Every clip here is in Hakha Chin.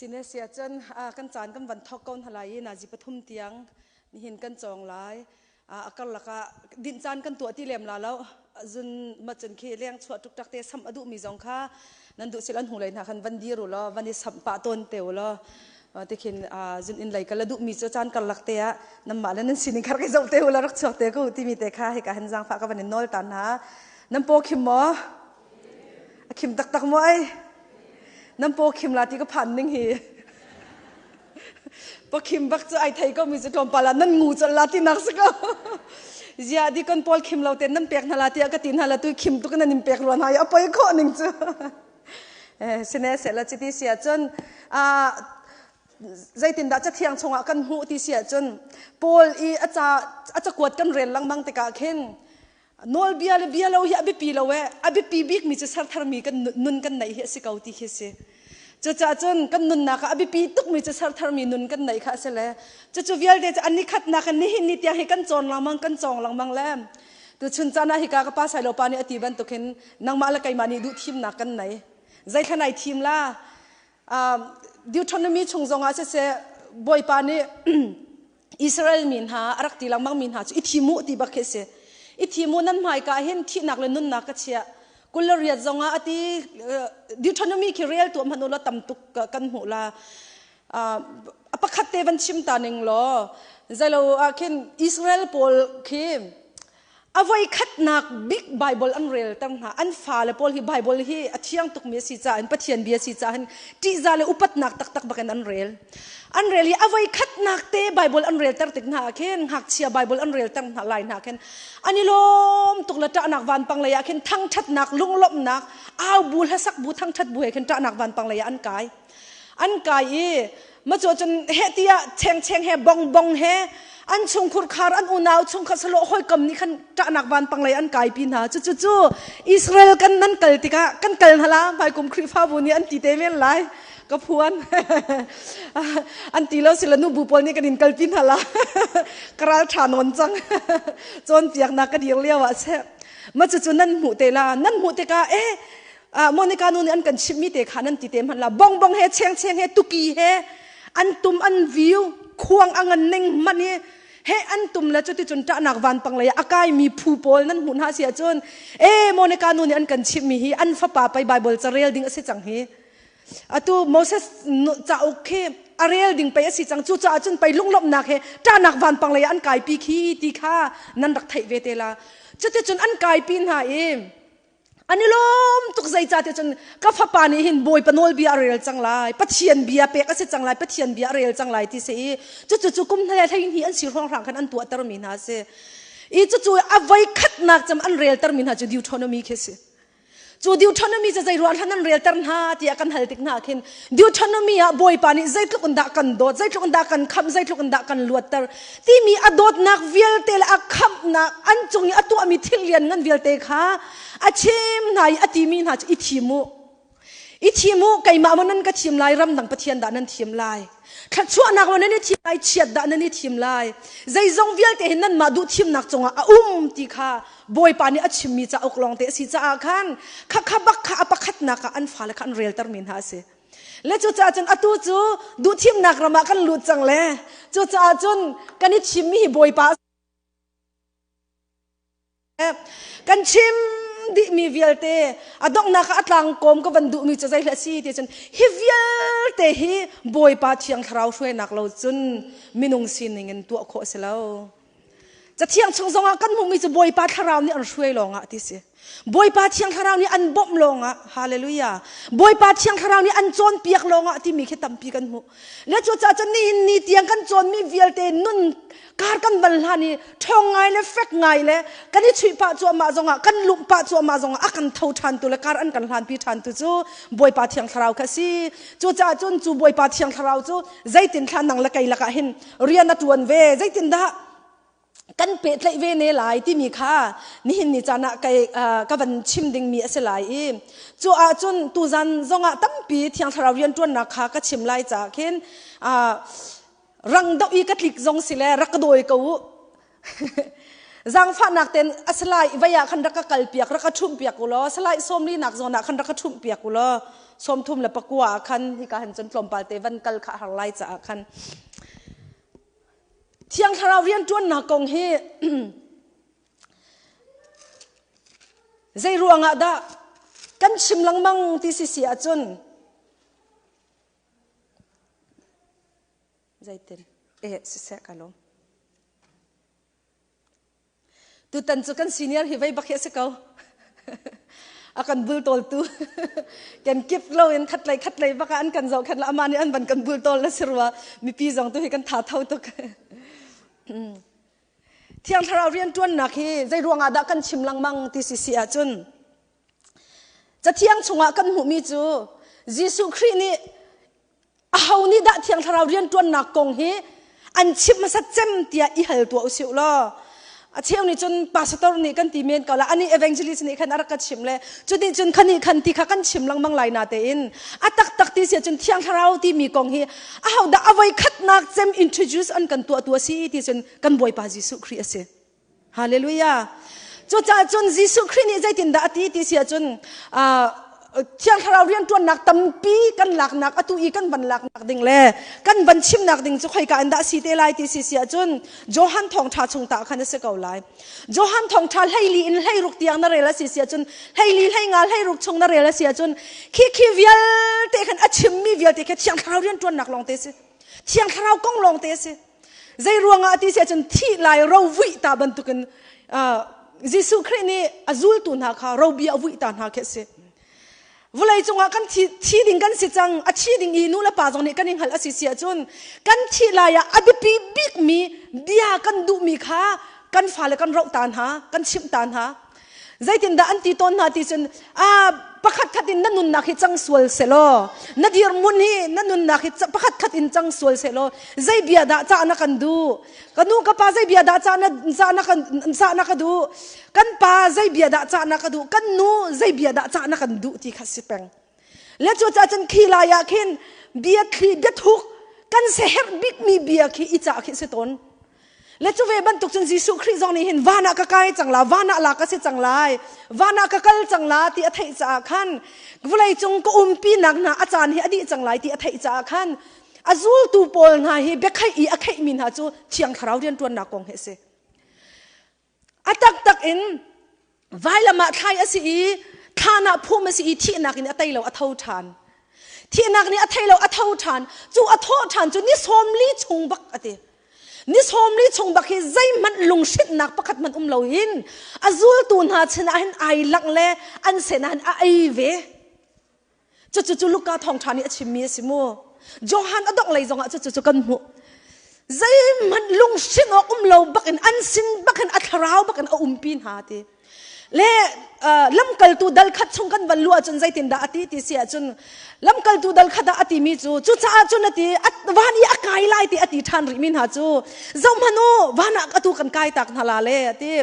Sine sia cun kan caan kan van thok ko hna lai i nazi pathum tiang nihin kan cawng lai. A karlak ah dinh caan kan tuah ti lem la lo. Zun ma cun khi leng chuah tuk te sam a duh mi zong kha nan duh sil an hnu lei hna khan van dir u law van i samh pah tawn te u law tikhin zun in lei kal a duh mi cu caan karlak te ah nanmah le nan sining khar kai zoh te u la rak chuak te ko timi te kha hika hin zaangfah ka van in nawl ta hna. Nan paw khim maw? A khim taktak maw ai? Nan paw khim la ti ka phan ning hi. Pakhim bak cu ai thei ko mi cu tlawmpal ah nan ngu colh la ti nak si ko. Zia di kan pawl khim lo ten nan pek hna la tiah ka ti hna la tu khim tuk nan in pek ruan hai a poi khawh ning cu. Sine se la chiti sia cun zeitindah cathiang chungah kan hmuh ti si ahcun Paul i a ca a cakuat kan rel lengmang tikah khin nawlbia le bia lo hi a biapi lo e a biapi bikmi cu sertharmi kan nun kan neih hi a si ko ti khi si. Cucaah cun kan nunnak ah a biapi tukmi cu sertharmi nun kan neih kha a si le cucu vialte cu an nikhatnak in nihin ni tiang hi kan cawn lengmang kan cawng lengmang le tuchun caan ah hika ka pa Sailo pa nih a ti bantukin nangmah le keimah nih duh thimnak kan nei. Zeithla nai thim la? Deuteronomy chung zongah siseh Bawipa nih Israel mi hna a rak ti lengmang mi hna cu i thim u ti bak khi a si. I thim u nan hmaika hin thihnak le nunnak ka chiah. 28 zongah a ti Deuteronomy khi rel tuah hmanh u law tam tuk kan hmuh la. A pakhat te van chim ta ning law zeilo ah khin Israel pawl khi A voikhatnak bik Bible an relter hna. An fale pawl hi Bible hi a thiang tukmi a si caah in Pathian bia a si caah hin ṭihzah le upatnak taktak bakin an rel. An rel i a voikhatnak te Bible an relter tik hna ah khin ngakchia Bible an relter hna lai hna khin an i lawm tuk le ṭahnak vanpang lei ah khin thangṭhatnak lunglawmhnak au bu hlasak bu thangṭhat bu he khin ṭahnak vanpang lei ah an kai. An kai i macu cun heh tiah chengcheng he bongbong he an chungkhur khar an unau chungkhat salo hawikom nih khan ṭahnak vanpang lei an kaipi hna. Cucu cu Israel kan nan kal tikah kan kal hna la hmaikum Khrihfabu nih an ti te men lai ka phuan an ti lo sila nu bu pawl nih kan in kalpi hna la ka ral ṭha nawn cang cawnpiaknak ka dir lio ah seh ma cucu nan hmuh te la nan hmuh tikah eh Monica nu nih an kan chimhmi te kha nan ti te hmanh la bongbong he chengcheng he tuki he an tum an viu khuang a ngan ning hmanh hi he an tum le cuticun ṭahnak vanpang lei ah a kaimi phu pawl nan hmuh hna si ahcun e Monica nu nih an kan chimhmi hi an fapa pei Bible carel ding a si cang hi atu Moses cauk khi a rel ding pei a si cang cucaah cun pei lunglawmhnak he ṭahnak vanpang lei ah an kaipi khi ti kha nan rak theih ve te la cuticun an kaipi hna i An i lawm tuk zeicahtiah cun ka fapa nih hin Bawipa nawlbia a rel cang lai, Pathian bia pek a si cang lai, Pathian bia a rel cang lai ti si i cucu cu kum hle 12 an si hrawnghrang khan an tuahtermi hna a si. I cucu a voi khatnak cem an reltermi hna cu Deuteronomy khi a si. Cu Deuteronomy cu zei ruang hlan an relter hna tiah kan hal tik hna khin Deuteronomy ah Bawipa nih zeitluk in dah kan dawt, zeitluk in dah kan khamh, zeitluk in dah kan luatter timi a dawtnak vialte le a khamhnak an cung i a tuahmi thil lianngan vialte kha a chim hna i a timi hna cu i thim u. I thim u, keimah maw nan ka thim lai, ramdang pathian dah nan thim lai. Thluachuahnak maw nan i thim lai, chiat dah nan i thim lai. Zeizong vialte hi nanmah duh thimnak cungah a um ti kha Bawipa nih a chimmi cauk lawngte a si caah khan khakha bak kha a pakhatnak ah an fale kha an reltermi hna a si. Le cucaah cun atu cu duhthimnak ram ah kan lut cang le cucaah cun kan i thimmi hi Bawipa kan chim dihmi vialte a donghnak ah a tlangkawm ka van duhmi cu zei hleh si ti cun hi vialte hi Bawipa Thiang Thlarau hruainak lo cun minung sining in tuah khawh a si lo. Cathiang chung zongah kan hmuhmi cu Bawipa Thlarau nih an hruai lawngah ti si. Bawipa Thiang Thlarau nih an bawmh lawngah, hallelujah. Bawipa Thiang Thlarau nih an cawnpiak lawngah timi khi tampi kan hmuh. Le cucaah cun nihin ni tiang kan cawnmi vialte nun kar kan van hlan i ṭhawng ngai le fek ngai le kan i chuih pah cuahmah zongah kan lumh pah cuahmah zongah a kan tho ṭhan tu le kar an kan hlanpi ṭhan tu cu Bawipa Thiang Thlarau kha a si. Cucaah cun cu Bawipa Thiang Thlarau cu zeitin thla nang le kei lakah hin rian a ṭuan ve zeitindah kan pehtlaih ve ne lai timi kha nihin ni caan ah kai ka van chim dingmi a si lai i cu ahcun tuzan zongah tampi thiang thlarau rianṭuannak kha ka chim lai caah khin rang doh i ka tlik zong si le rak ka dawi ko u. Zaangfahnak ten a salai vei ah khan rak ka kal piak rak ka ṭhumh piak u law salai sawmli nak zawn ah khan rak ka ṭhumh piak u law 39 ah khan hika hin cun tlawmpal te van kal kha har lai caah khan Thiang Thlarau rianṭuannak kong hi zei ruangah dah kan chim lengmang ti si si ahcun zeitin eh siseh ka lawm Tutan cu kan senior hi vei bak hi a si ko. a kan bultawltu kan kip lo in khatlei khatlei bak ah an kan zoh khat la ama nih an van kan bultawl na si rua mipi zong tu hi kan tha tho tuk. Thiang Thlarau rianṭuannak hi zei ruangah dah kan chim lengmang ti si si ahcun Cathiang chungah kan hmuhmi cu Jesuh Khrih nih Aho nih dah Thiang Thlarau rianṭuannak kong hi an chimh hmasat cem tiah i hal tuah usih law a cheu nih cun pastor nih kan ti men ko la ani evangelist nih khan a rak ka chim le cuti cun khani khan ti kha kan chim lengmang lai na tein a taktak ti si cun Thiang Thlarau timi kong hi aho dah a voi khatnak cem introduce an kan tuah tu a si ti cun kan Bawipa Jesuh Khrih a si. Hallelujah. Cucaah cun Jesuh Khrih nih zeitindah a ti ti si ahcun Thiang Thlarau rianṭuannak tampi kan laknak atu i kan van laknak ding le kan van chimnak ding cu khoika in dah si te lai ti si si ahcun Johan thawngṭha chung ta khan a si ko lai. Johan thawngṭha hleili in hleiruk tiang na rel a si si ahcun hleili hleinga hleiruk chung na rel a si ahcun khi khi vialte khan a chimmi vialte khi Thiang Thlarau rianṭuannak lawng te si. Thiang Thlarau kong lawng te si. Zei ruangah ti si ahcun thih lai ro vuih ta bantukin Jesuh Khrih nih a zultu hna kha robia a vuih ta hna khi a si. Vawlei cungah kan thi, thi ding kan si cang, a thi ding i nu le pa zong nih kan i hngalh a si si ahcun kan thih lai ah a biapi bikmi bia kan duhmi kha kan fale kan roh ta hna, kan chimh ta hna. Zeitindah an ti tawn hna ti cun pakhat khat in na nunnak hi cang sual selaw na dirhmun hi na nunnak hi pakhat khat in cang sual selaw zei bia dah cah na kan duh ka nu ka pa zei bia dah cah na cah na kan cah na ka duh kan pa zei bia dah cah na ka duh kan nu zei bia dah cah na kan duh ti kha si peng le cu cah cun khi lai ah khin bia thli bia thuk kan seherh bikmi bia khi i cah khi si tawn Le cu ve bantuk cun Jesuh Khrih zong nih hin van ah ka kai cang la, van ah la ka si cang lai, van ah ka kal cang la ti a theih caah khan vawlei cung ka umpinak hna a caan hi a dih cang lai ti a theih caah khan a zultu pawl hna hi biakheih i a kheihmi hna cu Thiang Thlarau rianṭuannak kong hi a si. A taktak in vailam ah thlai a si i thlan ah phum a si i thihnak in a tei lo a tho ṭhan. Thihnak nih a thei lo a tho ṭhan. Cu a thawh ṭhan cu ni 40 chung bak a ti. Ni 40 chung bak hi zeihmanh lunghrinhnak pakhat hmanh um loin a zultu hna sinah hin ai langh le an sinah hin a ei ve. Cucu cu Luka thawngṭha nih a chimmi a si mu. Johan a dongh lei zongah cucu cu kan hmuh. Zeihmanh lunghrinh awk um lo bakin an sin bakin a thlarau bakin a umpi hna ti. Le lamkaltu dal khat chung kan van luh ahcun zeitindah a ti ti si ahcun lamkaltu dal khat ah a timi cu cucaah cun a ti van i a kai lai ti a ti ṭhan rihmi hna cu zohhmanh u van ah atu kan kai tak hna la le a ti.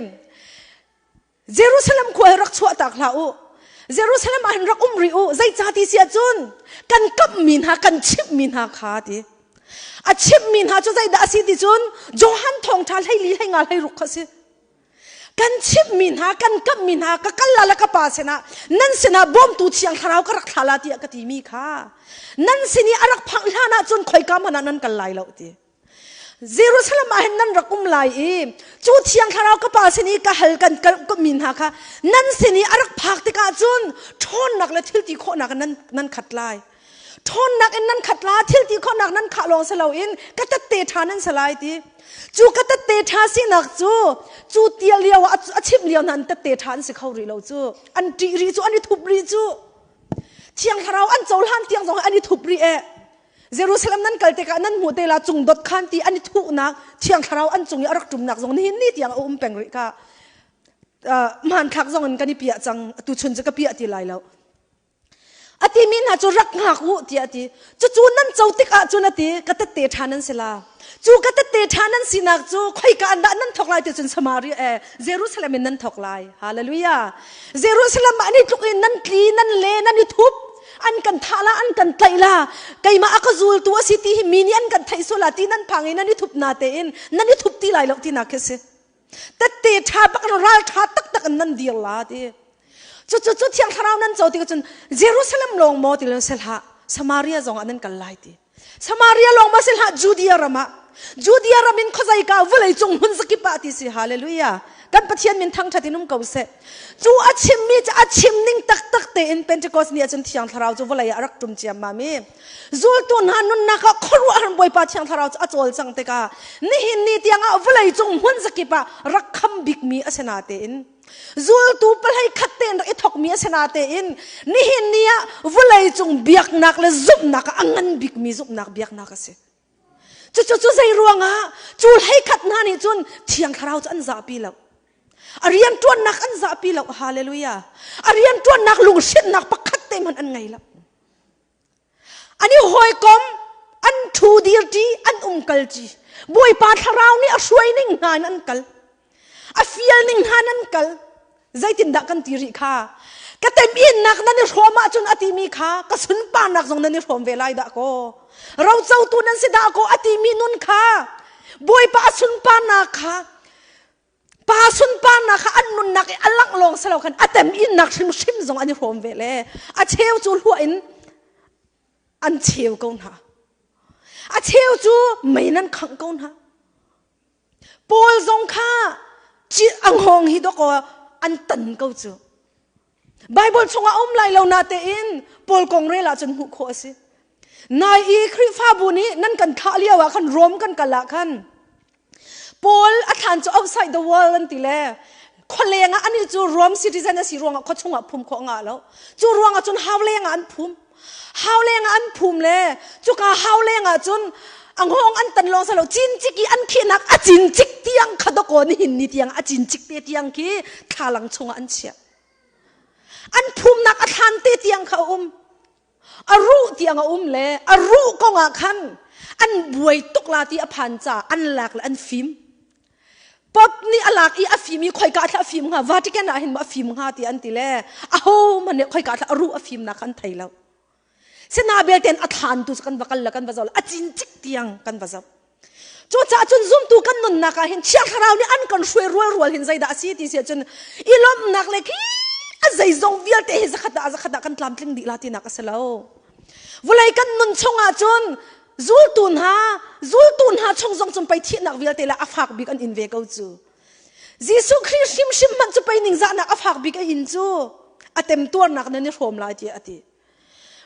Jerusalem khua hi rak chuahtak hlah u. Jerusalem ah hin rak um rih u. Zeicah ti si ahcun kan kamhmi hna, kan chimhmi hna kha ti. A chimhmi hna cu zeidah a si ti cun Johan thawngṭha hleili hleinga hleiruk kha a si. Kan chimhmi hna, kan kamhmi hna, ka kal la le ka pa sinah nan sinah bawmtu thiang thlarau ka rak thla la tiah ka timi kha nan sin i a rak phak hlan ahcun khoika hmanh ah nan kal lai lo ti. Jerusalem ah hin nan rak um lai i cu thiang thlarau ka pa sin i ka hal kan ka mi hna kha nan sin i a rak phak tikah cun ṭhawnnak le thil ti khawhnak in nan nan khat lai. Ṭhawnnak in nan khat la thil ti khawhnak nan khah lawng si loin ka tette ṭha nan si lai ti. Cu ka tette ṭha sinak cu cu tia lio ah a chimh lio hna an tette ṭha an si kho rih lo cu an ṭih rih cu an i thup rih cu thiang thlarau an cohlan tiang zong an i thup rih eh Jerusalem nan kal tikah nan hmuh te la cung dot khan ti an i thuhnak thiang thlarau an cung i a rak ṭumnak zong nihin ni tiang a um peng rih ka hmanthlak zong in kan i piah cang tu chun cu ka piah ti lai lo a ti mi hna cu rak hngak u tiah a ti cucu nan co tik ah cun a ti ka tette ṭha nan si la cu ka tette ṭha nan sinak cu khoika an dah nan thawk lai ti cun Samaria eh Jerusalem in nan thawk lai hallelujah Jerusalem ah ni tluk in nan tli nan le nan i thup an kan thah la an kan tlaih la keimah a ka zultu a si ti hi mi nih an kan theih sual la ti nan phang i nan i thup na tein nan i thup ti lai lo ti nak khi si tette. Tehte ṭha bak in ral ṭha taktak in nan dir la ti. Cu cu cu Thiang Thlarau nan co ti cun Jerusalem lawng maw ti lo sel hlah Samaria zong ah nan kal lai ti. Samaria lawng ma sel hlah Judea ram ah Judea ram in khuazei ka vawlei cung hmun zakip ah ti si hallelujah. Kan Pathian min thangṭhat in um ko seh. Cu a chimmi cu a chim ning taktak tein Pentecost ni ahcun Thiang Thlarau cu vawlei ah a rak ṭum ciammam i zultu hna nunnak ah khuaruahhar Bawipa Thiang Thlarau cu a cawlcang tikah nihin ni tiangah vawlei cung hmun zakip ah rak kham bikmi a si na tein zultu palei khat tein rak i thokmi a si na tein nihin ni ah vawlei cung biaknak le zumhnak ah a ngan bikmi zumhnak biaknak a si. Cucu cu zei ruangah cu hleikhat hna nih cun Thiang Thlarau cu an zahpi lo. A rianṭuannak an zahpi lo. Hallelujah. A rianṭuannak lunghrinnak pakhat te hmanh an ngei lo. An i hawikom, an ṭhu dirṭi, an umkalṭi. Bawipa Thlarau nih a hruai ning hna in an kal. A fial ning hna in an kal. Zeitindah kan ti rih kha? Ka teminnak nan i hrawm ahcun a timi kha ka sunparnak zong nan i hrawm ve lai dah kaw. Rocotu nan si dah kaw a timi nun kha Bawipa a sunparnak kha pa sunparnak kha an nunnak i a langh lawng si lo khan a teminnak hrimhrim zong an i hrawm ve le a cheu cu hluah in an cheu ko hna. A cheu cu mei nan khangh ko hna. Paul zong kha a hngawng hi dawkaw an tan ko cu. Bible chungah um lai lo na tein Paul kong rel ahcun hmuh khawh a si. Nai i Khrihfabu nih nan kan thlah lio ah khan Rome kan kal ah khan Paul a thlan cu outside the world an ti le khualeng ah ani cu Rome citizen a si ruangah khua chungah phum khawh ngah lo. Cu ruangah cun hau leng ah an phum. Hau leng ah an phum le cuka hau leng ah cun a hngawng an tan lawng salo cincik i an khihnak a cincik tiang kha dawkaw nihin ni tiang a cincik te tiang khi thlalang chungah an chiah. An phumnak a thlan te tiang kha a um. A ruh tiang a um le a ruh kong ah khan an buai tuk la ti a phan ca an lak le an fim. Pope nih a lak i a fim i khoika thla a fim hnga Vatican ah hin maw a fim hnga ti an ti le aho hmanh nih khoika thla a ruh a fimnak an thei lo. Sina belte a thlan tu cu kan va kal le kan va zoh le a cincik tiang kan va zoh. Cucaah cun zumtu kan nunnak ah hin Thiang Thlarau nih an kan hruai rual rual hin zeidah a si ti si ahcun i lawmhnak le khi a zeizong vialte hi zakhat ah zakhat ah kan tlamtling dih la tinak a si lo. Vawlei kan nun chungah cun zultu hna zultu hna chung zong cun pei thihnak vialte le a fak bik an in ve ko cu. Jesuh Khrih hrimhrim hmanh cu pei ningzahnak a fak bik a in cu a temtuarnak nan i hrawm lai tiah a ti.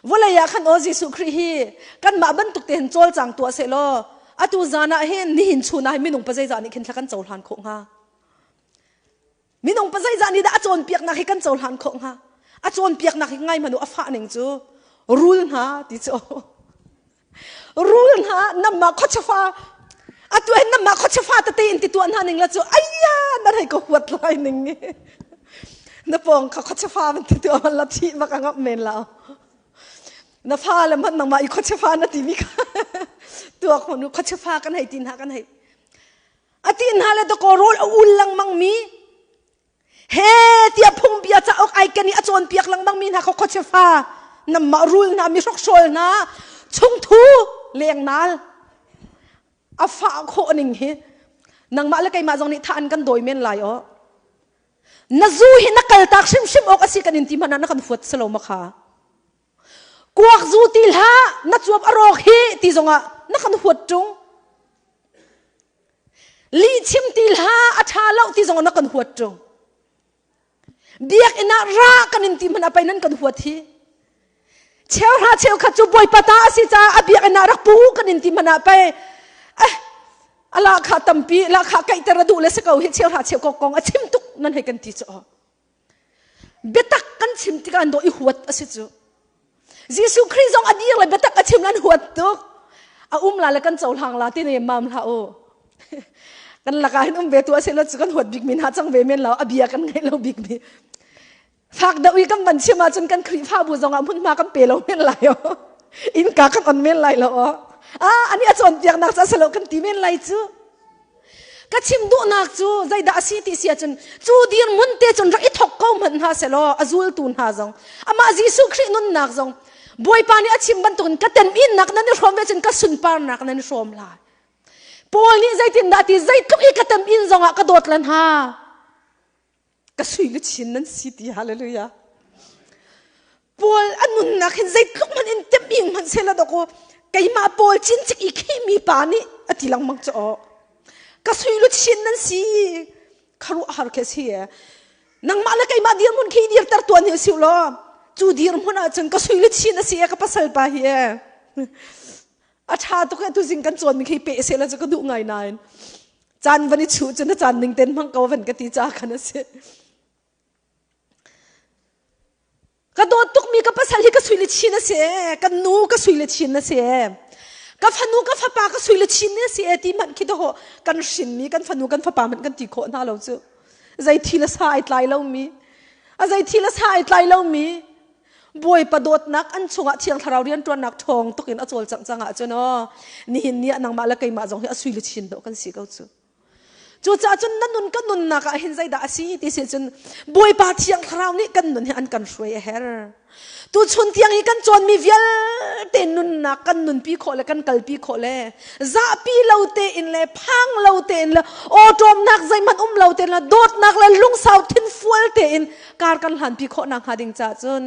Vawlei ah khan aw Jesuh Khrih hi kanmah bantuk te hin cawlcang tuah seh law atu zan ah hin nihin chun ah hin minung pa zeizah nih khin thla kan cohlan khawh hnga? Minung pa zeizah nih dah a cawnpiaknak hi kan cohlan khawh hnga? A cawnpiaknak hi ngai hmanh u a fah ning cu rul hna ti cu rul hna namah khuachafa atu hin namah khuachafa tete in ti tuah hna ning la cu ayya na rei ko huat lai ning ni na pawng kha khuachafa man ti tuah man la thi bak angap men la na fa le man nangmah i khuachafa na ti mi kha tuak honu khuachafa kan hei ti hna kan hei A ti hna le dakaw rawl a ul lengmang mi he tiah phungbia cauk ai ken i a cawnpiak lengmang mi hna kha khuachiafa namah rul hna mi hrokhrawl hna chungthu lengnal a fah khawh ning hi nangmah le keimah zong nih tha an kan dawi men lai aw na zu hi na kaltak hrimhrim awk a si kan in ti hmanh ah na kan fuat selo ma kha Kuak zu ti hlah, na cuap a rawk hi ti zongah na kan huat ṭung. Lihchim ti hlah, a ṭha lo ti zongah na kan huat ṭung. Biakinn ah ra kan in ti hmanh ah pei nan kan huat hi. Cheuhra cheukhat cu Bawipa ta a si caah a biakinn ah rak pu kan in ti hmanh ah pei eh a lahkhah tampi lahkhah kaihter a duh le si ko hi cheuhra cheukhat kong a chim tuk nan hei kan ti cu. Biatak kan chim tikah an dawh i huat a si cu. Jesuh Khrih zong a dir le biatak a chim an huat tuk. A um la le kan cohlang la ti ne mam hlah u. kan lakah hin um ve tu a si lo cu kan huat bik mi hna cang ve men lo a bia kan ngaih lo bik mi. Fak deuh i kan van chim ahcun kan Khrihfabu zong ah hmunhma kan pe lo men lai o. Innka kan on men lai lo o. Ah ani a cawnpiaknak cu a si lo kan ti men lai cu. Ka chim duhnak cu zeidah a si ti si ahcun cu dirhmun te cun rak i thok ko hmanh hna selaw a zultu hna zong amah Jesuh Khrih nunnak zong Bawipa nih a chim bantukin ka teminnak nan i hrawm ve cun ka sunparnak nan i hrawm lai. Paul nih zeitindah ti zeitluk i ka temin zongah ka dawt lan ha. Ka sui luchin nan si ti hallelujah. Paul a nunnak hin zeitluk hmanh in temh hmanh sehla dawk u keimah Paul cincik i khihmi pa nih a ti lengmang cu aw. Ka sui luchin nan si kharuahhar khi si nangmah le keimah dirhmun khi dirter tuan hi si law cu dirhmun ahcun ka sui luchin a si e ka pasal pa hi e a ṭha tuk e tuzing kan cawnmi khi pe sehla cu ka duh ngai nain caan van i chuh cu na caan ning ten hmang ko van ka ti ca khan a si Ka dawt tukmi ka pasal hi ka sui le chin a si ee. Kan nu ka sui le chin a si ee. Ka fanu ka fapa ka sui le chin a si ee ti hmanh khi dawh kan hrinmi kan fanu kan fapa hmanh kan ti khawh hna lo cu. Zei thil a sa ai tlai lomi. A zei thil a sa ai tlai lomi. Bawipa dawtnak an chungah Thiang Thlarau rianṭuannak ṭhawng tuk in a cawlcangh cang ahcun aw nihin ni ah nangmah le keimah zong hi a sui le chin dawh kan si ko cu. Cucaah cun na nun ka nunnak ah hin zeidah a si ti si cun Bawipa Thiang Thlarau nih kan nun hi an kan hruai a herh. Tuchun tiang hi kan cawnmi vialte nunnak kan nunpi khawh le kan kalpi khawh le zahpi lo tein le phang lo tein le awṭawmnak zeihmanh um lo tein le dawtnak le lungsau thinfual tein kar kan hlanpi khawh nakhnga ding caah cun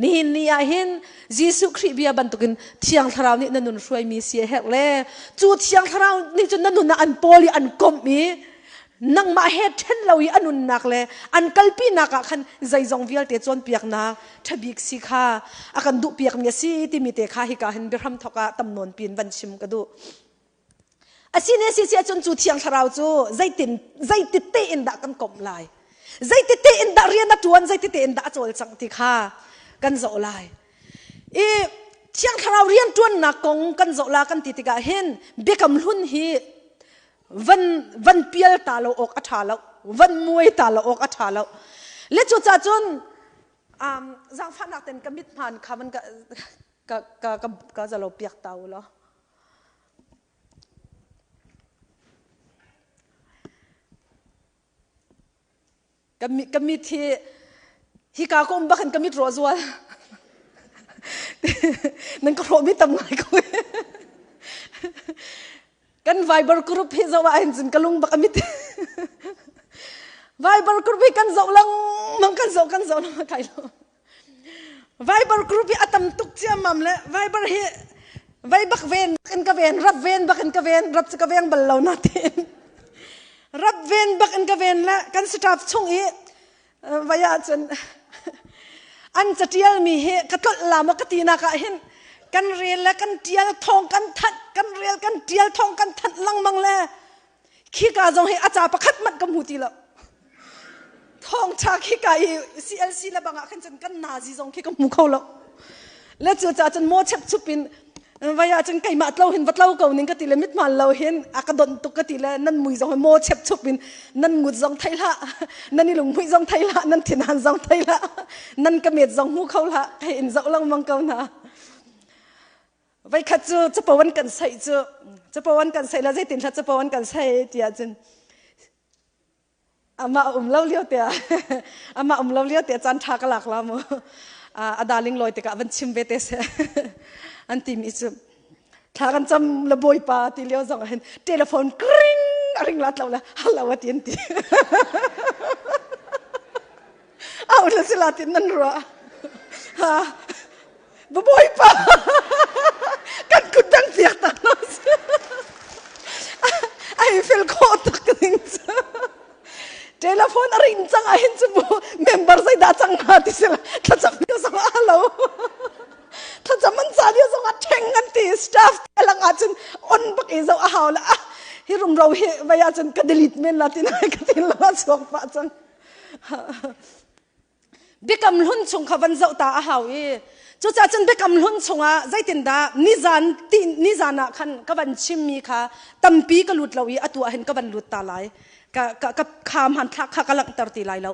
nihin ni ah hin Jesuh Khrih bia bantukin Thiang Thlarau nih na nun hruaimi si a herh le cu Thiang Thlarau nih cun na nun ah an pawl i an komh i nangmah he ṭhen lo i a nunnak le an kalpinak ah khan zeizong vialte cawnpiaknak ṭhabik si kha a kan duhpiakmi a si timi te kha hika hin biahram thawk ah tam nawn piin van chim ka duh. Asine si si ahcun cu Thiang Thlarau cu zeitin zeiti tein dah kan komh lai? Zeiti tein dah rian a ṭuan, zeiti tein dah a cawlcangh ti kha kan zoh lai. I Thiang Thlarau rian ṭuannak kong kan zoh la kan ti tikah hin biakam hlun hi van van pial ta lo awk a ṭha lo, van muai ta lo awk a ṭha lo. Le cucaah cun um, zaangfahnak ten ka mit hmaan kha van ka ka ka ka, ka zalo piak ta u law. Ka mit hi hika ka um bak in ka mit rawh zual. Nan ka hrawhmi tam ngai ko. Kan Viber group hi zoh ah hin cun ka lung bak a mit. Viber group hi kan zoh lengmang kan zoh kan zoh lengmang kai lo. Viber group hi a tam tuk ciammam le Viber hi vei bak ven in ka ven rap ven bak in ka ven rap cu ka veng bal lo na tiin rap ven bak in ka ven le kan staff chung i vai ah cun an catial mi hi ka tlolh la maw ka ti nak ah hin kan rel le kan tial thawng kan thanh kan rel kan tial thawng kan thanh lengmang le Khika zong hi a ca pakhat hmanh ka hmu ti lo. Thawngṭha khika i CLC le bang ah khan cun kan nazi zong khi ka hmu kho lo. Le cu ca cun maw chep chup in vai ah cun keimah tlo hin va tlo ko ning ka ti le mithmaan lo hin a ka donh tuk ka ti le nan mui zong hi maw chep chup in nan ngut zong thei hlah nan i lungmuih zong thei hlah nan thinhan zong thei hlah nan ka met zong hmu kho hlah hei in zoh lengmang ko hna. Voikhat cu capo an kan saih cu capo an kan saih la zeitin hla capo an kan saih tiah cun amah um lo lio te amah um lo lio te caan tha ka lak la mu a darling lawi tikah van chim ve te se an ti mi cu thla kan cam le bawipa ti lio zong ah hin telephone kring a ring la tlo le hello a ti an ti au la sila tin nan rua ha Bawipa kan kut dang piak ta hna ai fel khawh tak ning cu telephone a ring cang ah hin cu mu member zei dah cang hnga ti sila thlacam lio zong a lo thlacam an ca lio zong ah ṭheng an ti staff te lang ah cun on bak i zo a hau la ah hi rumro hi vai ah cun ka delete men la ti na ka tin lo a chuak pah cang Biakam hlun chung kha van zoh ta a hau i cucaah cun biakam hlun chungah zeitindah nizan ti nizan ah khan ka van chimmi kha tampi ka lut lo i atu ah hin ka van lut ta lai ka ka ka kha hmanthlak kha ka langhter ti lai lo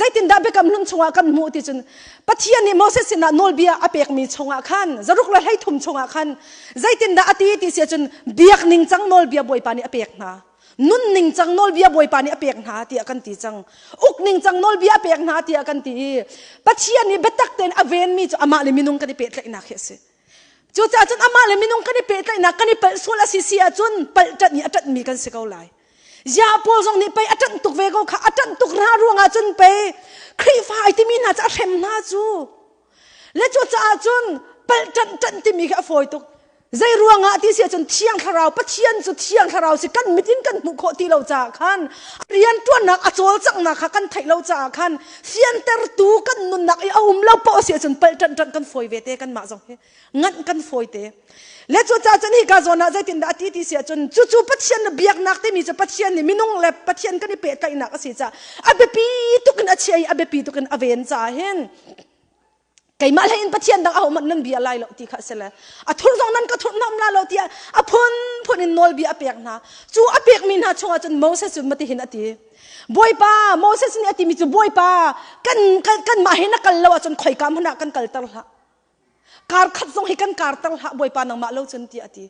zeitindah biakam hlun chungah kan hmuh ti cun Pathian nih Moses sinah nawlbia a pekmi chungah khan zaruk le 13 chungah khan zeitindah a ti ti si ahcun biak ningcang nawlbia Bawipa nih a pek hna nun ningcang nawlbia Bawipa nih a pek hna tiah kan ti cang. Uk ningcang nawlbia a pek hna tiah kan ti i Pathian nih biatak tein a venmi cu amah le minung kan i pehtlaihnak hi a si. Cucaah cun amah le minung kan i pehtlaihnak kan i palh sual a si si ahcun palh ṭanh i a ṭanhmi kan si ko lai. Ziah Paul zong nih pei a ṭanh tuk ve ko kha a ṭanh tuk hna ruangah cun pei Khrihfa ai timi hna cu a hrem hna cu. Le cucaah cun palh ṭanh ṭanh timi khi a fawi tuk. Zei ruangah ti si ahcun Thiang Thlarau Pathian cu Thiang Thlarau si kan mit in kan hmuh khawh ti lo caah khan rian ṭuannak a cawlcanghnak kha kan theih lo caah khan fiantertu kan nunnak i a um lo paoh a si ahcun palh ṭanh ṭanh kan fawi ve te kanmah zong hi nganh kan fawi te. Le cucaah cun hika zawn ah zeitindah a ti ti si ahcun cucu Pathian na biaknak timi cu Pathian nih minung le Pathian kan i pehtlaihnak a si caah a biapi tuk in a chia i a biapi tuk in a ven caah hin keimah hlei in Pathian dang ahohmanh nan bia lai lo ti kha a si le a thur zong nan ka thurhnomh la lo tiah a phunphun in nawlbia a pek hna. Cu a pekmi hna chungah cun Moses cu matihin a ti. Bawipa Moses nih a timi cu Bawipa kan kan kanmah he na kal lo ahcun khoika hmanh ah kan kalter hlah. Kar khat zong hi kan karter hlah Bawipa nangmah lo cun tiah a ti.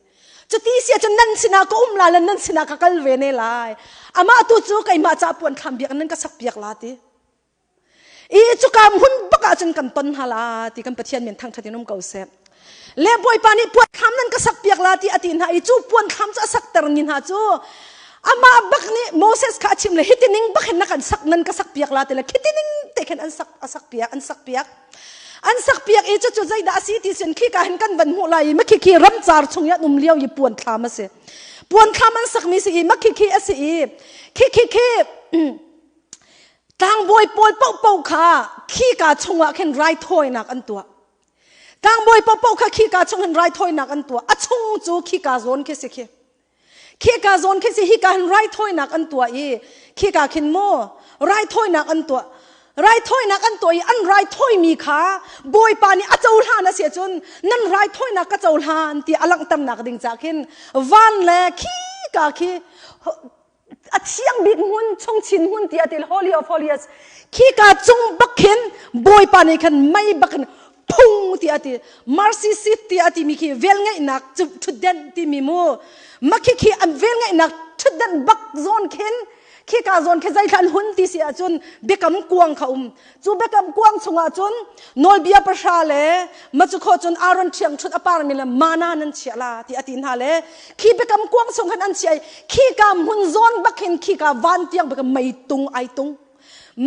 Cuti si ahcun nan sinah ka um la le nan sinah ka kal ve ne lai. Amah tu cu keimah ca puan thlam biak nan ka sak piak la ti. I cuka hmun bak ah cun kan ton hna la ti kan Pathian min thangṭhat in um ko seh. Le Bawipa nih puan thlam nan ka sak piak la ti a ti hna i cu puan thlam cu a sakter ni hna cu amah bak nih Moses kha a chim le hiti ning bak hin na kan sak nan ka sak piak la ti le khiti ning te khin an sak a sak piak an sak piak an sak piak i cucu zeidah a si ti sin khika hin kan van hmuh lai i makhi khi ramcar chung i an um lio i puan thlam a si puan thlam an sakmi si i makhi khi a si i khi khi khi Tlangbawi pawl paohpaoh kha khika chungah khin raithawinak an tuah. Tlangbawi paohpaoh kha khika chung hin raithawinak an tuah. A chung cu khika zawn khi si khi. Khika zawn khi si hika hin raithawinak an tuah i khika khin maw raithawinak an tuah. Raithawinak an tuah i an raithawimi kha Bawipa nih a cohlan a si ahcun nan raithawinak ka cohlan ti a langhternak ding ca khin van le khika khi a thiang bik hmun chungchin hmun ti a ti holy of holies khika cung bak khin bawipa nih khan mei bak in phung ti a ti mercy seat ti a ti mi khi velngeihnak thutden ti mi mu makhi khi an velngeihnak thutden bak zawn khin khika zawn khi zeithla an hun ti si ahcun biakam kuang kha um Cu biakam kuang chungah cun nawlbia pahra le macu kho cun Aaron ṭhiang ṭhut a parmi le mana nan chiah la ti a ti hna le khi biakam kuang chung khan an chiah i khika hmun zawn bak hin khika van tiang bak meitung ai tung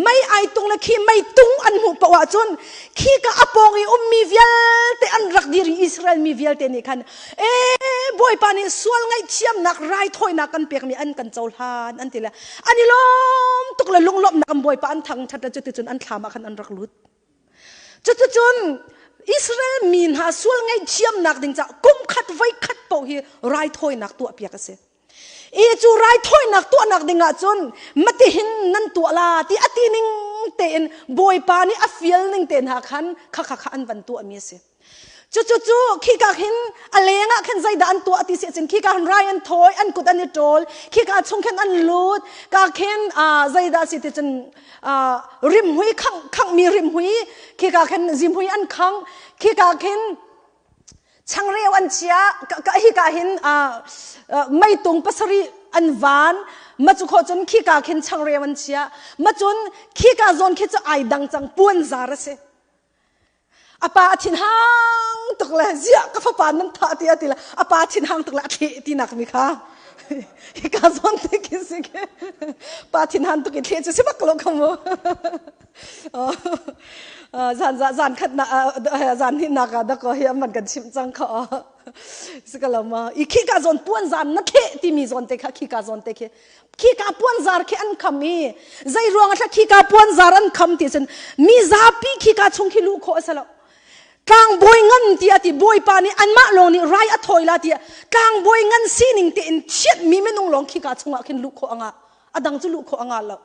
mei ai tung le khi meitung an hmuh paoh ahcun khika a pawng i ummi vialte an rak dir i Israel mi vialte nih khan e Bawipa nih sual ngaihthiamnak raithawinak kan pekmi an kan cohlan an ti le an i lawm tuk le lunglawmhnak an bawipa an thangṭhat le cuticun an thlam ah khan an rak lut cuticun Israel mi hna sual ngaihthiamnak ding caah kum khat voi khat paoh hi raithawinak tuah piak a si i cu raithawinak tuahnak ding ah cun matihin nan tuah la ti a ti ning tein bawipa nih a fial ning te hna khan kha kha kha an van tuahmi a si Cucu khika khin a leng ah khin zeidah an tuah ti si cun khika hin rai an thawi an kut an i ṭawl khika chung khin an lut ka khin zeidah si ti cun rimhmui khangh khanghmi rimhmui khika khin zimhui an khangh khika khin changreu an chia hika hin meitung pasarih an van ma cu kho cun khika khin changreu an chia ma cun khika zawn khi cu ai dang cang puanzar a si A pa a thinhang tuk le ziah ka fapa nan thah ti a ti le a pa thinhang tuk le a thleh ti nak mi kha hika zawn te khi si khi pa thinhan tuk i thleh cu si bak lo kha mu zan zan khat na zan hi nak ah dako hi amman kan chimh cang kha si ka lo ma i khi ka zawn puan zan na thleh timi zawn te kha khi ka zawn te khi Khika puanzar khi an kham i zei ruang ah khika puanzar an kham ti cun mi zapi khika chung khi luh khawh a si lo. Tlangbawi ngan ti a ti bawipa nih anmah lawng nih rai a thawi la ti tlangbawi ngan sining tein thianhmi minung lawng khika chungah khin luh khawh a ngah. A dang cu luh khawh a ngah lo.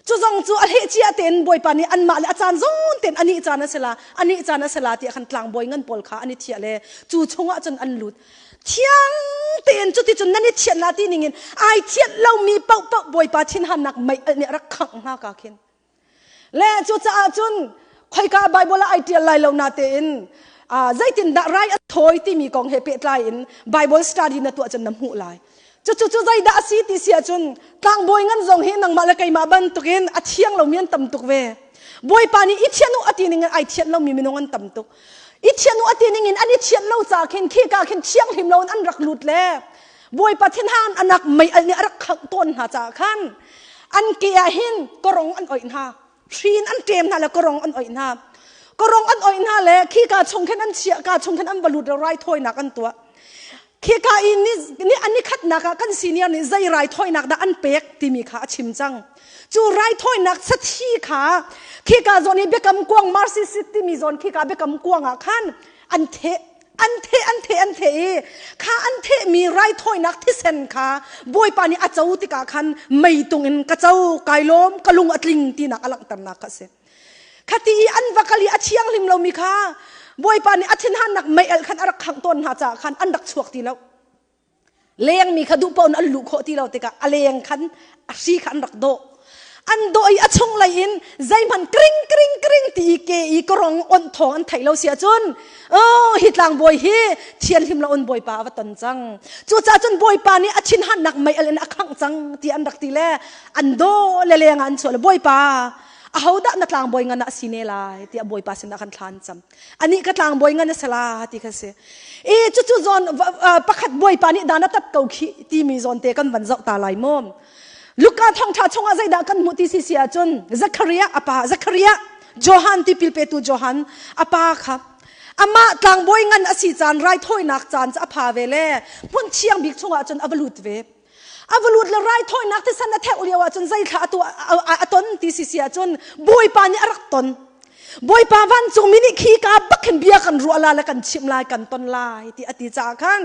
Cu zong cu a hleh cia tein bawipa nih anmah le a caan zong tein anih caan a si la anih caan a si la tiah khan tlangbawi ngan pawl kha an i thiah le cu chungah cun an lut. Thiang tein cuticun nan i thianh la ti ningin ai thianh lomi paohpaoh bawipa thinhannak mei alh nih a rak khangh hna ka khin. Le cucaah cun khoika Bible ah ai ṭial lai lo na tein zeitindah rai a thawi timi kong he pehtlai in Bible study na tuah cun na hmuh lai. Cucu cu zeidah a si ti si ahcun tlangbawi ngan zong hi nangmah le keimah bantukin a thiang lomi an tam tuk ve. Bawipa nih i thianh u a ti ning in ai thianh lomi minung an tam tuk. I thianh u a ti ning in an i thianh lo ca khin khika khin thianghlim loin an rak lut le. Bawipa thinhan anak mei al nih a rak khangh tawn hna caah khan an ke ah hin korong an oih hna. Hrin an ṭem hna le korong an oih hna. Korong an oih hna le khika chung khin an chiah ka chung khin an va lut raithawinak an tuah. Khika i ni, ni an ni khatnak ah kan senior nih zei raithawinak dah an pek timi kha a chim cang. Cu raithawinak sathi kha khika zawn i biakam kuang Mercy Seat timi zawn khika biakam kuang ah khan an theh an theh an theh an theh i kha an thehmi raithawinak thisen kha Bawipa nih a co tikah khan meitung in ka co kai lawm ka lung a tling tinak a langhternak kha a si. Khati i an va kal i a thianghlim lomi kha Bawipa nih a thinhannak mei alh khan a rak khangh tawn hna caah khan an rak chuak ti lo. Lengmi kha duh paoh in an luh khawh ti lo tikah a leng khan a hri kha an rak dawh. An dawh i a chunglei in zeihmanh kring kring kring ti i ke i korong onh thawng an theih lo si ahcun oh hi tlangbawi hi thianhlim lo in Bawipa a va ton cang. Cucaah cun Bawipa nih a thinhannak mei al in a khangh cang ti an rak ti le an dawh le leng ah an chuah le Bawipa ahodah na tlangbawi ngan ah a si ne lai tiah Bawipa sinah khan thla an cam. Anih ka tlangbawi ngan a si la ti kha si. I cucu zawn pakhat Bawipa nih dan a tat ko khi timi zawn te kan van zoh ta lai maw. Luka thawngṭha chungah zeidah kan hmuh ti si si ahcun Zechariah a pa Zechariah Johan tipil petu Johan a pa kha amah tlangbawi ngan a si caan raithawinak caan cu a pha ve le hmun thiang bik chungah cun a va lut ve. A va lut le raithawinak thisen a theuh lio ahcun zeithla a tuah a ton ti si si ahcun Bawipa nih a rak ton. Bawipa vancungmi nih khi ka bak hin bia kan ruah la le kan chimh lai kan ton lai ti a ti caah khan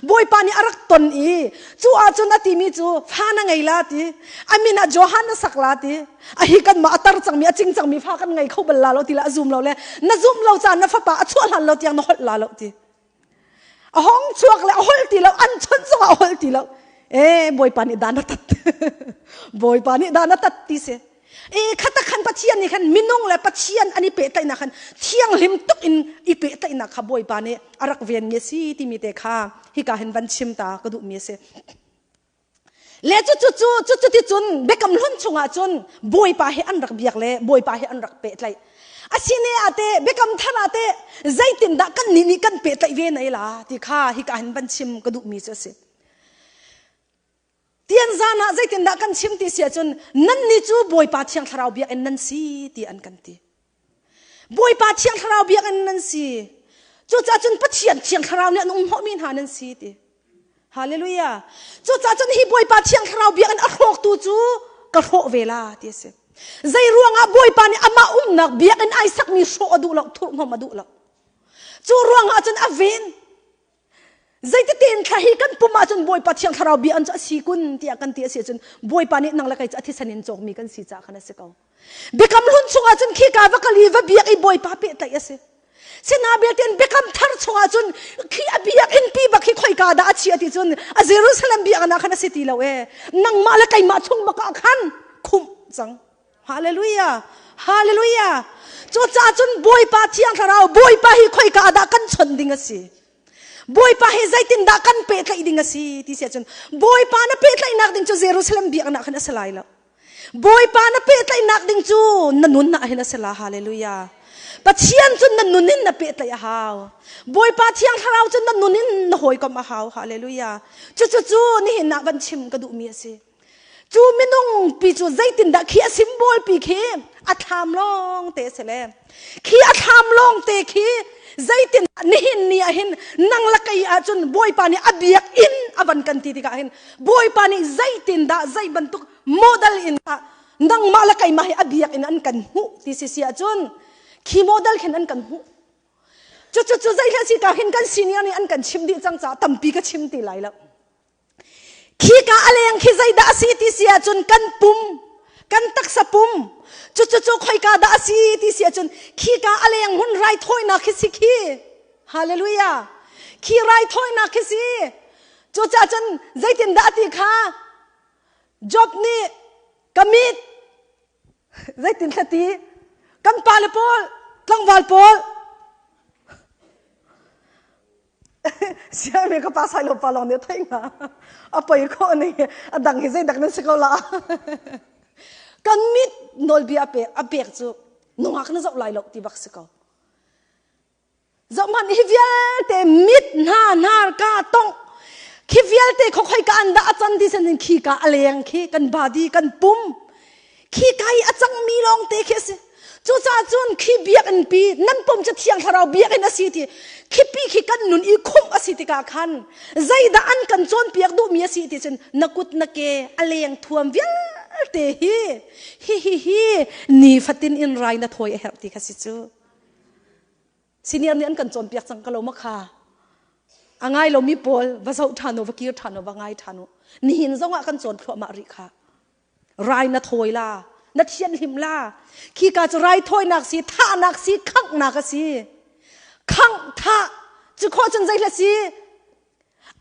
Bawipa nih a rak ton i cu ahcun a timi cu fa na ngei la ti a min ah Johan na sak la ti a hi kan mah a tar cangmi a cing cangmi fa kan ngei kho bal la lo ti le a zum lo le na zum lo caan na fapa a chuah hlan lo tiang na holh la lo ti a hong chuak le a holh ti lo an chawnh zong ah a holh ti lo e bawipa nih dan a tat bawipa nih dan a tat ti si e khata khan pathian nih khan minung le pathian an i pehtlaihnak khan thianghlim tuk in i pehtlaihnak kha bawipa nih a rak ven mi a si timi te kha hika hin van chim ta ka duh mi a si le cu cu cu cu cu ti cun biakam hlun chungah cun bawipa hi an rak biak le bawipa hi an rak pehtlaih asine ah te biakam thar ah te zeitindah kan nih nih kan pehtlaih ve nei la ti kha hika hin van chim ka duhmi cu a si tian zan ah zeitindah kan chim ti si ahcun nan nih cu bawipa thiang thlarau biakinn nan si ti an kan ti Bawipa Thiang Thlarau biakinn nan si. Cucaah cun Pathian Thiang Thlarau nih an um hnawhmi hna nan si ti. Hallelujah. Cucaah cun hi Bawipa Thiang Thlarau biakinn a hrawktu cu ka hrawh ve la ti a si. Zei ruangah Bawipa nih amah umnak biakinn ai sakmi hrawh a duh lo, thurhhnawm a duh lo. Cu ruangah cun a ven. Zeititein thla hi kan pum ahcun Bawipa Thiang Thlarau bia an cu a si kun tiah kan ti a si ahcun Bawipa nih nang le kei cu a thisen in cawkmi kan si caah khan a si ko. Biakam hlun chungah cun khika va kal i va biak i Bawipa pehtlaih a si. Sina belte biakam thar chungah cun khi a biakinn pi bak hi khoika dah a chia ti cun a Jerusalem biakinn ah khan a si ti lo e. Nangmah le keimah chung bak ah khan khumh cang. Hallelujah. Hallelujah. Cucaah cun Bawipa Thiang Thlarau Bawipa hi khoika dah kan chawnh ding a si. Bawipa hi zeitindah kan pehtlaih ding a si ti si ahcun Bawipa na pehtlaihnak ding cu Jerusalem biakinn ah khan a si lai lo. Bawipa na pehtlaihnak ding cu na nun ah hin a si la. Hallelujah. Pathian cu na nun in na pehtlaih a hau. Bawipa Thiang Thlarau cu na nun in na hawikom a hau. Hallelujah. Cucu cu nihin ah van chim ka duhmi a si. Cu minung pi cu zeitindah khi a symbol pi khi a thlam lawng te a si le khi a thlam lawng te khi zeitin nihin ni ah hin nang la kei ahcun Bawipa nih a biak in a van kan ti tikah hin Bawipa nih zeitindah zei bantuk model in dah nangmah le keimah hi a biak in an kan hmuh ti si si ahcun khi model khin an kan hmuh cucu cu zei si ka hin kan senior nih an kan chim dih cang caah tampi ka chim ti lai lo Khika a leng khi zeidah a si ti si ahcun kan pum, kan taksa pum, cucu cu khoika dah a si ti si ahcun khika a leng hun raithawinak khi si khi. Hallelujah. Khi raithawinak khi si. Cucaah cun zeitindah a ti kha Job nih ka mit zeitin thla ti kan pale pawl tlangval pawl Siami ka pa sai lo pa lawng nih a theih hnga. A poi khawh ni a dang hi zeidak nan si ko la. Kan mit nawlbia a pek a pek cu nungak na zoh lai lo ti bak si ko. Zoh hmanh hi vialte mit hna hnar ka tong. Khi vialte kho khoi ka an dah a can ti sen khi ka a leng khi kan body kan pum khi ka i a cangmi lawng te khi a si. Cucaah cun khi biakinn pi nan pum cu thiang thlarau biakinn a si ti khipi khi kan nun i khumh a si tikah khan zeidah an kan cawnpiak duhmi a si ti cun na kut na ke a leng thuam vialte hi hi hi hi nifatin in rai na thawi a herh ti kha si cu. Senior nih an kan cawnpiak cang ka lo ma kha. A ngai lomi pawl va zoh ṭhan u, va kir ṭhan u, va ngai ṭhan u. Nihin zongah kan cawn thluahmah rih kha. Rai na thawi la, na thianhlim la. Khika cu raithawinak si, thahnak si, khanghnak a si. Khangh, thah, cu khawh cun zei hla si?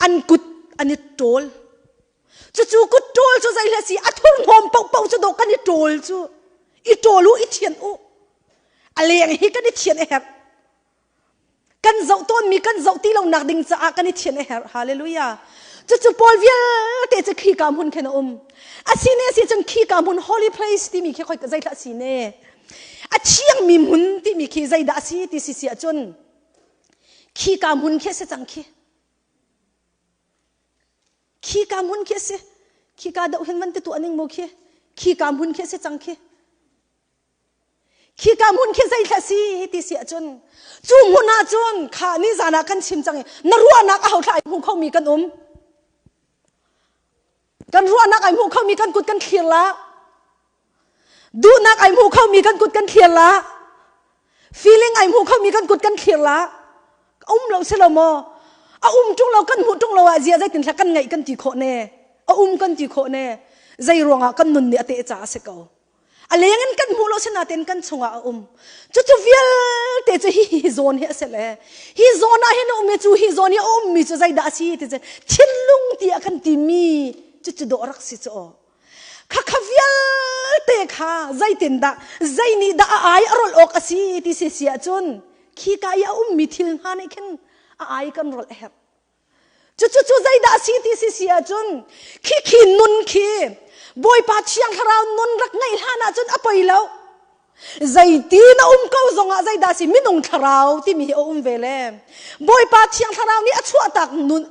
An kut an i ṭawl. Cucu kut ṭawl cu zei hla si? A thurhnawm paohpaoh cu dawh kan i ṭawl cu. I ṭawl u, i thianh u. A leng hi kan i thianh a herh. Kan zoh tawnmi kan zoh ti lonak ding caah kan i thianh a herh. Hallelujah. Cucu Paul vialte cu khika hmun khin a um. A si ne si cun khika hmun holy place timi khi khoi zeithlah si ne. A thiangmi hmun timi khi zeidah a si ti si si ahcun khika hmun khi a si cang khi. Khika hmun khi a si. Khika doh hin van ti tuah ning mu khi. Khika hmun khi a si cang khi. Khika hmun khi zeithla si ti si ahcun cu hmun ahcun kha ni zan ah kan chim cang i na ruahnak a hothla ai hmu khomi kan um. Kan ruahnak ai hmu khomi kan kut kan thlir la. Duhnak ai hmu khomi kan kut kan thlir la. Feeling ai hmu khomi kan kut kan thlir la. Um lo si lo maw? A um ṭung lo kan hmuh ṭung lo ah zia zeitin hla kan ngaih kan ti khawh ne. A um kan ti khawh ne. Zei ruangah kan nun nih a teh caah a si ko. A leng in kan hmuh lo sinain kan chungah a um. Cucu vialte cu hi hi zawn hi a si le hi zawn ah hin a um i cu hi zawn i a ummi cu zeidah a si ti cu thinlung tiah kan timi cucu dawh rak si cu aw. Khakha vialte kha zeitindah zei nih dah a ai a rolh awk a si ti si si ahcun khika i a ummi thil hna nih khin a ai kan rolh a herh. Cucu cu zeidah a si ti si si ahcun khikhi nun khi Bawipa Thiang Thlarau nun rak ngeih hlan ahcun a poi lo. Zeiti na um ko zongah zeidah si minung thlarau timi hi a um ve le. Bawipa Thiang Thlarau nih a chuahtak nun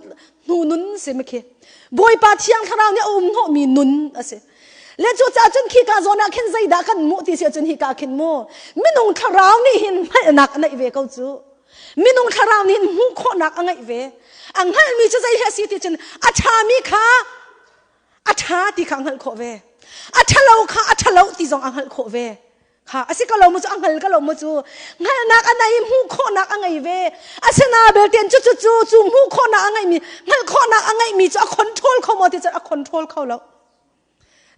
hnu nun si mi khi. Bawipa Thiang Thlarau nih a um hnawhmi nun a si. Le cucaah cun khika zawn ah khin zeidah kan hmuh ti si ahcun hika khin mu minung thlarau nih hin hngalhnak a neih ve ko cu. Minung thlarau nih hmuh khawhnak a ngeih ve. A hngalhmi cu zei hi a si ti cun a ṭhami kha a ṭha ti kha a hngalh khawh ve. A ṭhalo kha a ṭhalo ti zong a hngalh khawh ve. Kha a si ko lo mu cu a hngal ko lo mu cu hngalhnak a nei hmuh khawhnak a ngei ve. Asina belte cu cu cu cu hmuh khawhnak a ngeihmi hngalh khawhnak a ngeihmi cu a control kho maw ti cun a control kho lo.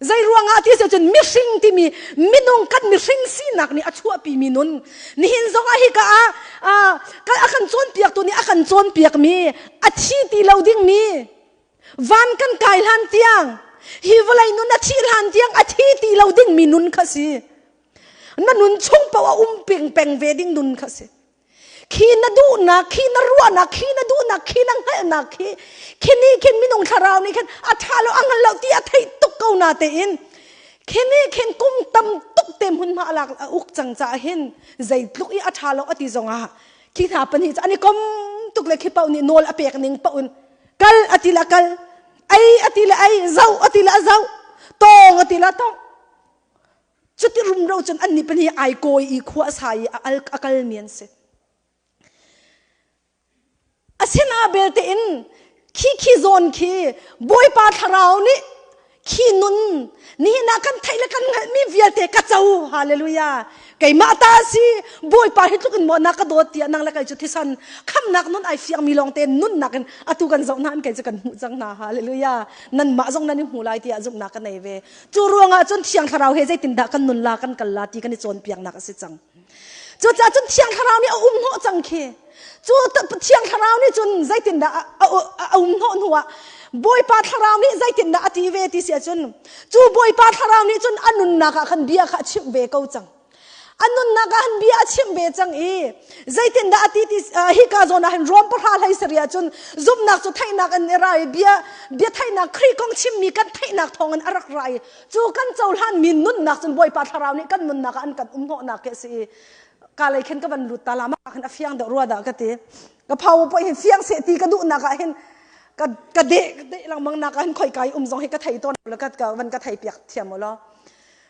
Zei ruangah ti si cun mihring timi minung kan mihring sinak nih a chuahpimi nun nihin zongah hika ah a kan cawnpiaktu nih a kan cawnpiakmi a thi ti lo dingmi van kan kai hlan tiang hi vawlei nun a thih hlan tiang a thi ti lo dingmi nun kha si na nun chung paoh a um peng peng ve ding nun kha si Khi na duhnak, khi na ruahnak, khi na duhnak, khi na hngalhnak khi khi nih khin minung thlarau nih khin a ṭha lo a hngal lo ti a theih tuk ko na tein khi nih khin kum tam tuk te hmunhma a lak a uk cang caah hin zeitluk i a ṭha lo a ti zongah khi hna pahnih cu an i kom tuk le khi paoh nih nawl a pek ning paoh in kal a ti le a kal ei a ti le ei zoh a ti le a zoh tawng a ti le a tawng Cuti rumro cun annih pahnih ai kawi i khua a sa i a, al, a kalmi an si. Asina belte in khi khi zawn khi Bawipa thlarau nih khi nun nihin ah kan theih le kan hngalhmi vialte ka co hallelujah keimah ta si Bawipa hi tluk in maw na ka dawt tiah nang le kei cu thisan khamnak nun ai fiangmi lawng te nunnak in atu kan zoh hna in kei cu kan hmuh cang hna hallelujah nanmah zong nan i hmu lai tiah zumhnak ka nei ve Cu ruangah cun Thiang Thlarau he zeitindah kan nun la kan kal la ti kan i cawnpiaknak a si cang. Cucaah cun Thiang Thlarau nih a um hnawh cang khi. Cu Thiang Thlarau nih cun zeitindah a um hnawh hnuah Bawipa Thlarau nih zeitindah a ti ve ti si ahcun cu Bawipa Thlarau nih cun a nunnak ah khan bia kha a chimh ve ko cang. A nunnak ah han bia a chimh ve cang i zeitindah a ti ti hika zawn ah hin Rom pahra hlei sarih ah cun zumhnak cu theihnak in i ra i bia bia theihnak Khrih kong chimmi kan theihnak thawngin a rak ra i cu kan cohlanmi nunnak cun Bawipa thlarau nih kan nunnak ah an kan um hnawhnak khi a si i ka lei khin ka van lut ta la mah khin a fiang deuh rua dah ka ti ka phau poi hin fiang seh ti ka duhnak ah hin. Ka ka deh ka deh lengmang nak ah hin khoi kai um zong hi ka thei tawn lo ka ka van ka thei piak thiam u law.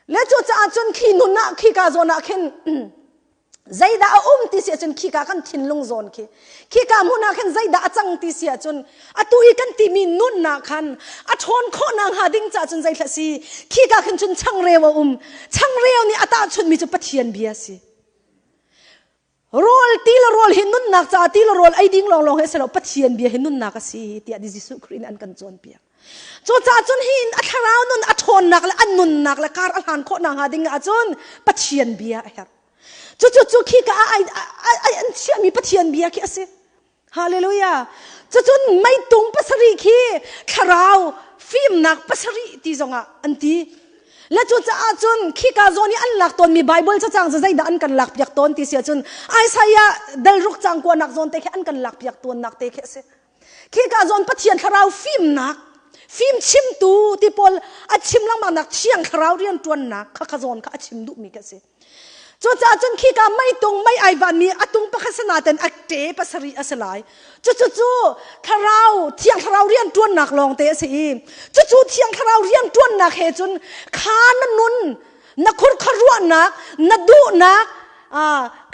Le cu caah cun khi nun ah khi ka zawn ah khin zeidah a um ti si ahcun khika kan thinlung zawn khi khika hmun ah khin zeidah a cang ti si ahcun atu i kan timi nunnak khan a ṭhawn khawh nak hnga ding caah cun zeithla si khika khin cun changreu a um changreu nih a tahchunhmi cu Pathian bia si rawl ti le rawl hi nunnak caah ti le rawl ei ding lawnglawng hi a si lo Pathian bia hi nunnak a si tiah Jesuh Khrih nih an kan cawnpiak Cucaah cun hi a thlarau nun a ṭhawnnak le a nunnak le kar a hlan khawh nakhnga ding ahcun Pathian bia a herh. Cucu cu khi ka ai an chiahmi Pathian bia khi a si. Hallelujah. Cucun meitung pasarih khi thlarau fimnak pasarih ti zongah an ti. Le cucaah cun khika zawn i an lak tawnmi Bible cacang cu zeidah an kan lak piak tawn ti si ahcun Isaiah dal ruk cang kuanak zawn te khi an kan lak piak tawnnak te khi a si. Khika zawn Pathian thlarau fimnak, fim chimtu ti pawl a chim lengmangnak thiang thlarau rian ṭuannak kha kha zawn kha a chim duhmi ka si. Cucaah cun khika meitung mei ai vanmi a tung pakhat sinaten a ṭe pasarih a si lai. Cucu cu thlarau thiang thlarau rian ṭuannak lawng te a si i cucu thiang thlarau rian ṭuannak he cun kha na nun na khurkha ruahnak na duhnak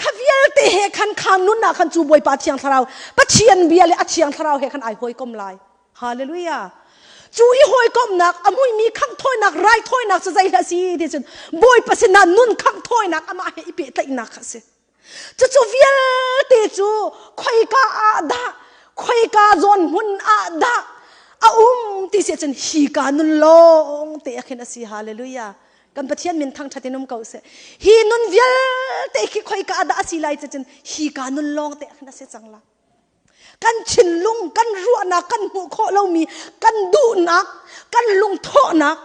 kha vialte he khan kha nun ah khan cu Bawipa thiang thlarau Pathian bia le a thiang thlarau he khan ai hawikom lai hallelujah cu i hawikomnak a muimi khangh thawinak raithawinak cu zei si ti cun Bawipa sinah nun khangh thawinak amah he i pehtlaihnak kha a si Cucu vialte cu khoika ah dah, khoika zawn hmun ah dah a um ti si ahcun hi ka nun lawng te ah khin a si. Hallelujah. Kan Pathian min thangṭhat in um ko seh. Hi nun vialte khi khoika ah dah a si lai ti cun hi ka nun lawng te ah khin a si cang la. Kan thinlung, kan ruahnak, kan hmuh khawh lomi, kan duhnak, kan lungthawhnak,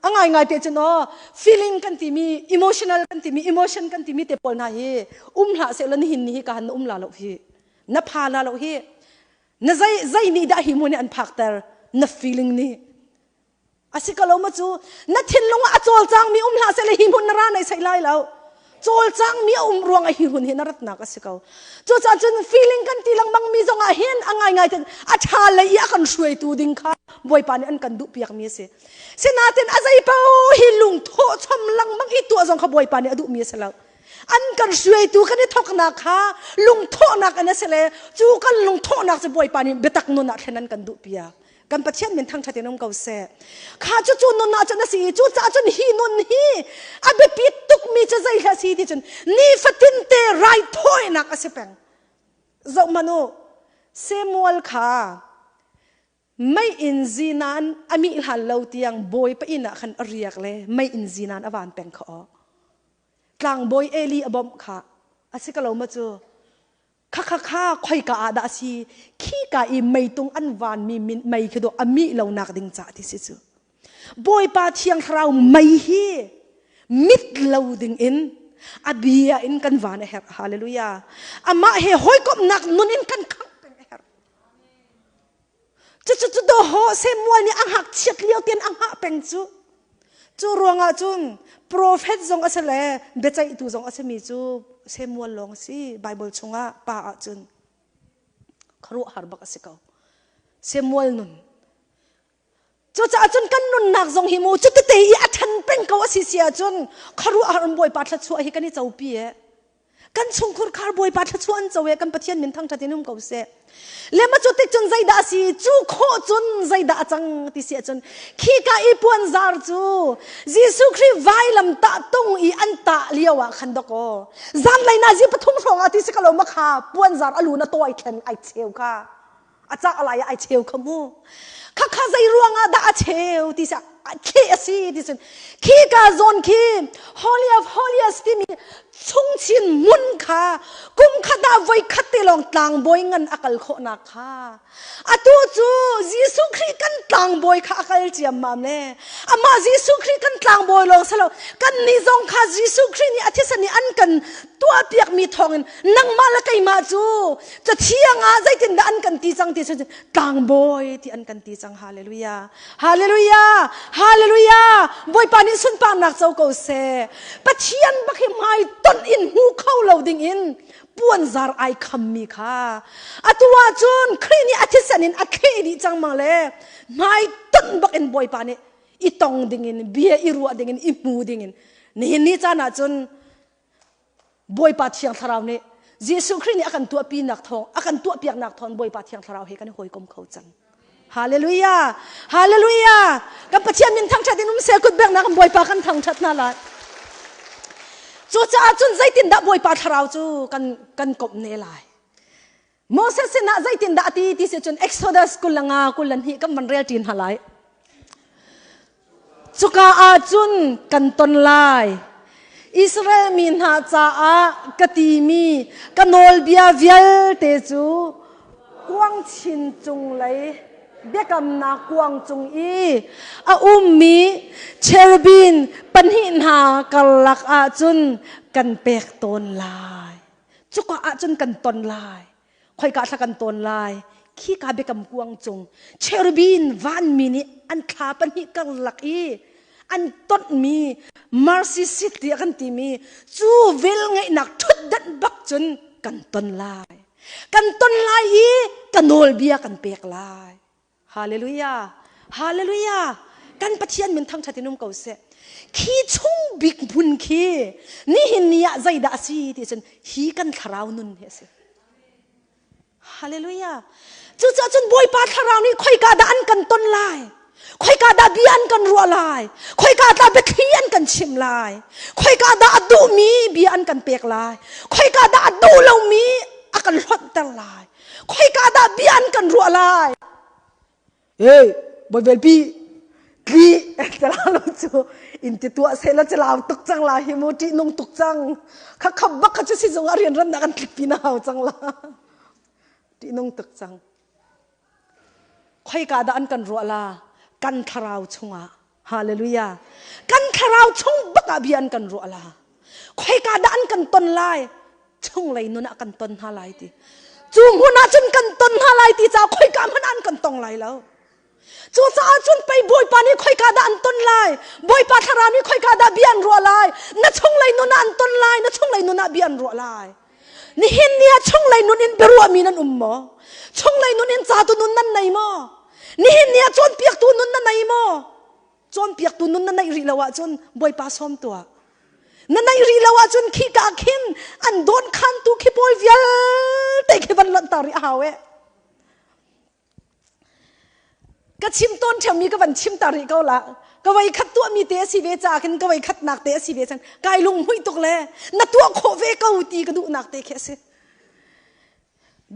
a ngaingai te cun aw feeling kan timi emotional kan timi emotion kan timi te pawl hna hi um hlah seh law nihin ni hi ka han na um la lo hi na pha la lo hi na zei zei nih dah hi hmun hi an phakter na feeling nih A si ko lo ma cu na thinlung ah a cawlcangmi um hlah sehleh hi hmun na ra nei sai lai lo. Cawlcangmi a um ruang ah hi hmun hi na ratnak a si ko. Cucaah cun feeling kan ti lengmang mi zong ah hin a ngaingai ten a ṭha lei i a kan hruaitu ding kha Bawipa nih an kan duh piakmi a si. Sinain a zei paoh hi lungthawh chom lengmang i tuah zong kha Bawipa nih a duhmi a si lo. An kan hruaitu kan i thawknak kha lungthawhnak in a si le cu kan lungthawhnak cu Bawipa nih biatak nun ah thlen an kan duh piak. Kan Pathian min thangṭhat in um ko seh. Kha cu cu nun ah cun a si i cucaah cun hi nun hi a biapi tukmi cu zei hlah si ti cun nifatin te raithawinak a si peng. Zoh hmanh u, Samuel kha mei in zinan a mih hlan lo tiang Bawipa inn ah khan a riak le mei in zinan a van peng kha aw. Tlangbawi Eli a bawmh kha a si ka lo ma cu Khakha khoika ah dah a si khika i meitung an vanmi mei khi dawh a mih lonak ding ca ti si cu Bawipa thiang thlarau mei hi mit lo ding in a bia in kan van a herh hallelujah amah he hawikomhnak nun in kan khangh peng a herh Cucu cu dawhawh Samuel nih a ngakchiat lio tein a hngah peng cu. Cu ruangah cun profet zong a si le biaceihtu zong a simi cu Samuel lawng a si Bible chungah pa ahcun khuaruahhar bak a si ko. Samuel nun. Cucaah cun kan nunnak zong hi mu cutete i a ṭhan peng ko a si si ahcun khuaruahhar in Bawipa thluachuah hi kan i copi e. Kan chungkhur khar Bawipa thluachuah an co e kan Pathian min thangṭhat in um ko seh. Le ma cu tik cun zeidah a si cu khawh cun zeidah a cang ti si ahcun khika i puanzar cu Jesuh Khrih vailam tah tung i an tah lio ah khan dawkaw zanlei na zi pathum hrawng ah ti si ka lo ma kha puanzar a lu na tawi thlen ai cheu kha a cah lai ah ai cheu kha mu khakha zei ruangah dah a cheu ti sa thleh a si ti cun khi ka zawn khi holy of holiest timi chungchin hmun kha kum khat ah voi khat te lawng tlangbawi ngan a kal khawhnak kha atu cu Jesuh Khrih kan tlangbawi kha a kal ciammam le amah Jesuh Khrih kan tlangbawi lawng silo kan nih zong kha Jesuh Khrih nih a thisen nih an kan tuahpiakmi thawngin nangmah le keimah cu Cathiang ah zeitindah an kan ti cang ti cu tlangbawi ti an kan ti cang. Hallelujah. Hallelujah. Hallelujah! Bawipa nih sunparnak co ko seh. Pathian bak hi hmai tonh in hmu kho lo ding in puanzar ai khammi kha atu ahcun Khrih nih a thisen in a thleh dih cang mang le hmai tonh bak in Bawipa nih i tong ding in bia i ruah ding in i hmu ding in nihin ni caan ahcun Bawipa Thiang Thlarau nih Jesuh Khrih nih a kan tuahpinak thawng a kan tuahpiaknak thawng Bawipa Thiang Thlarau he kan i hawikom kho cang. Hallelujah! Hallelujah! Kan Pathian min thangṭhat in um seh kut beknak in Bawipa kan thangṭhat hna lai. Cucaah cun zeitindah Bawipa Thlarau cu kan kan komh ne lai? Moses sinah zeitindah a ti ti si cun Exodus 25 22 kan van rel ṭin hna lai. Cuka ah cun kan ton lai. Israel mi hna caah ka timi ka nawlbia vialte cu kuangchin cunglei biakamnak kuang cung i a ummi cherubim pahnih hna karlak ah cun kan pek tawn lai. Cuka ahcun kan ton lai. Khoika thla kan ton lai. Khika biakam kuang cung cherubim vanmi nih an thla pahnih karlak i an tonhmi mercy seat tiah kan timi cu velngeihnak ṭhutdanh bak cun kan ton lai. Kan ton lai i ka nawlbia kan pek lai. Hallelujah. Hallelujah. Kan Pathian min thangṭhat in um ko seh. Khi chung bik hmun khi nihin ni ah zeidah a si ti cun hi kan thlarau nun hi a si. Hallelujah. Cucaah cun Bawipa thlarau nih khoika dah an kan ton lai? Khoika dah bia an kan ruah lai? Khoika dah biathli an kan chim lai? Khoika dah a duhmi bia an kan pek lai? Khoika dah a duh lomi a kan hlonhter lai? Khoika dah bia an kan ruah lai? Hey, bawivelpi tli tala lo cu in ti tuah se la celau tuk cang la hi mu ṭih nung tuk cang kha khap bak kha cu sizung a rian ran nak an tlik pi na hau cang la ṭih nung tuk cang khoika dah an kan ruah la kan thlarau chungah hallelujah kan thlarau chung bak ah bia an kan ruah la khoika dah an kan ton lai chunglei nun ah kan ton hna lai ti cu hmun ah cun kan ton hna lai ti ca khoika hmanh an kan tong lai lo cucaah cun pei bawipa nih khoika dah an ton lai bawipa thlarau nih khoika dah bia an ruah lai na chunglei nun ah an ton lai na chunglei nun ah bia an ruah lai nihin ni ah chunglei nun in biaruahmi nan um maw chunglei nun in ca tu nun nan nei maw nihin ni ah cawnpiaktu nun na nei maw Cawnpiaktu nun na neih rih lo ahcun Bawipa sawm tuah. Na neih rih lo ahcun khika khin an dawnkhantu khi pawl vialte khi van lonh ta rih a hau eh. Ka chim tawn ṭheumi ka van chim ta rih ko la. Ka voi khat tuahmi te a si ve caah khin ka voi khatnak te a si ve cang. Kai lunghmuih tuk le na tuah khawh ve ko ti ka duhnak te khi a si.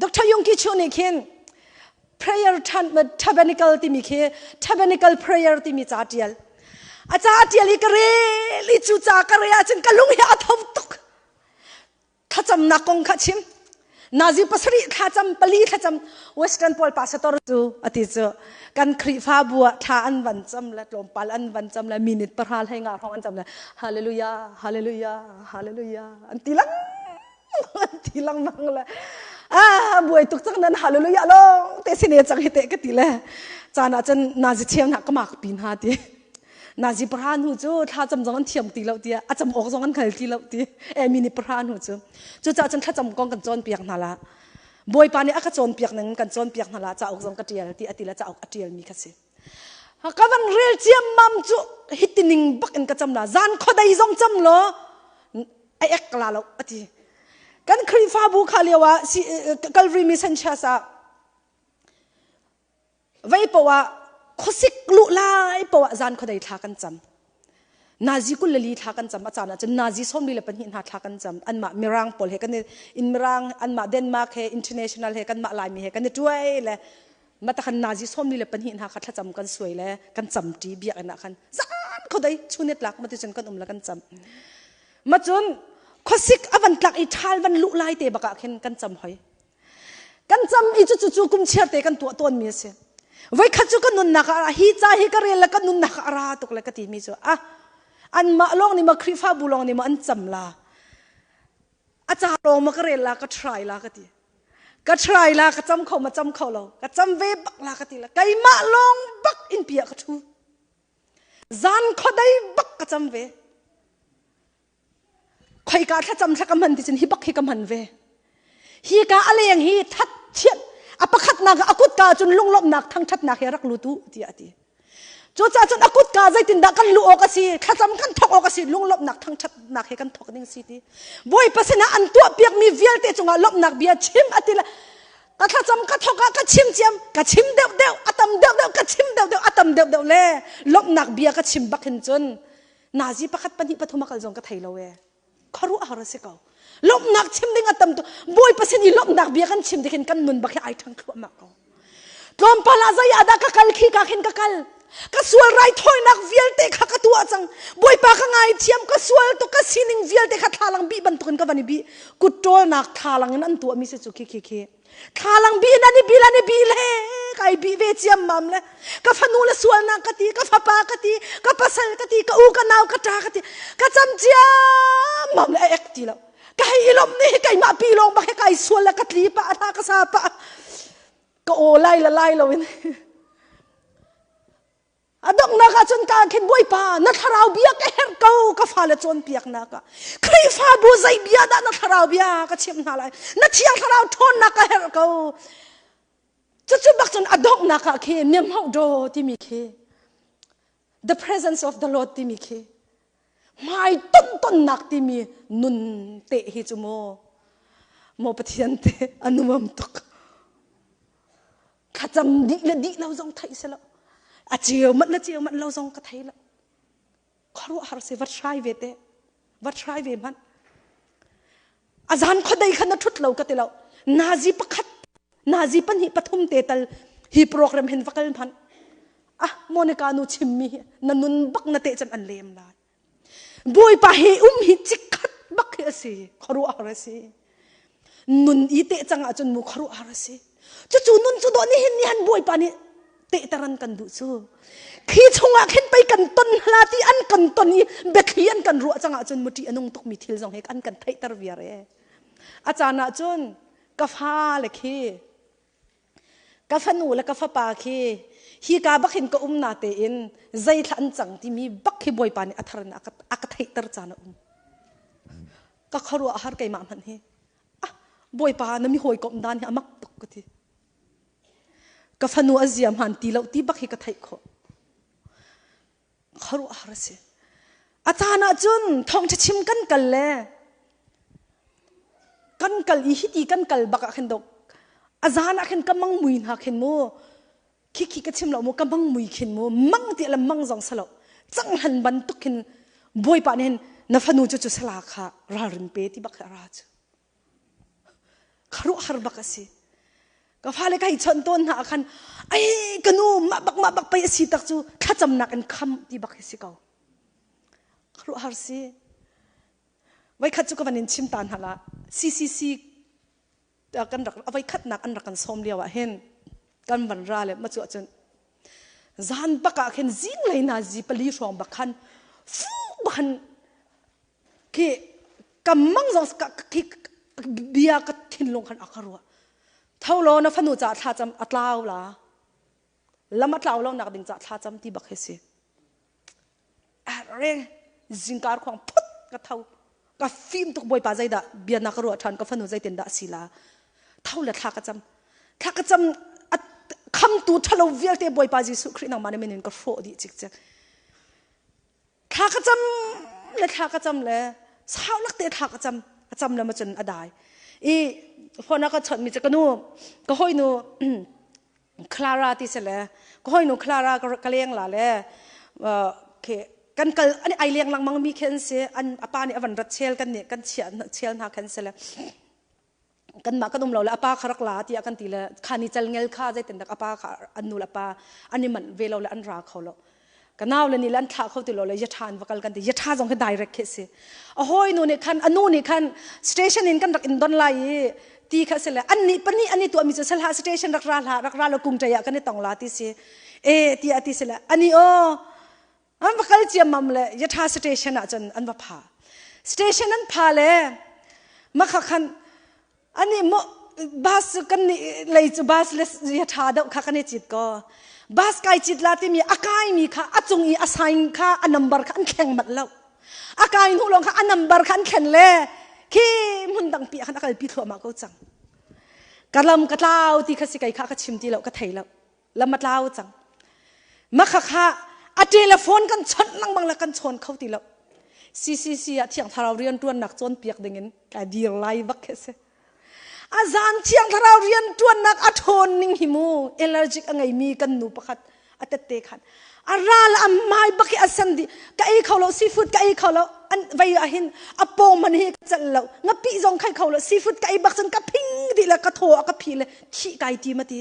Dr. Yong Ki Chu nih khin prayer tabernacle timi khi tabernacle prayer timi ca tial. A ca tial i ka rel i cu ca ka rel ahcun ka lung hi a tho tuk. Thlacamnak kong kha chim. Nazi pasarih thlacam, pali thlacam, Western pawl pastor cu ati cu kan Khrihfabu ah thla an van cam le tlawmpal an van cam le minute pahra hlei nga hrawng an cam le hallelujah hallelujah hallelujah an ti lang ti lengmang le ah buai tuk cang nan hallelujah lawng te sine cang hi te ka ti le caan ah cun nazi thiam na ka mak pi hna ti nazi pahra hnu cu thla cam zong an thiam ti lo ti a cam awk zong an hngal ti lo ti emi ni pahra hnu cu cucaah cun thlacam kong kan cawnpiak hna la bawipa nih a ka cawnpiak ning kan cawnpiak hna la cauk zong ka tial ti ati le cauk a tial mi kha si ka van rel ciammam cu hitining bak in ka cam la zan khodei zong cam law a ek la lo ati kan Khrihfabu kha lio ah Calvary Mission Church ah vei poah khuasik luh lai poah zan khuadei thla kan cam nazi kul le li thla kan cam a caan ah cun nazi sawmli le pahnih hna thla kan cam anmah mirang pawl he kan in mirang anmah Denmark he international he kanmah Laimi he kan i tuai le matakhan nazi sawmli le pahnih hna kha thlacam kan suai le kan cam ṭi biakinn ah khan zan khuadei chunet lak mati cun kan um le kan cam Ma cun khuasik a van tlak i ṭhal van luh lai te bak ah khin kan cam hoi. Kan cam i cu cu kum chiar te kan tuah tawnmi a si. Voikhat cu ka nunnak ah hi ca hi ka rel le ka nunnak ah a ra tuk le ka timi cu ah anmah lawng nih ma Khrihfabu lawng nih ma an cam la. A ca lawng ma ka rel la ka try la ka ti. Ka try la ka cam kho ma cam kho lo. Ka cam ve bak la ka ti la. Keimah lawng bak in pi ah ka ṭhu. Zan khuadei bak ka cam ve. Khoika thlacam thla ka hman ti cun hi bak hi ka hman ve. Hi ka a leng hi that thian a pakhatnak a kutka cun lunglawmhnak thangthatnak he rak lut u tiah a ti. Cucaah cun a kutka zeitindah kan luh awk a si, thlacam kan thawk awk a si, lunglawmhnak thangthatnak he kan thawk ding si ti. Bawipa sinah an tuahpiakmi vialte cungah lawmhnak bia chim a ti le ka thlacam ka thawk ah ka chim ciam, ka chim deuhdeuh, a tam deuhdeuh, ka chim deuhdeuh, a tam deuhdeuh le lawmhnak bia ka chim bak hin cun nazi pakhat pahnih pathum a kal zong ka thei lo ee. Khuaruahhar a si ko. Lawmhnak chim ding a tam tuk. Bawipa sin i lawmhnak bia kan chim tikhin kan nun bak hi ai ṭhang thluahmah ko. Tlawmpal ah zei ah dah ka kal khi ka khin ka kal. Ka sual raithawinak vialte kha ka tuah cang. Bawipa ka ngaithiam, ka sual tuk, ka sining vialte kha thlalang bih bantukin ka van i bih. Kut ṭawlnak thlalang in an tuahmi si cu khi khi khi. Thlalang bi nan i bil an i bil he kai bi ve ciammam le ka fanu le sualnak ka ti ka fapa ka ti ka pasal ka ti ka u ka nau ka ṭa ka ti ka cam ciammam le a ek ti lo ka hei i lawmh ni hi keimah pi lawng bak he kai sual le ka tli pah hna ka sa pah ka aw lai la lai lo in A donghnak ah cun ka khin Bawipa na thlarau bia ka herh ko ka fale cawnpiaknak ah Khrihfabu zei bia dah na thlarau bia ka chimh hna lai na thiang thlarau ṭhawnnak ka herh ko cucu bak cun a donghnak ah khi miamhauh daw timi khi the presence of the Lord timi khi hmai ton tonnak timi nun te hi cu maw maw Pathian te a nuam tuk Thlacam dih le dih lo zong theih si lo. A ceu manh le ceu manh lo zong ka thei lo. Khuaruahhar si va try ve te. Va try ve hmanh. A zan khuadei kha na ṭhut lo ka ti lo. Nazi pakhat, nazi pahnih pathum te tal hi program hin va kal hmanh. Ah, Monica nu chimmi hi na nun bak na teh cun an lem lai. Bawipa he um hi chikkhat bak hi a si. Khuaruahhar a si. Nun i teh cang ahcun mu khuaruahhar a si. Cucu nun cu dawh nihin ni han Bawipa nih tehter an kan duh cu. Khi chungah khin pei kan ton hla ti an kan ton i biathli an kan ruah cang ahcun mu ṭih a nung tukmi thil zong he an kan theihter viar e. A caan ahcun ka fale khi Ka fanu le ka fapa khi hika bak hin ka um na tein zeithla an cang timi bak khi Bawipa nih a thar in a ka theihter caan a um. Ka khuaruah har keimah hmanh hi. Ah, Bawipa na mi hawikomh dan hi a mak tuk ka ti. Ka fanu a zia hmaan ti lo ti bak hi ka theih khawh. Khuaruahhar a si. A caan ah cun thawngṭha chim kan kal le kan kal i hiti kan kal bak ah khin dok a zan ah khin ka mang mui hna khin mu khi khi ka chim lo mu ka mang mui khin mu mang ti le mang zong salo changhan bantuk khin bawipa nih hin na fanu cu cu sala kha ralrin pe ti bak ra cu Khuaruahhar bak a si. Ka fale ka hei chawnh tawn hna ah khan ai ka nu mah bak mah bak pei a si tak cu thlacamnak in kham ti bak hi si ko. Khuaruahhar si. Voikhat cu ka van in chim ta hna la CCC kan rak voikhatnak an rak kan sawm lio ah hin kan van ra le ma cu ahcun zan bak ah khin zinglei na zi pali hrawng bak khan fuk bak khan Khi ka mang zong khi bia ka thinlung khan a ka ruah. Tho law na fanu caah thlacam a tlau la. Lam a tlau lo nak ding caah thlacam ti bak hi si. Re zingkar khuang phut ka tho. Ka fim tuk bawipa zeidah bia na ka ruah ṭhan ka fanu zeitin dah si la. Tho le thla ka cam. Thla ka cam khamtu ṭhalo vialte bawipa Jesuh Khrih nangmah na min in ka hrawh dih cikcek. Thla ka cam le thla ka cam le sau lak te thla ka cam a cam le ma cun a dai i phone a ka chawnh mi cu ka nu ka hawinu Clara ti si le ka hawinu Clara ka leng la le khi kan kal an ai leng lengmang mi khi an si an apa nih a van rat chel kan nih kan chiah chel hna khan si le kanmah kan um lo le apa kha rak la tiah kan ti le kha ni cal ngel kha zeitin dak apa kha an nu le pa an i manh ve lo le an ra kho lo ka nau le nih le an thlah kho ti lo le yatha an va kal kan ti yatha zong hi direct khi si a hawi nu nih khan a nu nih khan station in kan rak in don lai i ti kha si le an nih pahnih an i tuah mi cu salha station rak ra hlah rak ra lo kung ṭei ah kan i tong la ti si e ti a ti si le ani aw An va kal ciammam le Yatha station ah cun an va pha. Station an pha le makha khan ani mo bus kan ni lei cu bus le Yatha deuh kha kan i cit ko. Bus kai cit la timi a kaimi kha a cung i a sign kha a number kha an thleng manh lo. A kai hnu lawng kha a number kha an thlen le khi hmun dang pi ah khan a kalpi thluahmah ko cang. Ka lam ka tlau ti kha si kai kha ka chim ti lo ka thei lo. Lam a tlau cang. Makha kha a telephone kan chawnh lengmang le kan chawn kho ti lo. CCC ah thiang thlarau rian ṭuannak cawnpiak dingin ka dir lai bak khi si. A zan thiang thlarau rian ṭuannak a ṭhawn ning hi mu allergic a ngeimi kan nu pakhat a tette khan a ral a mai bak hi a san dih ka ei kho lo seafood ka ei kho lo an vei ah hin a paw man hi ka celh lo ngapi zong khai kho lo seafood ka ei bak cun ka phing dih le ka thaw a ka phi le thih kai ti ma ti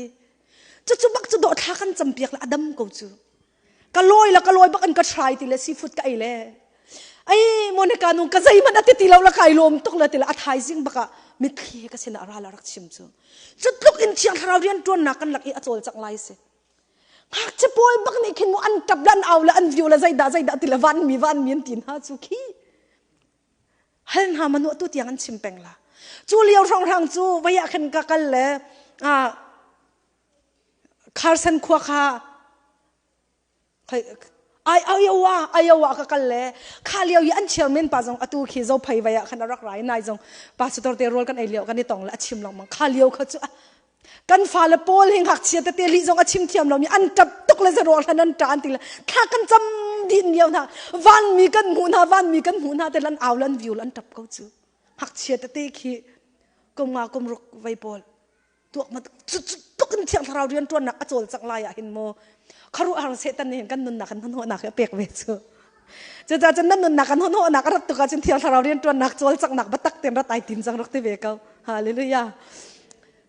cucu bak cu dawh thla kan campiak le a dam ko cu ka lawi la ka lawi bak an ka try ti le seafood ka ei le ai Monica nu ka zeihmanh a ti ti lo la kai lawm tuk le ti le a thaizing bak ah mitthli ka sin ah ral a rak chim cu cu tluk in thiang thlarau rian ṭuannak kan lak i a cawl cang lai si ngakchia pawl bak nih khin mu an ṭap le an au le an view le zeidah zeidah ti le van mi van mi an ti hna cu khi hal hna manu tu tiang an chim peng la cu lio hrawnghrang cu vei ah khin ka kal le Carson khua kha Iowa Iowa ka kal le kha lio i an chairman pa zong atu khi zophei vai ah khan a rak rai nai zong pastor te rual kan ei lio kan i tong le a chim lengmang kha lio kha cu kan fale pawl hi ngakchia tete lih zong a chim thiam lomi an ṭap tuk le zaruah hlan an ṭa an ti le thla kan cam din lio hna vanmi kan hmuh hna vanmi kan hmuh hna te lan au lan viul an ṭap ko cu ngakchia tete khi kum nga kum ruk vei pawl tuak ma cu tuk in thiang thlarau rian ṭuannak a cawl cang lai ah hin maw kharu har setan nih hin kan nunnak kan hnahnawhnak hi a pek ve cu cucaah cun nan nunnak kan hnahnawhnak a rat tuk ahcun thiang thlarau rian ṭuannak cawl cangnak biatak tein rat ai tim cang rak ti ve ko hallelujah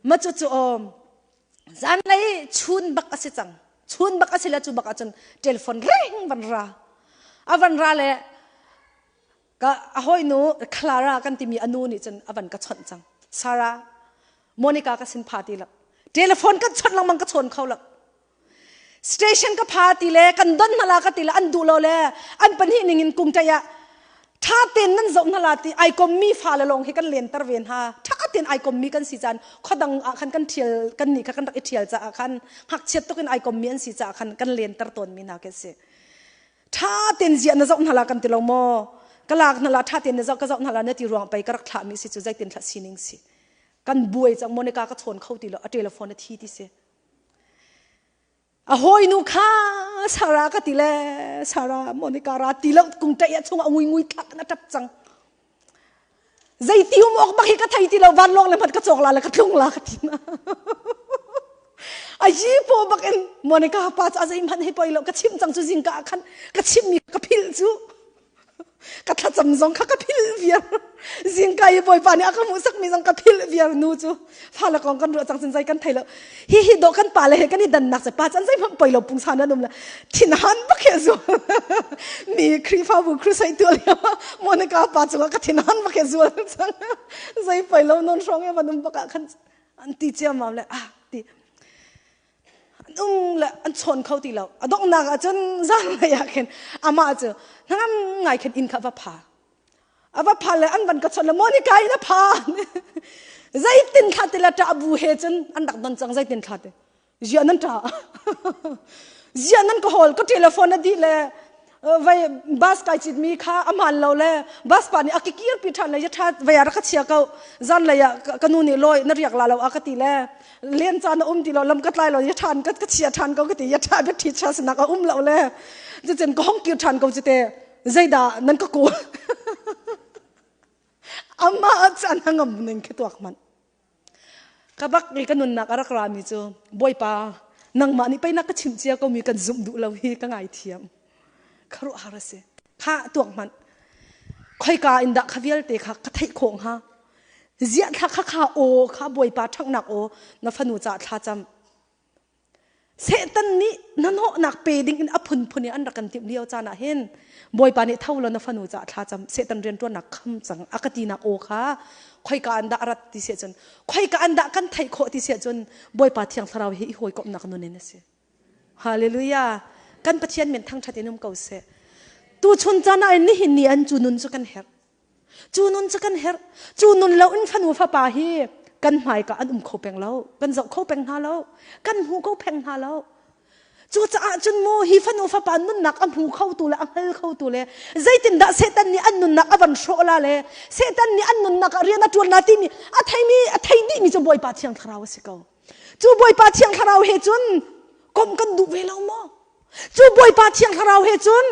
ma cu cu awm zanlei chun bak a si cang chun bak a si le cu bak ahcun telephone ring van ra a van ra le ka a hawinu Clara kan timi a nu nih cun a van ka chawnh cang Sarah Monica ka sin pha ti lo telephone kan chawnh lengmang ka chawn kho lo station ka pha ti le kan don hna la ka ti le an duh lo le an pahnih ning in kungtai ah tha ten nan zoh hna la ti ai kom mi fa le lawng hi kan len ter ve hna tha ten ai kom mi kan si caan khodang ah khan kan thial kan nih kha kan rak i thial caah khan ngakchiat tuk in ai kom mi an si caah khan kan len ter tawn mi hna ke si Ṭha tein ziah na zoh hna la kan ti lo maw? Ka lak hna la ṭha tein na zoh ka zoh hna la na ti ruang pei ka rak thlah mi si cu zeitin thlah sining si. Kan buai cang Monica ka chawn kho ti lo a telephone a thi ti si. A hawinu kha Sarah ka ti le Sarah Monica ra ti lo kung ṭaih ah chung a ngui ngui thlak na ṭap cang. Zeiti um awk bak hi ka thei ti lo vanlawng le hmat ka cawk la le ka tlung la ka ti na. A yi po bak in Monica pa cu a zeihmanh hi poi lo ka chim cang cu zingka ah khan ka chimmi ka philh cu ka thlacam zong kha ka philh viar zingka i bawipa nih a ka hmuhsakmi zong ka philh viar nu cu fale kong kan ruah cang cun zei kan thei lo hi hi dawh kan pa le he kan i dannak cu pa can zeihmanh poi lo pungsan an um le thinhan bak he zual mi Khrihfabu crusade tu lio Monica pa cungah ka thinhan bak he zual cang zei poi lo non hrawng e van um bak ah khan an ti ciammam le ah ti an um le an chawn kho ti lo a donghnak ah cun zanlei ah khin amah cu hnangam ngai khin inn kha va pha a va phan le an van ka chawnh le Monica in a phan zeitin thla ti le ṭah bu he cun an rak don cang zeitin thla ti zia nan ṭah zia nan ka hawl ka telephone a dih le vai bus kai cit mi kha a hmaan lo le bus pa nih a kikir pi ṭhan le ya ṭha vai ah rak ka chia ko zan lei ah ka nu nih lawi na riak la lo a ka ti le len caan a um ti lo lam ka tlai lo ya ṭhan ka chia ṭhan ko ka ti ya ṭha bia ṭhi cha sinak a um lo le cucun ka hong kir ṭhan ko cu te zeidah nan ka kawl amah caan ngam ning khi tuak man ka bak i ka nunnak a rak rami cu bawipa nangmah nih pei na ka chimh cia ko mi kan zumh duh lo hi ka ngai thiam kharuah har a si kha tuak hmanh khoika in dah kha vialte kha ka theih khawh hnga ziah thla kha kha aw kha bawipa ṭhanghnak aw na fanu ca thla cam Satan nih hnahnawhnak pe ding in a phunphun in an rak kan timh lio caan ah hin Bawipa nih tho law na fanu caah thla cam Satan rianṭuannak kham cang a ka tinak aw kha khoika an dah a rat ti si ahcun khoika an dah kan theih khawh ti si ahcun Bawipa Thiang Thlarau hi i hawikomhnak nun in a si. Hallelujah. Kan Pathian min thangṭhat in um ko seh. Tuchun caan ah nihin ni an cu nun cu kan herh. Cu nun cu kan herh. Cu nun lo in fanu fapa hi kan hmaika an um kho peng lo. Kan zoh kho peng hna lo. Kan hmu kho peng hna lo. Cucaah cun mu hi fanu fapa nunnak a hmu khotu le a hngal khotu le zeitindah Satan nih an nunnak a van hrawh la le Satan nih an nunnak ah rian a ṭuan la timi a theimi a thei dihmi cu Bawipa Thiang Thlarau a si ko. Cu Bawipa Thiang Thlarau he cun komh kan duh ve lo maw? Cu Bawipa Thiang Thlarau he cun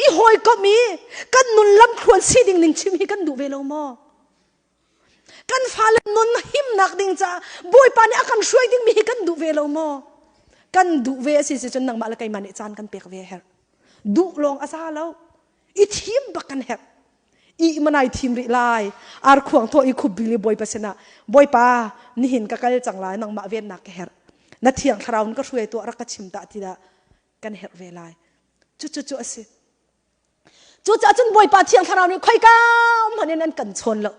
i hawikomh i kan nun lamthluan si ding ning chim hi kan duh ve lo maw? Kan fale nun himnak ding caah Bawipa nih a kan hruai dingmi hi kan duh ve lo maw? Kan duh ve a si si cun nangmah le keimah nih caan kan pek ve a herh. Duh lawng a za lo. I thim bak kan herh. I manai thim rih lai. Ar khuang thaw i khup bil i Bawipa sinah Bawipa nihin ka kal cang lai nangmah vennak ka herh. Na thiang thlarau in ka hruai tuah rak ka chim ta ti dah kan herh ve lai. Cucu cu a si. Cucaah cun Bawipa Thiang Thlarau nih khoika hmanh in an kan chawn lo.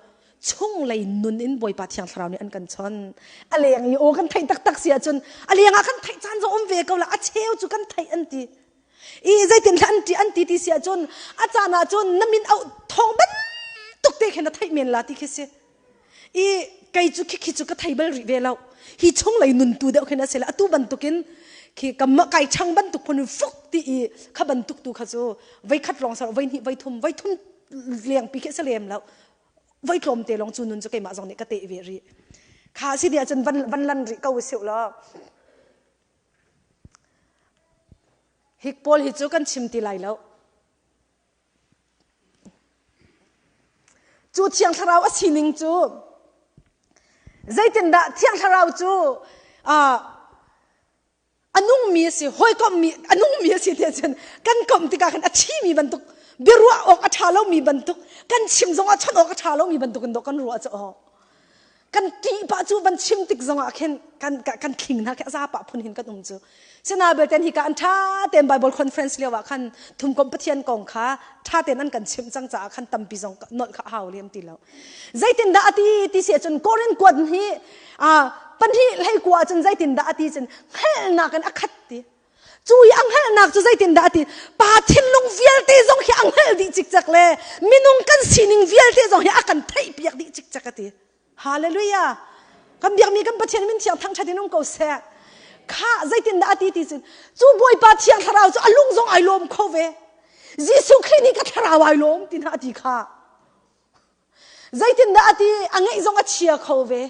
Chunglei nun in Bawipa Thiang Thlarau nih an kan chawn. A leng i aw kan theih taktak si ahcun a leng ah kan theih caan zong um ve ko la a cheu cu kan theih an ti. I zeitin hlah an ti an ti ti si ahcun a caan ahcun na min auh thawng bantuk te khin na theih men la ti khi si. I kei cu khikhi cu ka thei bal rih ve lo. Hi chunglei nun tu deuh khin a si le atu bantukin khi kam kai chang bantuk phun fuk ti i kha bantuk tu kha cu voi khat lawng sar voi hnih voi thum voi thum leng pi khi se lem lo voi tlawm te lawng cu nun cu keimah zong nih ka teh ve rih kha si dia cun van van lan rih ko siu lo hik pawl hi cu kan chim ti lai lo Cu Thiang Thlarau a sining cu zeitindah Thiang Thlarau cu a nungmi a si, hawikomhmi a nungmi a si ti ahcun kan komh tikah khan a thimi bantuk biaruah awk a ṭha lomi bantuk kan chim zongah chawnh awk a ṭha lomi bantuk in dawh kan ruah cu aw. Kan ṭih pah cu van chim tik zongah khin kan kan thling hna khi a za pah phun hin kan um cu. Sina belte hika an ṭha tein Bible conference lio ah khan thumkomh Pathian kong kha ṭha tein an kan chimh cang caah khan tampi zong nolh kha a hau lem ti lo. Zeitindah a ti ti si ahcun Korin kuat hi pahnih hlei kua ahcun zeitindah a ti cun hngalhnak in a khat ti. Cu i a hngalhnak cu zeitindah a ti? Pa thinlung vialte zong hi a hngalh dih cikcek le minung kan sining vialte zong hi a kan theihpiak dih cikcek a ti. Hallelujah! Kan biakmi kan Pathian min thiang thangṭhat in um ko seh. Kha zeitindah a ti ti cun cu Bawipa Thiang Thlarau cu a lung zong ai lawm kho ve. Jesuh Khrih nih ka thlarau ai lawm ti hna a ti kha. Zeitindah a ti? A ngeih zong a chia kho ve.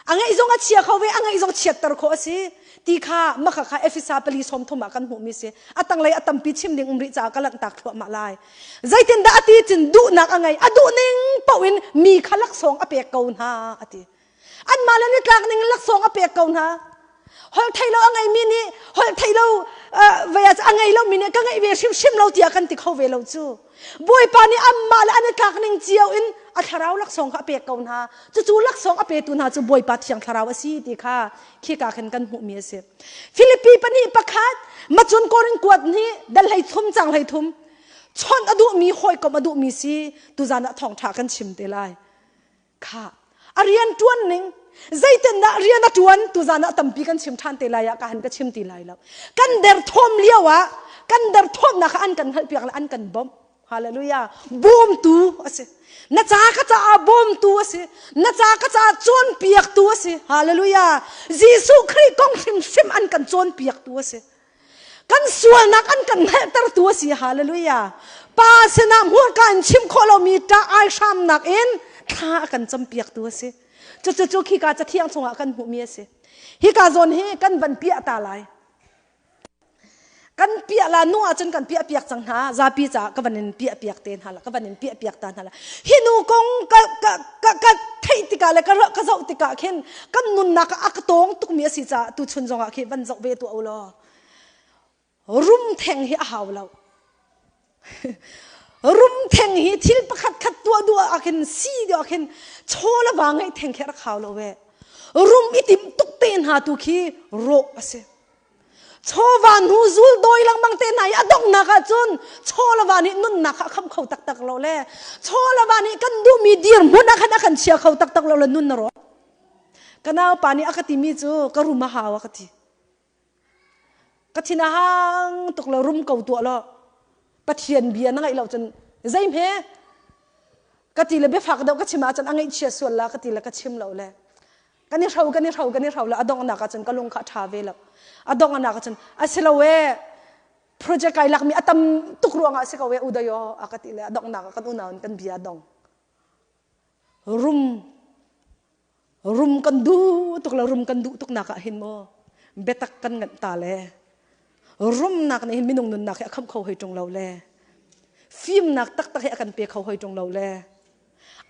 A ngeih zong a chia kho ve, a ngeih zong chiatter khawh a si. Ti kha maka kha Efesa pali sawm thum ah kan hmuhmi si. A tanglei a tampi chim ding um rih caah ka lanhtak thluahmah lai. Zeitindah a ti cun duhnak a ngei. A duh ning paoh in mi kha laksawng a pek ko hna a ti. Anmah le nitlak ning laksawng a pek ko hna. Holh thei lo a ngeimi nih holh thei lo vei ah a ngei lomi nih ka ngeih ve hrimhrim lo tiah kan ti kho ve lo cu. Bawipa nih anmah le an i tlak ning cio in a thlarau laksawng kha a pek ko hna. Cucu laksawng a petu hna cu Bawipa Thiang Thlarau a si ti kha khika khan kan hmuhmi a si. Filipi pahnih pakhat macun Korin kuat nih dal hlei thum cang hlei thum chawnh a duhmi hawikom a duhmi si tuzan ah thawngṭha kan chim te lai. Kha a rian ṭuan ning zeitindah rian a ṭuan tuzan ah tampi kan chim ṭhan te lai ah ka han ka chim ti lai lo. Kan derthawm lio ah kan derthawmnak kha an kan hngalhpiak le an kan bawmh. Hallelujah. Bawmtu a si. Na ca ka caah bawmtu a si. Na ca ka caah cawnpiaktu a si. Hallelujah. Jesuh Khrih kong hrimhrim an kan cawnpiaktu a si. Kan sualnak an kan hngalhtertu a si. Hallelujah. Pa sinah hmurka in chim khawh lomi ṭah ai hramnak in thla a kan campiaktu a si. Cucu cu khika cathiang chungah kan hmuhmi a si. Hika zawn hi kan van piah ta lai. Kan piah la nu ahcun kan piah piak cang hna. Zapi caah ka van in piah piak te hna la. Ka van in piah piak ta hna la. Hi nu kong ka ka ka ka theih tikah le ka ka zoh tikah khin kan nunnak ah a ka tawng tukmi a si caah tuchun zongah khi van zoh ve tuah u law rum theng hi a hau lo rum theng hi thil pakhat khat tuah duh ah khin si deuh ah khin chaw le va ngeih theng khi rak hau lo ve rum i tim tuk te hna tu khi rawh a si Chawva hnu zul dawi lengmang te hna i a donghnak ahcun chaw le va nih nunnak kha a kham kho taktak lo le chaw le va nih kan duhmi dirhmun ah khan a kan chia kho taktak lo le nun na rawk. Ka naupa nih a ka timi cu ka rum a hau a ka ti. Ka thin a hang tuk lo rum ko tuah law Pathian bia na ngaih lo cun zeihme ka ti le biafak deuh ka chim ahcun a ngaihchia sual la ka ti le ka chim lo le. Kan i hro kan i hro kan i hro le a donghnak ahcun ka lung kha a ṭha ve lo. A donghnak ahcun a si lo ee project kai lakmi a tam tuk ruangah a si ko ee udayo a ka ti le a donghnak ah kan unau in kan bia dong. Rum rum kan duh tuk lo rum kan duh tuk nak ah hin maw biatak kan nganh ta le rumnak nih hin minung nunnak hi a khamh kho hoi ṭung lo le fimnak taktak hi a kan pe kho hoi ṭung lo le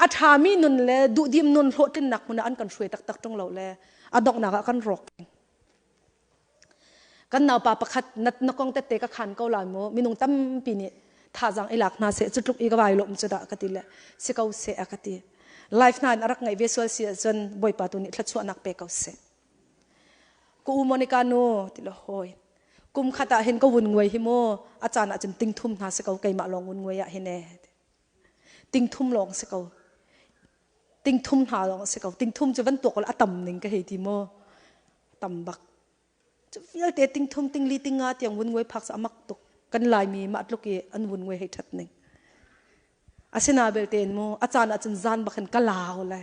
a ṭhami nun le duhdim nun hlawhtlinnak hmun ah an kan hruai taktak ṭung lo le a donghnak ah kan rawk. Kan naupa pakhat na, na kong tette ka khan ko lai mu minung tampi nih thazang i lak hna seh cu tluk i ka vai lawm cu dah ka ti le si ko seh a ka ti. Life hna in a rak ngaih ve sual si ahcun Bawipa tu nih thluachuahnak pe ko seh. Ka u Monica nu ti le hawi kum khat ah hin ka vun nguai hi mu a caan ah cun ting thum hna si ko keimah lawng vun nguai ah hin e Ting thum lawng si ko. Ting thum hna lawng si ko. Ting thum cu van tuak a tam ning ka hei ti mu. Tam bak. Cu vialte ting thum ting li ting nga tiang vun nguai phak sa amak tuk. Kan Laimi mah tluk i an vun nguai hei that ning. Asina belte in mu a caan ah cun zan bak in ka lau le.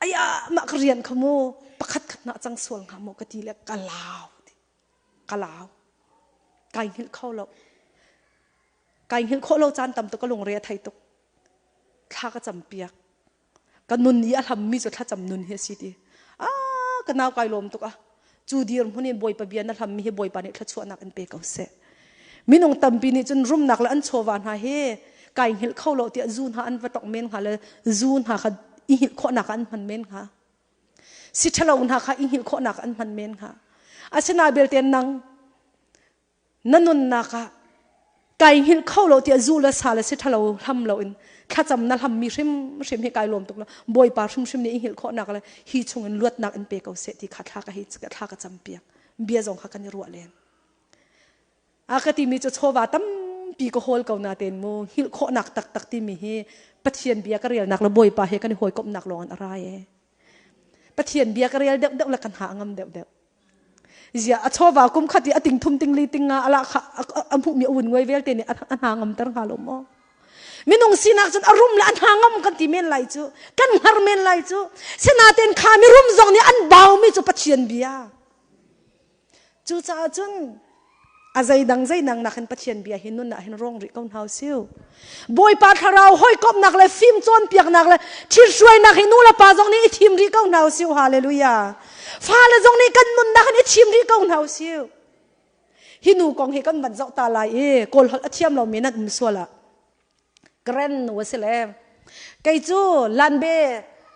Aya mah ka rian kha mu pakhat khat na cang sual hnga mu ka ti le ka lau. Ka lau. Kai hngilh kho lo. Kai hngilh khawh lo caan tam tuk ka lungre a thei tuk. Thla ka cam piak. Ka nun i a hlammi cu thlacam nun hi a si ti. Ah, ka nau kai lawm tuk ah. Cu dir hmun in Bawipa bia na hlammi hi Bawipa nih thluachuahnak in pe ko seh. Minung tampi nih cun rumnak le an chawva hna hi kai hngilh kho lo tiah zu hna an va tong men hnga le zu hna kha i hngilh khawhnak ah an hman men hnga. Si ṭhalo hna kha i hngilh khawhnak ah an hman men hnga. Asinain belte nang Na nunnak ah kai hngilh kho lo tiah zu le sa le si ṭhalo hlam loin thlacam na hlammi hrimhrim hi kai lawm tuk lo. Bawipa hrimhrim nih i hngilh khawhnak le hi chungin luatnak in pe ko seh ti kha thla ka hi thla ka campiak. Bia zong kha kan i ruah len. A ka timi cu chawva tampi ka hawl ko na ten mu hngilh khawhnak taktak timi hi Pathian bia ka relnak le Bawipa he kan i hawikomhnak lawng in a ra e. Pathian bia ka rel deuhdeuh le kan ha a ngam deuhdeuh. Ziah a chawva kum khat i a ting thum ting li ting nga ala kha a hmuhmi a vun nguai vialte nih a hna ngamter hnga lo maw? Minung sinak cun a rum le a hna ngam kan ti men lai cu kan hngar men lai cu sinaten kha mi rum zong nih an baumi cu Pathian bia. Cucaah cun a zeidang zeidang nak hin Pathian bia hi nun ah hin rong rih ko hna usih. Bawipa thlarau hawikomhnak le fim cawnpiaknak le ṭhithruainak hi nu le pa zong nih i thim rih ko hna usih. Hallelujah. Fale zong nih kan nunnak hin i thim rih ko hna usih. Hi nu kong hi kan van zoh ta lai i Kawl holh a thiam lomi nan um sual ah Grand nu a si le kei cu lanbe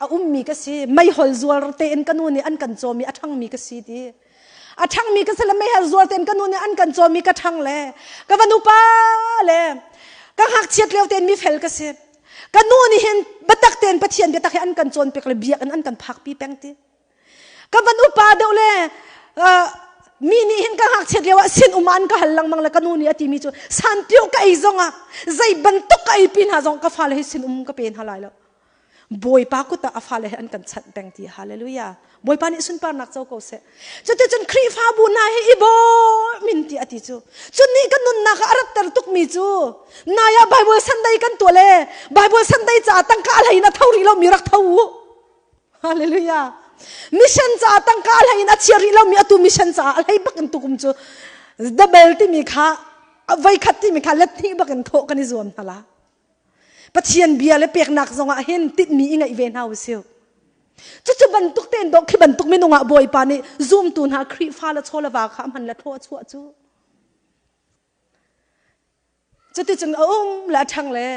a ummi ka si meihol zuar tein ka nu nih an kan cawmi a ṭhangmi ka si ti a ṭhangmi ka si le meihol zuar tein ka nu nih an kan cawmi ka ṭhang le ka va nupa le ka ngakchiat lio tein mi fel ka si ka nu nih hin biatak tein Pathian biatak hi an kan cawnpiak le biakinn an kan phakpi peng ti Ka van upa deuh le mi nih hin ka ngakchiat lio ah sin um an ka hal lengmang le ka nu nih a timi cu sanpio ka ei zong ah zei bantuk ka ei pi hna zong ka fale hi sin um ka pe hna lai lo. Bawipa kut ah a fale he an kan chanh peng ti hallelujah. Bawipa nih sunparnak co ko seh. Cuticun Khrihfabu hna hi i min ti a ti cu. Cun nih kan nunnak ah a ratter tukmi cu nai ah Bible Sunday kan tuah le Bible Sunday caah tangka a hlei in a tho rih lomi rak tho u. Hallelujah. Mission caah tangka a hlei in a chia rih lomi atu mission caah a hlei bak in tukum cu double timi kha voi khat timi kha let hnih bak in thawh kan i zuam hna la. Pathian bia le peknak zongah hin tinhmi i ngeih ve hna usih. Cucu bantuk tein dawh khi bantuk minung ah Bawipa nih zumtu hna Khrihfa le chaw le va kha hman le thaw a chuah cu. Cuticun a um le a ṭhang le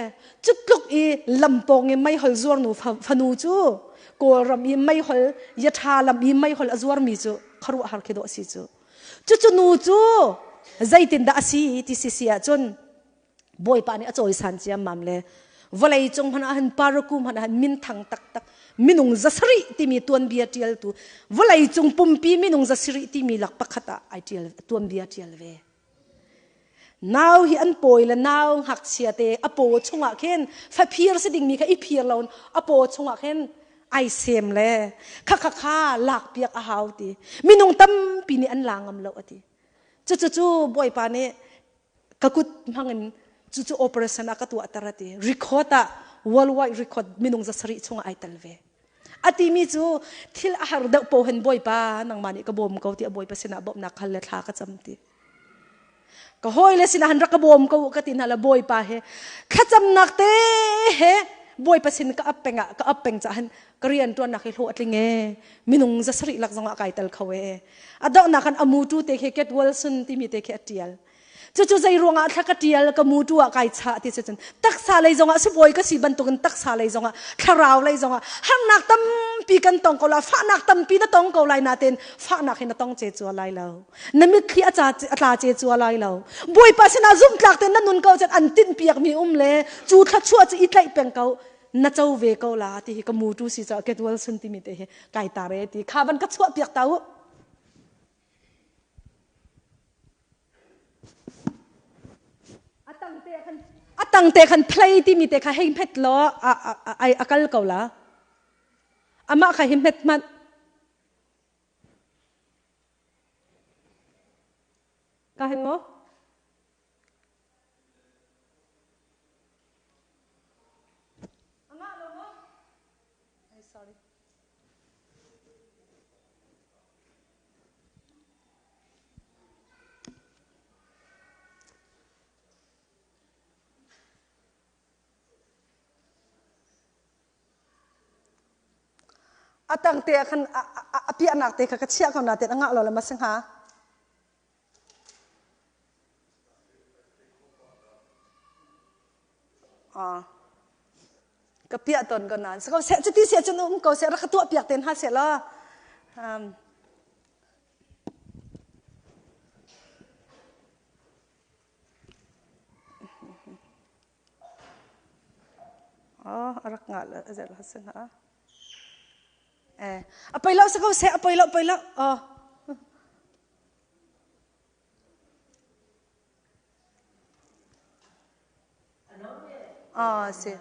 cu tluk i lampawng i meihol zuarnu fanu cu Kawlram i meihol yaṭha lam i meihol a zuarmi cu khuaruahhar khi dawh a si cu. Cucu nu cu zeitindah a si ti si si ahcun Bawipa nih a cawisan ciammam le vawlei cung hmanh ah hin paraku hmanh ah hin minthang taktak minung 700 timi tuanbia ṭialtu vawlei cung pumpi minung 700 timi lak pakhat ah ai ṭial tuanbia ṭial ve. Nau hi an pawi le nau ngakchia te a paw chungah khin faphir si dingmi kha i phir lo a paw chungah khin ai sem le kha kha kha lak piak a hau ti minung tampi nih an la ngam lo ati cucu cu bawipa nih ka kut hmangin cucu operation ah ka tuah ter ati record ah worldwide record minung 700 chungah ai tel ve. A timi cu thil a har deuh po hen Bawipa nangmah nih ka bawm ko ti a Bawipa sinah bawmhnak hal le thla ka cam ti. Ka hawile sinah han rak ka bawm ko ka ti hna le Bawipa he thlacamnak te he Bawipa sin ka ap peng ah ka ap peng cah hin ka rian ṭuannak hi hlawh a tling e minung zasarih lak zongah kai tel kho e a donghnak kan amu tu te khi Cat Wilson timi te khi a ṭial. Cucu zei ruangah thla ka ṭial ka mutu ah kai chah ti cun taksa lei zongah sibawi ka si bantukin taksa lei zongah thlarau lei zongah harnak tampi kan tong ko lai fahnak tampi na tong ko lai nain fahnak hi na tong ce cua lai lo na mitthli a tla ce cua lai lo Bawipa sinah zumhtlak tein na nun ko cun an tinhpiak mi um le cu thluachuah cu i tlaih peng ko na co ve ko la ti hi ka mutu si caah Cat Wilson timi te hi kai tar e ti kha van ka chuah piak ta u. A tang te khan play timi te kha hei hmet law a kal ko la. Amah kha hi hmet hmanh. Ka hen maw? Angah lo maw? Ay, sorry. A tang te ah khan a piahnak te kha ka chiah ko nain a ngah lo le ma si hnga? Ka piah tawn ko nain si ko seh cuti seh cun um ko seh rak ka tuah piak te hna seh law. Oh, a rak ngah le a zel ha si hna. Eh, a poi lo si ko seh, a poi lo, poi lo. Oh. Ah, si.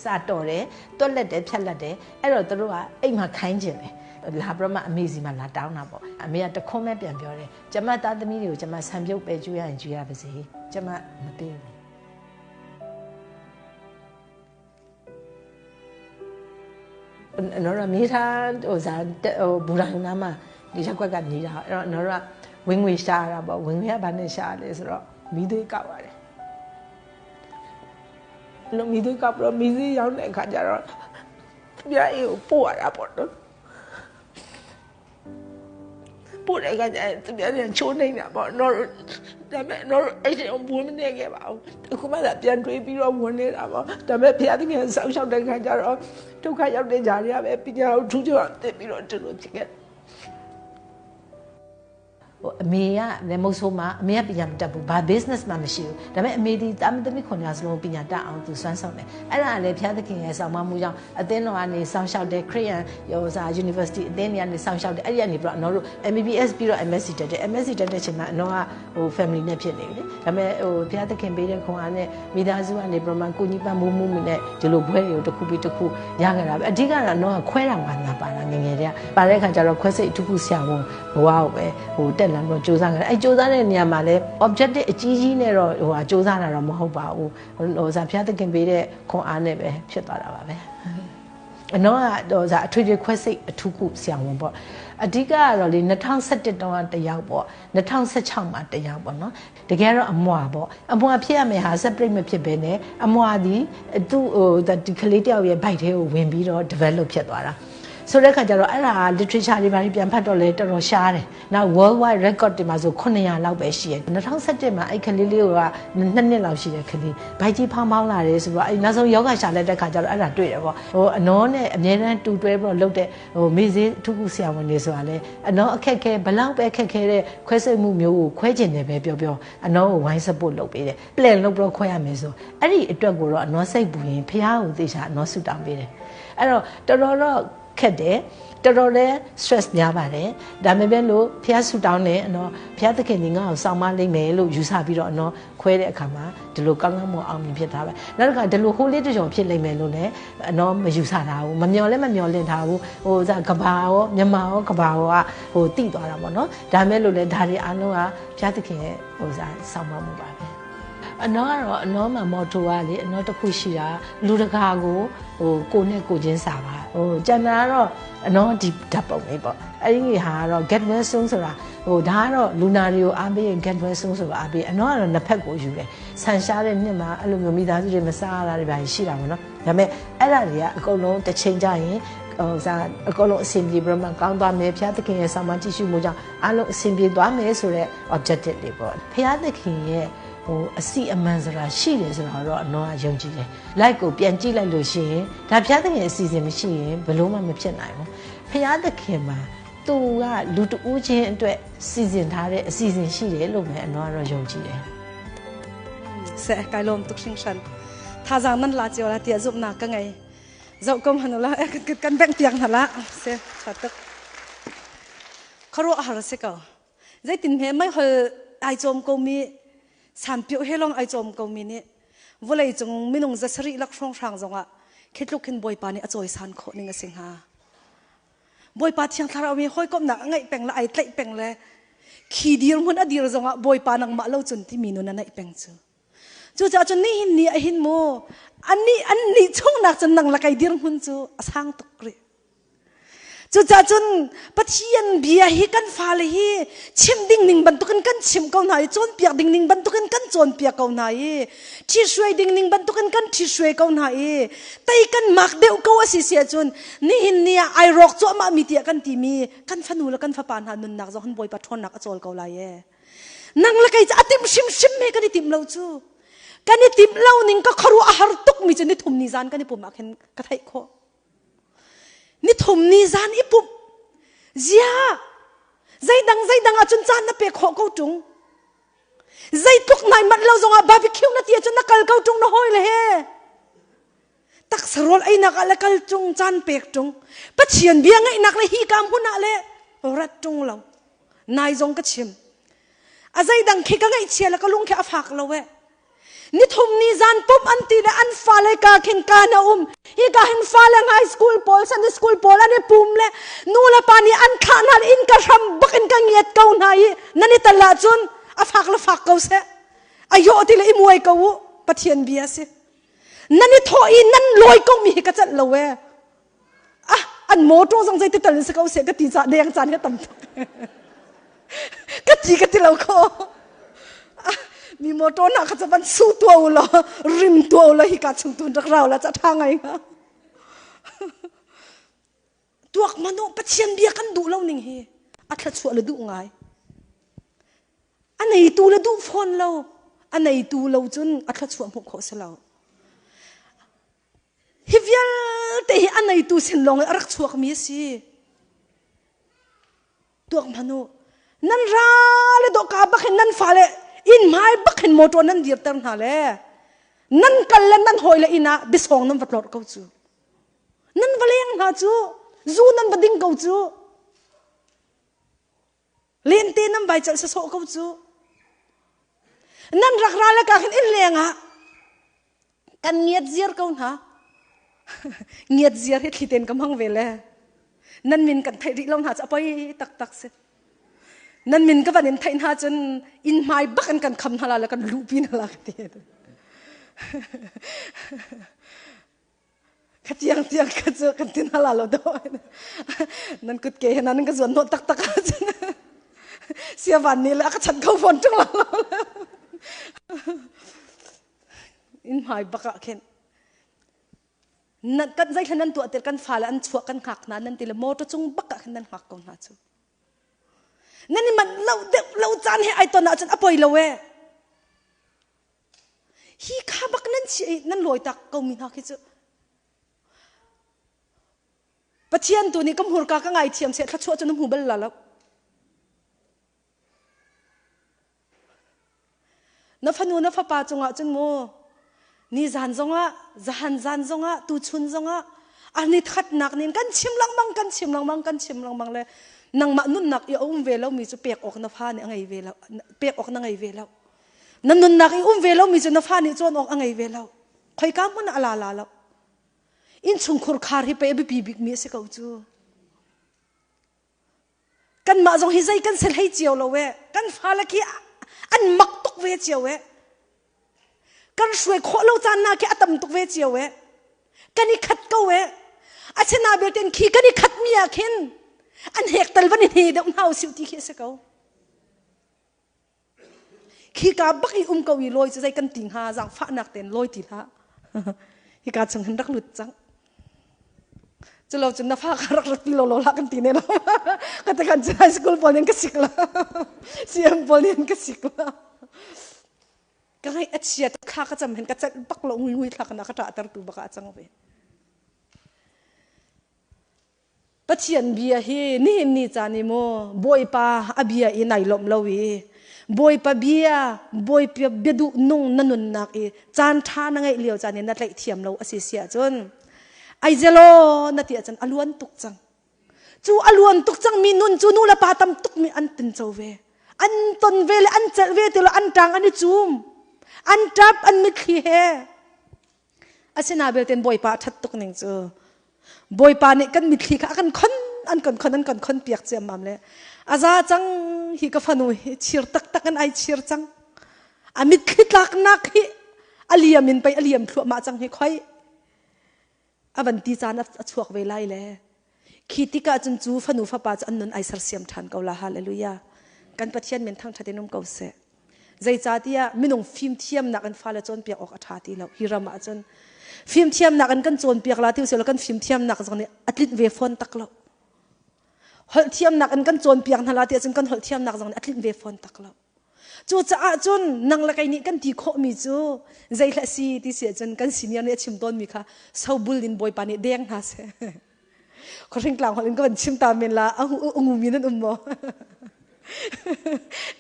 စတော်တယ်တွက်လက်တယ်ဖြတ်လက်တယ်အဲ့တော့သူတို့ကအိမ်မှာခိုင်းကျင်တယ်လာပြီးတော့မှအမေစီမှာလာတောင်းတာပေါ့အမေကတခွန်းပဲပြန်ပြောတယ်ကျမသားသမီးတွေကိုကျမဆံပြုတ်ပဲကျွေးရရင်ကျွေးရပါစေကျမမပေးဘူးနော်ရမြေထားဟိုစားဟိုဘူရာနာမှာဒီရက်ကွက်ကနေတာအဲ့တော့နော်ရဝင်ငွေရှာတာပေါ့ဝင်ငွေကဘာနဲ့ရှာလဲဆိုတော့မီးသွေးကောက်ရတယ်လို့မီးသွေးကောက်ပြီးတော့မီးစည်းရောက်တဲ့အခါကျတော့သူများအိမ်ကိုပို့ရတာပေါ့နော်ပို့တဲ့အခါကျရင်သူများပြန်ချိုးနေတာပေါ့နော်ဒါပေမဲ့နော်အဲ့ဒီအောင်ဝင်မနေခဲ့ပါဘူးအခုမှသာပြန်တွေးပြီးတော့ဝင်နေတာပေါ့ဒါပေမဲ့ဘုရားသခင်ဆောက်ရှောက်တဲ့ခါကျတော့ဒုက္ခရောက်တဲ့ဂျာတွေကပဲပညာကိုထူးခြားအောင်သိပြီးတော့ဒီလိုဖြစ်ခဲ့ဟိုအမေကလည်းမဟုတ်ဆိုးမအမေကပညာမတတ်ဘူးဘာ business မှမရှိဘူးဒါပေမဲ့အမေဒီတာမသမီးခွန်ညာစလုံးပညာတတ်အောင်သူစွမ်းဆောင်တယ်အဲ့ဒါလည်းဘုရားသခင်ရဲ့ဆောင်မမှုကြောင့်အသင်းတော်ကနေစောင့်ရှောက်တယ်ခရစ်ယာန်ဟိုစာ university အသင်းတွေကနေစောင့်ရှောက်တယ်အဲ့ဒီကနေပြီးတော့အနော်တို့ MBBS ပြီးတော့ MSc တက်တယ် MSc တက်တဲ့အချိန်မှာအနော်ကဟို family နဲ့ဖြစ်နေပြီလေဒါပေမဲ့ဟိုဘုရားသခင်ပေးတဲ့ခွန်အားနဲ့မိသားစုကနေပြီးတော့ကိုကြီးပန်းမိုးမှုနဲ့ဒီလိုဘွဲတွေကိုတစ်ခုပြီးတစ်ခုရခဲ့တာပဲအဓိကတော့အနော်ကခွဲတာဝါနာပါတာငငယ်တည်းကပါတဲ့အခါကျတော့ခွဲစိတ်အထူးခုဆရာဝန်ဘဝကိုပဲဟိုတက်လမ်းတော့စူးစမ်းခဲ့တယ်အဲစူးစမ်းတဲ့နေရာမှာလည်း objective အကြီးကြီးနဲ့တော့ဟိုဟာစူးစမ်းတာတော့မဟုတ်ပါဘူးဟိုစာဘုရားသခင်ပေးတဲ့ခွန်အားနဲ့ပဲဖြစ်သွားတာပါပဲအနော်ကတော့စာအထွေထွေခွဲစိတ်အထူးကုဆရာဝန်ပေါ့အဓိကကတော့လေ2011တုန်းကတယောက်ပေါ့2016မှာတယောက်ပေါ့နော်တကယ်တော့အမွာပေါ့အမွာဖြစ်ရမယ်ဟာ separate မဖြစ်ဘဲနဲ့အမွာဒီသူ့ဟိုဒီကလေးတယောက်ရဲ့ bite ထဲကိုဝင်ပြီးတော့ develop ဖြစ်သွားတာဆိုတဲ့ခါကျတော့အဲ့ဒါ literature တွေဘာတွေပြန်ဖတ်တော့လဲတော်တော်ရှားတယ်။နောက် worldwide record တွေမှာဆို900လောက်ပဲရှိတယ်။2017မှာအဲ့ကလေးလေးကနှစ်နှစ်လောက်ရှိတဲ့ကလေးဘိုက်ကြီးဖောင်းဖောင်းလာတယ်ဆိုတော့အဲ့နောက်ဆုံးယောဂရှာလက်တဲ့ခါကျတော့အဲ့ဒါတွေ့တယ်ပေါ့။ဟိုအနောနဲ့အမြဲတမ်းတူတွဲပြီးတော့လုပ်တဲ့ဟိုမေဈေးအထူးကုဆရာဝန်တွေဆိုတာလဲအနောအခက်ခဲဘလောက်ပဲခက်ခဲတဲ့ခွဲစိတ်မှုမျိုးကိုခွဲကျင်တယ်ပဲပြောပြောအနောကိုဝိုင်း support လုပ်ပေးတယ်။ plan လုပ်ပြီးတော့ခွဲရမယ်ဆိုအဲ့ဒီအတွက်ကိုတော့အနောစိတ်ပူရင်ဖះကိုသေချာအနောဆုတောင်းပေးတယ်။အဲ့တော့တော်တော်တော့ ခက်တယ်တော်တော်လေး stress များပါတယ်ဒါပေမဲ့လို့ဖះဆူတောင်းတယ်နော်ဖះသခင်ကြီးငါ့ကိုစောင့်မလိမ့်မယ်လို့ယူဆပြီးတော့နော်ခွဲတဲ့အခါမှာဒီလိုကောင်းကောင်းမွန်အောင်မြင်ဖြစ်သွားပဲနောက်တစ်ခါဒီလိုဟိုးလေးတကြောင်ဖြစ်လိမ့်မယ်လို့လည်းနော်မယူဆတာဘူးမမျော်လည်းမမျော်လင့်ထားဘူးဟိုစားကဘာရောမြန်မာရောကဘာရောကဟိုတိသွားတာပေါ့နော်ဒါမဲ့လို့လည်းဒါတွေအားလုံးကဖះသခင်ရဲ့ဟိုစားစောင့်မမှုပါပဲအနော်ကတော့အနော်မှာမော်တိုကလေအနော်တစ်ခုရှိတာလူတကာကိုဟိုကိုနဲ့ကိုချင်းစာပါဟိုကျန်တာကတော့အနော်ဒီဓာတ်ပုံလေးပေါ့အဲ့ဒီဟာကတော့ get well soon ဆိုတာဟိုဒါကတော့လူနာတွေကိုအားပေးရင် get well soon ဆိုတာအားပေးအနော်ကတော့နှစ်ဖက်ကိုယူတယ်ဆန်ရှားတဲ့နှစ်မှာအဲ့လိုမျိုးမိသားစုတွေမစားရတာတွေပါရှိတာပေါ့နော်ဒါပေမဲ့အဲ့ဒါတွေကအကုန်လုံးတစ်ချိန်ကြရင်ဟိုစားအကုန်လုံးအဆင်ပြေပြီးတော့မှကောင်းသွားမယ်ဖျားသခင်ရဲ့ဆောင်မကြည့်ရှုမှုကြောင့်အလုံးအဆင်ပြေသွားမယ်ဆိုတော့ objective တွေပေါ့ဖျားသခင်ရဲ့ဟိုအစီအမံဆိုတာရှိတယ်ဆိုတော့အနော်ကယုံကြည်တယ်။ like ကိုပြန်ကြည့်လိုက်လို့ရှိရင်ဒါဖျားသခင်အစီအစဉ်မရှိရင်ဘလို့မှမဖြစ်နိုင်ဘူး။ဖျားသခင်မှာသူကလူတဦးချင်းအတွက်စီစဉ်ထားတဲ့အစီအစဉ်ရှိတယ်လို့ပဲအနော်ကတော့ယုံကြည်တယ်။ဆက်ကိုင်လုံးတုရှင်ရှင်သာဇာနန်လာချေလာတီဇုနာကငယ်ဇောကုမ်ဟနလာကန်ဘက်ပြang hala se chatak kharo har se ka zai tin he mai hol ai chom ko mi san pio he long ai chom ko mi ni volei chung minung za sari lak rong rang zonga khitluk hin boi pa ni achoi san kho ning asing ha boi pa thiang thlarau mi hoi kom na ngai peng la ai tlai peng le khi dir mun a dir zonga boi pa nang ma lo chun ti mi nu na nai peng chu chu cha chun ni hin ni a hin mo an ni an ni chung nak chun nang la kai dir hun chu asang tuk ri จุจ้าจนปะเทียนเบียฮิกันฟาเลยฮิชิมดิ่งนิ่งบรรทุกันกันชิมเกาหนายจนเปียกดิ่งนิ่งบรรทุกันกันจนเปียกเกาหนายที่ช่วยดิ่งนิ่งบรรทุกันกันที่ช่วยเกาหนายไตกันมักเดียวเกาสิเสียจนนี่หินเนี่ยไอรอกจ้ามามีเตียกันตีมีกันฟนูแล้วกันฟปานหานุนนักจงบอยปะทนนักอจอลเกาไหลเอนังละไกจะอติมชิมชิมเฮกันติมเราจูกันติมเล่านิ่งก็ครัวอาหารตุกมีจนนี่ทุมนิจานกันนี่ปุ่มอักเห็นกระไทยโค ni thum ni zan i pumh zia zeidang zeidang ahcun caan na pek khawh ko ṭung zeitluk nai manh lo zongah barbecue na ti ahcun na kal ko ṭung na hawi le he taksa rawl einak ah le kal ṭung caan pek ṭung Pathian bia ngaihnak le hi ka hmun ah le rat ṭung lo nai zong ka chim a zeidang khi ka ngaihchia le ka lung khi a fak lo eh Nithum ni zan pum an ti le an fale ka khin ka na um. Hi ka hin fale high school pawl Sunday school pawl an i pum le nu le pa nih an thlah hna in ka hram bak in ka ngiat ko hna i nan i tal ahcun a fak le fak ko seh. A yo ti le i muai ko u. Pathian bia si. Nan i thawh i nan lawi ko mi hi ka celh lo e. Ah, an motor zong zei ti tal in si ko seh ka ti ca deng caan hi tam tuk. Ka ti ka ti lo kho. Mi motor na kha van su tua u law rim tua u law hi ka chung tun rak rau la cha tha ngai nga. Tuak manu Pathian bia kan duh lo ning hi a thla le duh ngai. A neitu le duh fawn lo. A neitu lo cun a thla chuah hmuh khawh si lo. Hi vialte hi a neitu sin lawng i a rak chuakmi a si. Tuak hmanh u. Nan ra le dawhka bak hin nan fale inn hmai bak hin motor nan dirter hna le nan kal le nan hawi le inn ah biasawng nan va tlorh ko cu. Nan va leng hna cu. Zu nan va ding ko cu. Lente nan vai celh sasawh ko cu. Nan rak ra le ka khin inn leng ah kan ngiat ziar ko hna. Ngiat ziar hi thli ten ka hmang ve le. Nan min kan theih rih lo hna cu a poi taktak si. Nan min ka van in theih hna cun inn hmai bak in kan kham hna la le kan luhpi hna la ka ti. Kha tiang tiang kha cu kan tin hala lo do. Nan kut ke he nan ka zuan hnawh taktak ahcun sia van ni le a ka chan kho fawn ṭung lo. In hmai bak ah khin nan kan zeithla nan tuah til kan fale an chuah kan hngak hna nan ti le motor cung bak ah khin nan hngak ko hna cu. Nan i manh lo deuh lo caan he ai ton ahcun a poi lo ee. Hi kha bak nan chiah i nan lawi tak ko mi hna khi cu Pathian tu nih ka hmurka ka ngaithiam seh thluachuah cu na hmu bal la lo. Na fanu na fapa cungah cun mu ni zan zongah zahan zan zongah tuchun zongah An i thatnak nin kan chim lengmang kan chim lengmang kan chim lengmang le nangmah nunnak i a um ve lomi cu pek awk na fa nih a ngei ve lo pek awk na ngei ve lo. Na nunnak i um ve lomi cu na fa nih cawn awk a ngei ve lo. Khoika hmun ah a la la lo. Innchungkhur khar hi pei a biapi bikmi a si ko cu. Kanmah zong hi zei kan si hlei cio lo e. Kan fale khi an mak tuk ve cio e. Kan hruai khawh lo caan na khi a tam tuk ve cio e. Kan i khat ko e. Asina belte khi kan i khat mi ah khin an hek tal van i hne deuh hna usih ti khi a si ko. Khika bak i um ko i lawi cu zei kan ti hnga zaangfahnak tein lawi ti hlah. Hika chung hin rak lut cang. Culo cun na fa kha rak rat ti lo lo hlah kan ti ne lo. Ka te kan high school pawl nih an ka sik la. CM pawl nih an ka sik la. Ka ngaih a chia thla ka cam hin ka celh bak lo ngui ngui thla kana ka ṭah tertu bak ah a cang ve. Pathian bia hi nihin ni caan i maw Bawipa a bia i nai lawmh lo i Bawipa bia Bawipa bia duh nung na nunnak i caan ṭha na ngeih lio caan i na tlaih thiam lo a si si ahcun ai zelaw na ti ahcun a luan tuk cang. Cu a luan tuk cang mi nun cu nu le pa tam tuk mi an tinco ve. An ton ve le an celh ve ti lo an ṭang an i cum. An ṭap an mitthli he. Asina belte Bawipa a ṭhat tuk ning cu Bawipa nih kan mitthli kha a kan khon an kan khon an kan khon piak ciammam le a za cang hi ka fanu hi chir taktak in ai chir cang a mitthli tlaknak hi a liam in pei a liam thluahmah cang hi khoi a van ti caan a chuak ve lai le Khi tikah cun cu fanu fapa cu an nun ai sersiam ṭhan ko la. Hallelujah. Kan Pathian min thangṭhat in um ko seh. Zeicahtiah minung fimthiamnak in fale cawnpiak awk a ṭha ti lo. Hi ram ah cun fimthiamnak in kan cawnpiak la ti usih law kan fimthiamnak zong nih a tlinh ve fawn tak lo. Holh thiamnak in kan cawnpiak hna la ti ahcun kan holh thiamnak zong nih a tlinh ve fawn tak lo. Cucaah cun nang le kei nih kan ti khawhmi cu zeihlah si ti si ahcun kan senior nih a chim tawnmi kha sobul in Bawipa nih deng hna seh. Khuahring tlang holh in ka van chim ta men la a ngumi nan um maw?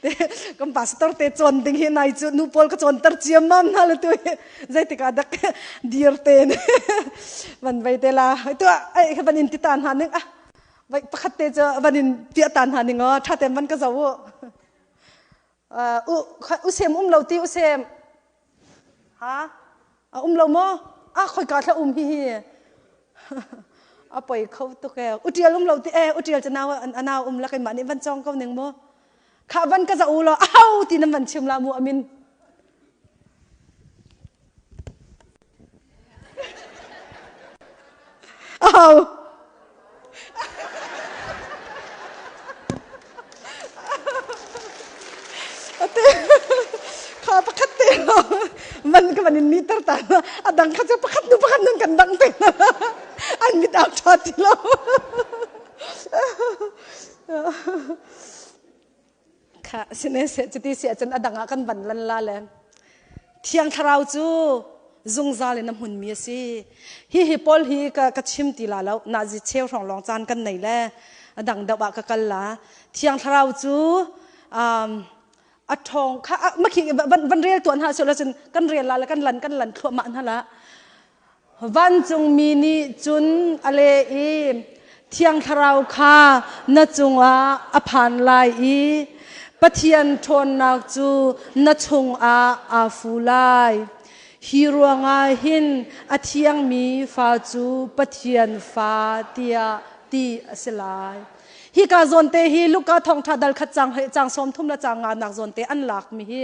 Te kan pastor te cawn ding hi nai cu nu pawl ka cawnter ciammam hna le tu hi zeitik ah dak dir te van vei te la tu ai ka van in ti ta hna ning ah vai pakhat te cu van in piah ta hna ning aw tha ten van ka zo u u sem um lo ti u sem ha a um lo maw a khoi ka thla um hi hi a poi kho tuk e u tial um lo ti e u tial chu nau anau um la keimah nih van chong ko ning mu kha van ka za u lo au ti nan van chim la mu amin Au. Ate kha pakhat te man ka man in ni tar ta a dang kha chu pakhat nu pakhat nun kan dang te an mit ak tha ti lo Kha sine se cuti si ahcun a dang ah kan van lan la le Thiang Thlarau cu zungzal in a hmunmi a si. Hi hi Paul hi ka, ka chim ti la lo. Nazi cheu hrawng lawng caan kan nei le a dang deuh ah ka kal la. Thiang Thlarau cu um, a ṭhawng kha makhi van, van rel tuan ha sula cun kan rel la le kan lan kan lan thluahmah hna la. Vancungmi nih cun a leh i Thiang Thlarau kha na cungah a phan lai i Pathian ṭhawnnak cu na chungah aa fu lai. Hi ruangah hin a thiangmi fa cu Pathian fa tiah ti a si lai. Hika zawnte hi Luka thawngṭha dal khat cang cang 30 le cang nga nak zawnte an lakmi hi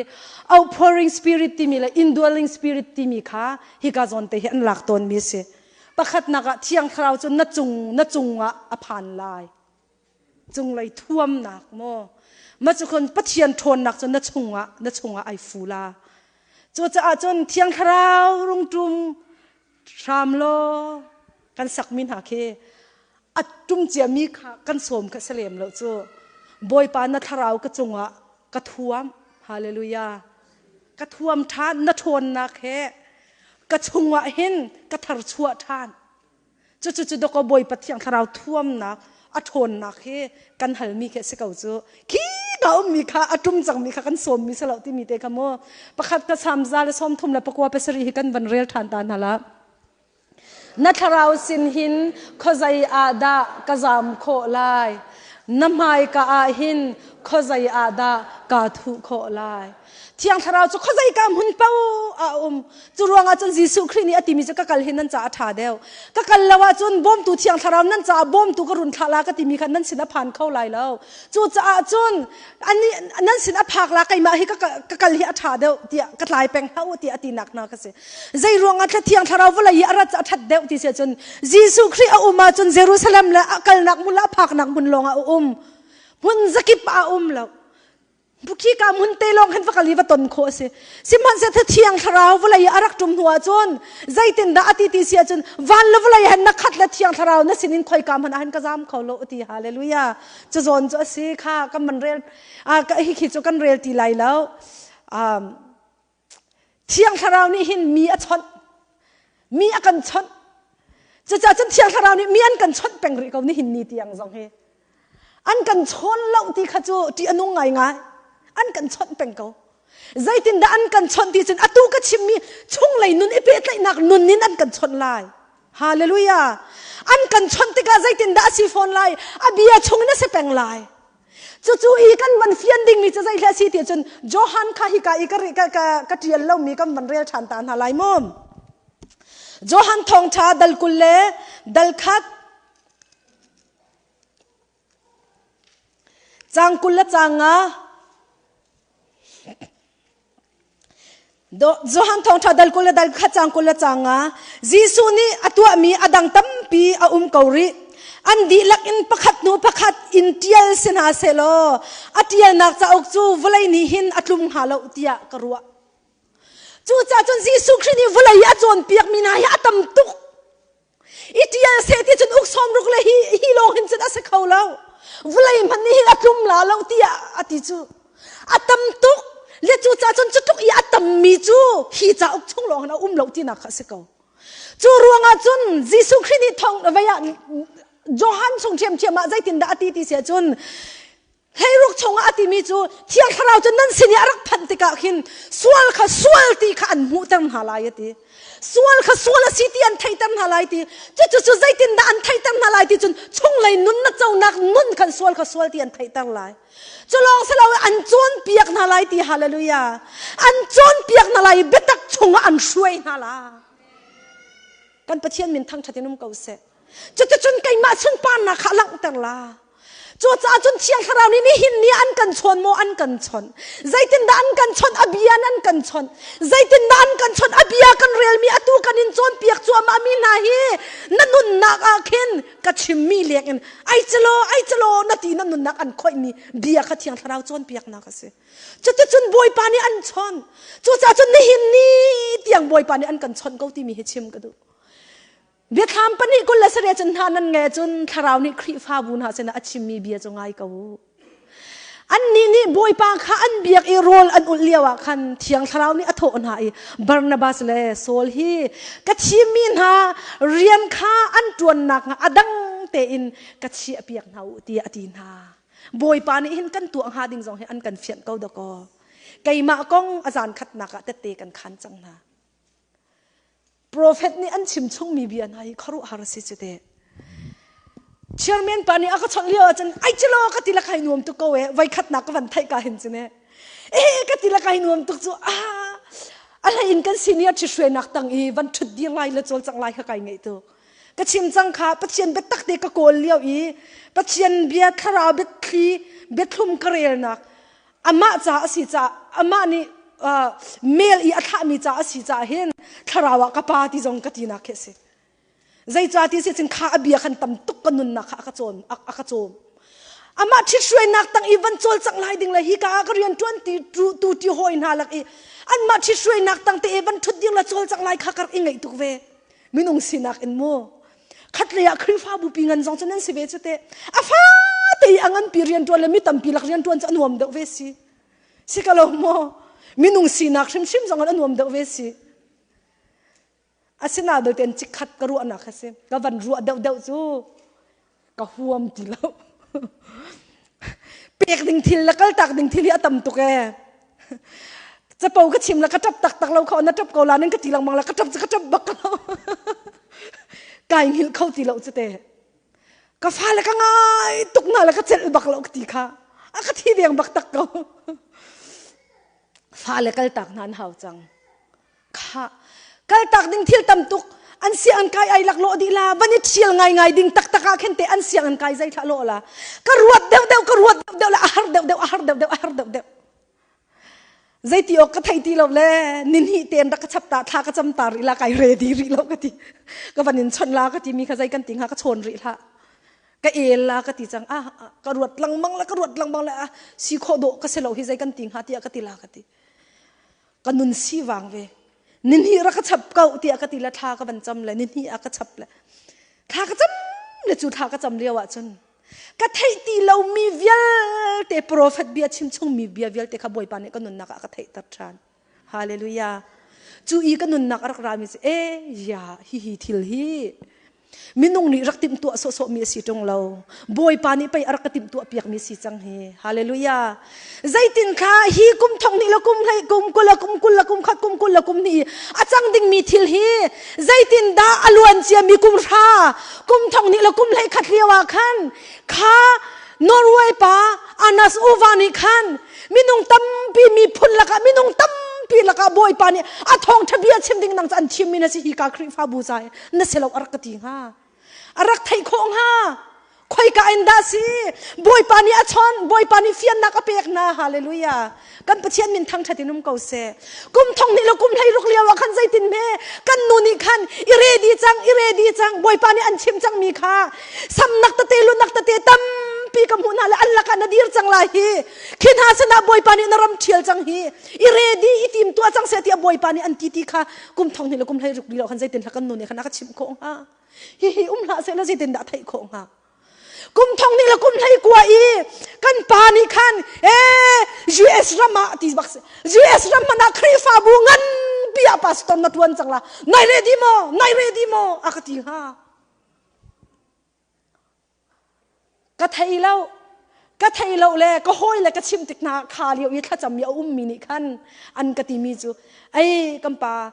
outpouring spirit timi le indwelling spirit timi kha hika zawnte hi an lak tawnmi a si. Pakhatnak ah Thiang Thlarau cu na cung na cungah a phan lai. Cunglei thuamnak maw ma cu khun Pathian ṭhawnnak cu na chungah na chungah ai fu la. Cucaah cun Thiang Thlarau rungṭum hram law kan sakmi hna khi a ṭum ciami kha kan sawm kha si lem lo cu Bawipa na thlarau ka cungah ka thuam hallelujah ka thuam ṭhan na ṭhawnnak he ka chungah hin ka tharchuah ṭhan cucu cu dawkaw Bawipa Thiang Thlarau thuamnak a ṭhawnnak hi kan halmi khi a si ko cu khi ka ummi kha a ṭum cangmi kha kan sawmmi si lo timi te kha mu pakhat ka samza le 34 le 7 hi kan van rel ṭhan ta hna la. Na thlarau sin hin khuazei ah dah ka zam khawh lai? Na hmaika ah hin khuazei ah dah kaa thuh khawh lai? Thiang Thlarau cu khuazeika hmun paoh ah a um. Cu ruangah cun Jesuh Khrih nih a timi cu ka kal hi nan caah a ṭha deuh. Ka kal lo ahcun bawmtu Thiang Thlarau nan caah bawmtu ka run thlah la ka timi kha nan sin a phan kho lai lo. Cucaah cun ani nan sin a phak la keimah hi ka, ka kal hi a ṭha deuh tiah ka tlai peng hlah u tiah a tinak hna ka si. Zei ruangah thla Thiang Thlarau vawlei i a rat a ṭhat deuh ti si ahcun Jesuh Khrih a um ahcun Jerusalem le a kalnak hmun le a phaknak hmun lawngah a um. Hmun zakip ah a um lo. Khika hmun te lawng hin va kal i va ton khawh a si. Sihmanhsehlaw Thiang Thlarau vawlei i a rak ṭum hnu ahcun zeitindah a ti ti si ahcun van le vawlei hen na khat le Thiang Thlarau na sinin khoika hmanh ah hin ka zam kho lo a ti. Hallelujah. Cu zawn cu a si kha kan van rel hi khi cu kan rel ti lai lo. Um, Thiang Thlarau nih hin mi a chawnh. Mi a kan chawnh. Cucaah cun Thiang Thlarau nih mi an kan chawnh peng rih ko nihin ni tiang zong hi. An kan chawn lo ti kha cu ṭih a nung ngaingai. An kan chawnh peng ko. Zeitindah an kan chawnh ti cun atu ka chimmi chunglei nun i pehtlaihnak nun in an kan chawnh lai. Hallelujah. An kan chawnh tikah zeitindah a si fawn lai? A bia chungin a si peng lai. Cucu i kan van fian dingmi cu zei hle si ti cun Johan kha hika i ka, ka, ka, ka ṭial lomi kan van rel ṭhan ta hna lai mu. Johan thawngṭha dal 20 le dal khat cang 20 le cang nga Johan thawngṭha dal 20 le dal khat cang 20 le cang nga Jesuh nih a tuahmi a dang tampi a um ko rih. An dihlak in pakhat hnu pakhat in ṭial si hna sehlaw a ṭialnak cauk cu vawlei nih hin a tlum hnga lo tiah ka ruah. Cucaah cun Jesuh Khrih nih vawlei i a cawnpiakmi hna hi a tam tuk. I ṭial seh ti cun uk 60 le hi, hi lawng hin cun a si kho lo. Vawlei hmanh nih hin a tlum la lo tiah a ti cu. A tam tuk. Le cucaah cun cu tluk i a tammi cu hi cauk chung lawng hin a um lo tinak kha a si ko. Cu ruangah cun Jesuh Khrih nih thong vei ah Johan chung ṭhiamṭhiam ah zeitindah a ti ti si ahcun Hleiruk chungah a timi cu Thiang Thlarau cu nan sin i a rak phanh tikah khin sual kha sual ti kha an hmuhter hna lai a ti. Sual kha sual a si ti an theihter hna lai ti. Cucu cu zeitindah an theihter hna lai ti cun chunglei nun na conak nun khan sual kha sual ti an theihter lai. Cu lawng si lo an cawnpiak hna lai ti hallelujah. An cawnpiak hna lai i biatak chungah an hruai hna lai. Kan Pathian min thangṭhat in um ko seh. Cuticun keimah sunparnak kha langhter la. Cucaah cun Thiang Thlarau nih nihin ni an kan chawn maw an kan chawnh. Zeitindah an kan chawnh? A bia an kan chawnh. Zeitindah an kan chawnh? A bia kan relmi atu kan in cawnpiak cuahmah mi hna hi na nunnak ah khin ka chimmi leng in ai calo ai calo na ti na nunnak an khoihmi bia kha Thiang Thlarau cawnpiaknak a si. Cuticun Bawipa nih an chawnh. Cucaah cun nihin ni tiang Bawipa nih an kan chawnh ko timi hi chim ka duh. Biathlam pahnih 28 cun hna nan nge cun thlarau nih Khrihfabu hna sinah a chimmi bia cu ngai ko u. Annih nih Bawipa kha an biak i rawl an ulh lio ah khan Thiang Thlarau nih a thawh hna i Barnabas le Saul hi ka thimmi hna rian kha an ṭuannak hnga a dang tein ka chiahpiak hna u tiah a ti hna. Bawipa nih hin kan tuah hnga ding zong hi an kan fianh ko dakaw. Keimah kong a zan khatnak ah tette kan khan cang hna. Profet nih an chim chungmi bia hna hi khuaruahhar a si cu te. Chairman pa nih a ka chawnh lio ahcun ai cilo ka ti la kai nuam tuk ko e voi khatnak ka van theih ka hin cun e eh ka ti la kai nuam tuk cu ah a hlei in kan senior ṭhithruainak tang i van ṭhut dir lai le cawlcangh lai kha kai ngeih tuk ka chim cang kha Pathian biatak te ka kawl lio i Pathian bia thlarau biathli biathlum ka relnak amah ca a si caah amah nih mail i a thlahmi ca a si caah hin thlarau ah ka pa ti zong ka tinak khi a si zeicah ti si cun kha a bia khan tam tuk ka nunnak kha a ka cawn a ka cawm amah ṭhithruainak tang i van cawlcangh lai ding le hi ka ah ka rian ṭuan ti tu ti hawi hna lak i anmah ṭhithruainak tang te i van ṭhut ding le cawlcangh lai kha ka rak i ngaih tuk ve minung sinak in mu khatlei ah Khrihfabu pi ngan zong cu nan si ve cu teh a fate i a nganpi rianṭuan le mi tampi lak rianṭuan cu a nuam deuh ve si si ka lo maw minung sinak hrimhrim zong an a nuam deuh ve si asina deuh ten chikkhat ka ruahnak kha si ka van ruah deuh deuh cu ka huam ti lo pek ding thil le kaltak ding thil hi a tam tuk ee capo ka chim la ka ṭap taktak lo kho na ṭap ko la nan ka ti lengmang la ka ṭap cu ka ṭap bak lo. Kai hngilh kho ti lo cu te. Ka fale ka ngai tuk hna le ka celh bak lo ka ti kha. A ka thi deng bak tak ko. Fale kal tak hna an hau cang. Kha kal tak ding thil tam tuk an siang an kai ai lak lo dih la van i thial ngai ngai ding taktak ah khin te an siang an kai zai thla lo la ka ruat deuh deuh ka ruat deuh deuh la a har deuh deuh a har deuh deuh a har deuh deuh Zeiti awk ka thei ti lo le ninhi ten rak ka chap ta thla ka cam ta rih la kai ready rih lo ka ti. Ka van in chon la ka ti mi kha zei kan ti hnga ka chawn rih hlah. Ka el la ka ti cang ah ka ruat lengmang le ka ruat lengmang le ah si khawh dawh ka si lo hi zei kan ti hnga tiah ka ti la ka ti. Ka nun si vang ve. Ninhi rak ka chap ko tiah ka ti le thla ka van cam le ninhi a ka chap le thla ka cam le cu thla ka cam lio ah cun Ka theih ti lomi vialte profet bia chim chungmi bia vialte kha Bawipa nih ka nunnak ah ka theihter ṭhan. Hallelujah. Cu i ka nunnak a rak rami cu e ya hihi thil hi minung nih rak timhtuah sawhsawhmi a si ṭung lo. Bawipa nih pei a rak ka timhtuah piakmi si cang hi. Hallelujah. Zeitin kha hi kum thong hnih le kum hlei kum kul le kum kul le kum khat kum kul le kum hnih a cang dingmi thil hi zeitin dah a luan ciami kum hra kum thong hnih le kum hlei khat lio ah khan kha Norway pa Anas Uva nih khan minung tampi miphun lakah minung tampi lakah Bawipa nih a thawngṭha bia chim ding nang cu an thimmi na si hi ka Khrihfabu ca na si lo a rak ka ti hnga. A rak theih khawh hnga? Khoika in dah si? Bawipa nih a chawnh, Bawipa nih fiannak a pek hna. Hallelujah. Kan Pathian min thangṭhat in um ko seh. Kum thong hnih le kum hlei ruk lio ah khan zeitin hme kan nu nih khan i ready cang, i ready cang. Bawipa nih an chim cangmi kha samnak tete lunak tete tampi ka hmuh hna le an lakah na dir cang lai hi. Khi hna sinah Bawipa nih na ram ṭhial cang hi. I ready, i tim tuah cang seh tiah Bawipa nih an ti ti kha kum thong hnih le kum hlei ruk lio khan zeitin hla kan nu nih khan a ka chimh khawh hnga? Hihi um hlah seh law zeitin dah theih khawh hnga? Kum thong nih le kum hlei kua i kan pa nih khan ee US ram ah ti bak US ram hmanh ah Khrihfabu nganpi ah pastor na tuan cang la nai ready maw nai ready maw a ka ti hnga Ka thei lo. Ka thei lo le ka hawi le ka chim tik hna kha lio i thlacam i a ummi nih khan an ka timi cu ei kan pa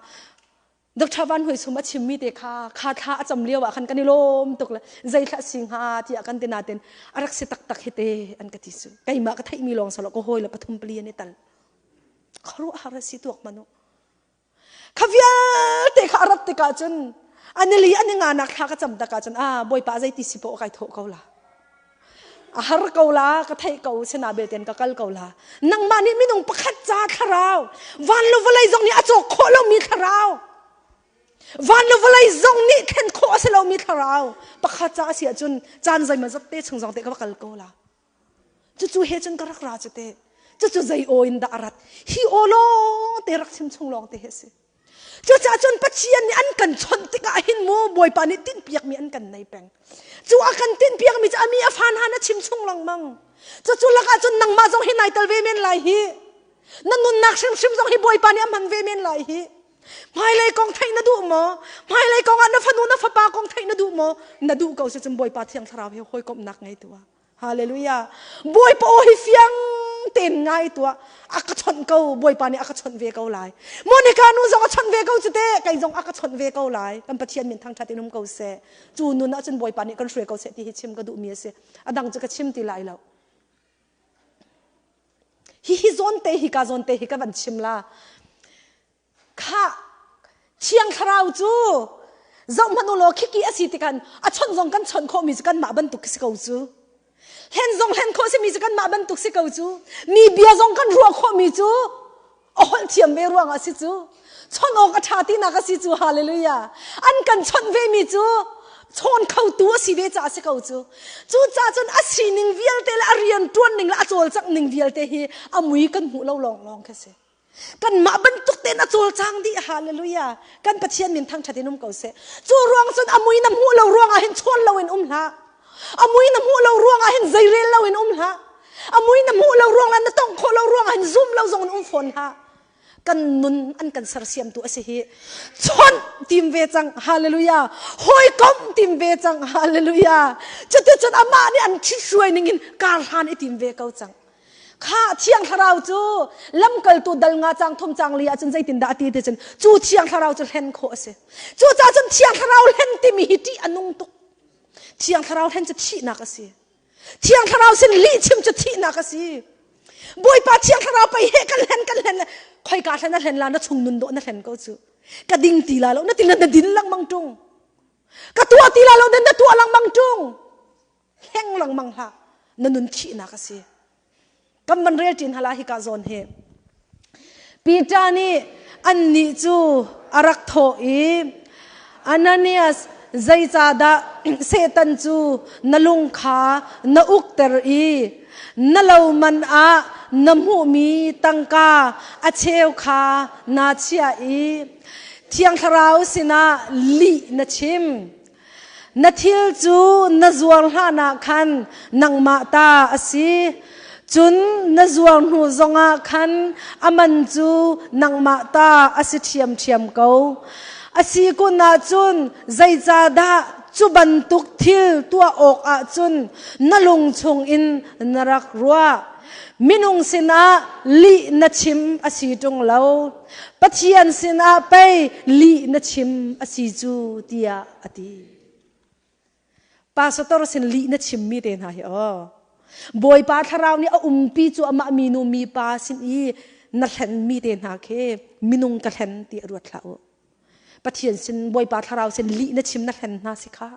Dr. Van Hui Sum a chimmi te kha kha thla a cam lio ah khan kan i lawm tuk le zei thla si hnga tiah kan ti natin a rak si taktak hi te an ka ti cu keimah ka theihmi lawng salo ka hawi le pathum pali an i tal khuaruahhar a si tuak manu Kha vialte kha a rat tikah cun anili ani nganak thla ka cam takah cun ah Bawipa zeiti si poh kai thawh ko la. A har ko la ka theih ko sina belten ka kal ko la. Nangmah nih minung pakhat ca thlarau van le vawlei zong nih a cawk khawh lomi thlarau van le vawlei zong nih thlen khawh a si lomi thlarau pakhat ca a si ahcun caan zeimah zat te chung zong te ka va kal ko la. Cucu he cun ka rak ra cu te. Cucu zei aw in dah a rat? Hi aw lawng te rak chim chung lawng te hi a si. Cucaah cun Pathian nih an kan chawnh tikah hin mu Bawipa nih tinhpiakmi an kan nei peng. Cu a kan tinhpiakmi cu a mi a fa hna na chim chung lengmang. Cucu lakah cun nangmah zong hi nai tel ve men lai hi. Na nunnak hrimhrim zong hi Bawipa nih a hman ve men lai hi. Hmailei kong theih na duh maw? Hmailei kong ah na fanu na fapa kong theih na duh maw? Na duh ko si cun Bawipa Thiang Thlarau he hawikomhnak ngei tuah. Hallelujah. Bawipa aw hi fiang tein ngai tuah. A ka chawnh ko. Bawipa nih a ka chawnh ve ko lai. Monica nu zong a chawnh ve ko cu te. Kei zong a ka chawnh ve ko lai. Kan Pathian min thangṭhat in um ko seh. Cu nun ahcun Bawipa nih kan hruai ko seh ti hi chim ka duhmi a si. A dang cu ka chim ti lai lo. Hihi zawn te hi ka zawn te hi ka van chim la. Khah, Thiang Thlarau cu zohhmanh u law khiki a si tikhan a chawnh zong kan chawnh khawhmi cu kanmah bantuk si ko cu. Hlen zong hlen khawh simi cu kanmah bantuk si ko cu. Mi bia zong kan ruah khawhmi cu a holh thiam ve ruangah si cu. Chawnh awk a ṭha tinak a si cu. Hallelujah. An kan chawnh vemi cu chawn khotu a si ve caah si ko cu. Cucaah cun a sining vialte le a rian ṭuan ning le a cawlcangh ning vialte hi a mui kan hmuh lo lawnglawng khi si. Kanmah bantuk tein a cawlcang dih. Hallelujah. Kan Pathian min thangṭhat in um ko seh. Cu ruang cun a mui na hmuh lo ruangah hin chawn loin um hlah. A mui na hmuh lo ruangah hin zeirel loin um hlah. A mui na hmuh lo ruangah na tongh khawh lo ruangah hin zum lo zong in um fawn hlah. Kan nun an kan sersiamtu a si hi. Chawnh tim ve cang. Hallelujah. Hawikomh tim ve cang. Hallelujah. Cuticun amah nih an ṭhithruai ning in kar hlan i tim ve ko cang. Kha Thiang Thlarau cu lamkaltu dal nga cang thum cang li ahcun zeitindah a ti ti cun cu Thiang Thlarau cu hlen khawh a si. Cucaah cun Thiang Thlarau hlen timi hi ṭih a nung tuk. Thiang Thlarau hlen cu thihnak a si. Thiang Thlarau sin lihchim cu thihnak a si. Bawipa Thiang Thlarau pei he kan hlen kan hlen khoika hlen na hlen la na chung nun dawh na hlen ko cu. Ka ding ti la lo na ti na din lengmang ṭung. Ka tuah ti la lo na tuah lengmang ṭung. Hleng lengmang hlah na nun thihnak a si. Kan van rel ṭin hala hika zawn hi. Peter nih annih cu a rak thawh i Ananias zeicahdah Satan cu na lung kha na ukter i na lo man ah na hmuhmi tangka a cheu kha naa chiah i Thiang Thlarau sinah lih na chim. Na thil cu na zuar hlan ah khan nangmah ta a si. Cun na zuar hnu zongah khan a man cu nangmah ta a si ṭhiamṭhiam ko. A si kun ahcun zeicahdah cu bantuk thil tuah awkah cun na lung chungin na rak ruah? Minung sinah lih na chim a si ṭung lo. Pathian sinah pei lih na chim a si cu tiah a ti. Pastor sin lih na chimmi te hna hi aw. Bawipa thlarau nih a umpi cu amah minu mipa sin i na hlenmi te hna khi minung ka hlen ti a ruat hlah u. Pathian sin Bawipa thlarau sin lih na chim na hlen hna si kha.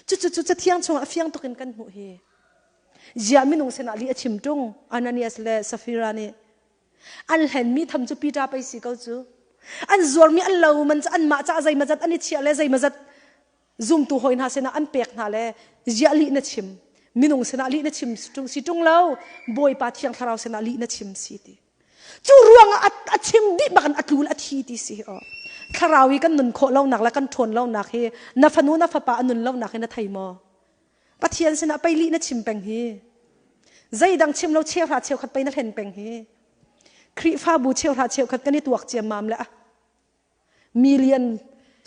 Cucu cu cathiang chungah a fiang tuk in kan hmuh hi. Ziah minung sinah lih a chim ṭung Ananias le Safira nih An hlenmi tham cu Peter pei si ko cu. An zuarmi an lo man cu anmah caah zeimazat an i chiah le zeimazat zumtu hawi hna sinah an pek hna le ziah lih na chim. Minung sinah lih na chim si ṭung lo, Bawipa Thiang Thlarau sinah lih na chim si ti. Cu ruangah a chim dih bak in a tlul a thi ti si aw. Thlarau i kan nun khawh lonak le kan ṭhawn lonak hi na fanu na fapa a nun lonak hi na thei maw? Pathian sinah pei lih na chim peng hi. Zeidang chim lo cheuhra cheukhat pei na hlen peng hi. Khrihfabu cheuhra cheukhat kan i tuak ciammam le million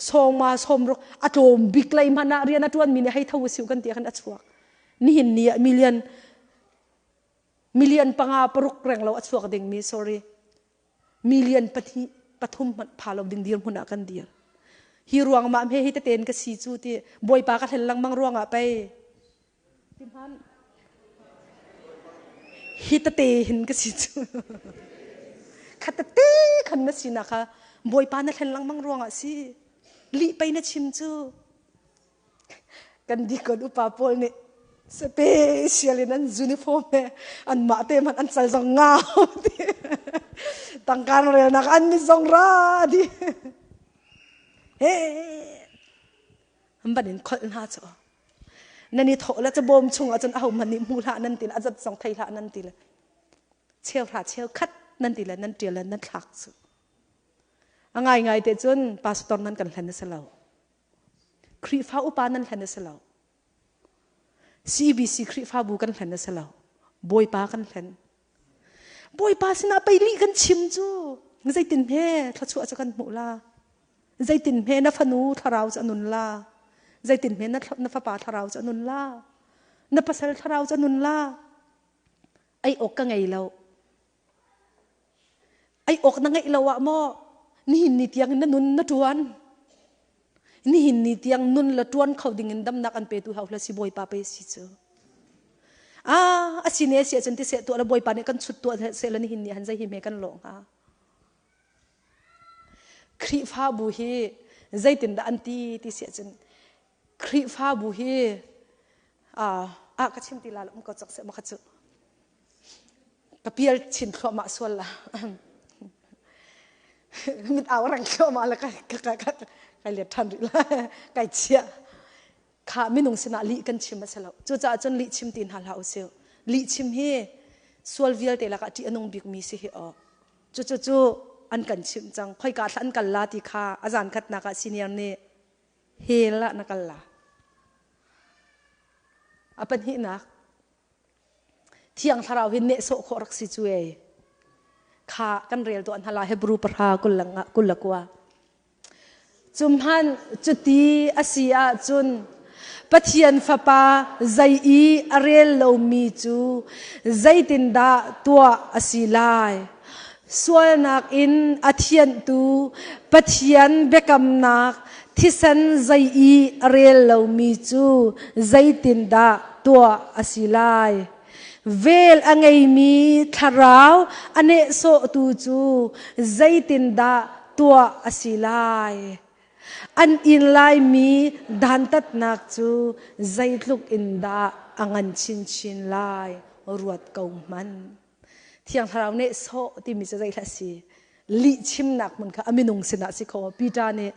sawma sawmruk a tlawm bik lei hmanh ah rian a ṭuanmi nih hei tho usiu kan ti ah khan a chuak. Nihin ni ah million million panga paruk reng lo a chuak dingmi sorry million pahnih pathum hmanh pha lo ding dirhmun ah kan dir hi ruang mah hme hi teten ka si cu ti bawipa ka hlen lengmang ruangah pei ti hman hi tete hin ka si cu kha tete khan na si na kha bawipa na hlen lengmang ruangah si lih pei na chim cu Kan dikon upa pawl nih special in an uniform he anmah te hmanh an cal zong ngau ti tangka relnak an mit zong ra di he an ban in kholh hna cu nan i thawh le cabawm chung ahcun aho hmanh nih hmu hlah nan ti le a zat zong thei hlah nan ti le cheu hra cheu khat nan ti le nan ṭial le nan thlak cu a ngaingai te cun pastor nan kan hlen a si lo Khrihfa upa nan hlen a si lo. CBC Khrihfabu kan hlen a si lo. Bawipa kan hlen. Bawipa sinah pei lih kan chim cu zeitin hme thluachuah cu kan hmuh la. Zeitin hme na fanu thlarau cu a nun la. Zeitin hme na fapa thlarau cu a nun la. Na pasal thlarau cu a nun la. Ei awk ka ngei lo. Ei awk na ngeih lo ah maw nihin ni tiang in na nun na ṭuan? Nihin ni tiang nun le ṭuan kho ding in damnak an petu hau hlah si Bawipa pei si cu. Ah, a si ne si ahcun ti seh tuah le Bawipa nih kan chut tuah seh le nihin ni han zei hi hme kan lawh hnga. Khrihfabu hi zeitindah an ti ti si ahcun Khrihfabu hi ah ah ka chim ti la lo um ko cak seh ma kha cu. Ka pial chin thluahmah sual la. Mit au rang thluahmah la kai ka ka ka kai let ṭhan rih la kai chia. Kha minung sinah lih kan chim a si lo. Cucaah cun lih chim ti hna hlah usih. Lih chim hi sual vialte lakah ṭih a nung bikmi si hi aw. Cucu cu an kan chimh cang. Khoika thla an kal la ti kha a zan khatnak ah senior nih hell ah na kal la. A pahnihnak Thiang Thlarau hi nehsawh khawh rak si cu ei. Kha kan rel tuah hna la Hebrew pahra 21. Cumhan cuti a si ahcun Pathian Fapa zei i a rel lomi cu zeitindah tuah a si lai? Sualnak in a thianhtu Pathian biakamnak thisen zei i a rel lomi cu zeitindah tuah a si lai? Vel a ngeimi thlarau a nehsawhtu cu zeitindah tuah a si lai? An in laimi dantatnak cu zeitluk in dah a ngan chinchin lai ruat ko hmanh. Thiang Thlarau nih sawh timi cu zeihlah si? Lih chimnak hmun kha a minung sinah si kho. Peter nih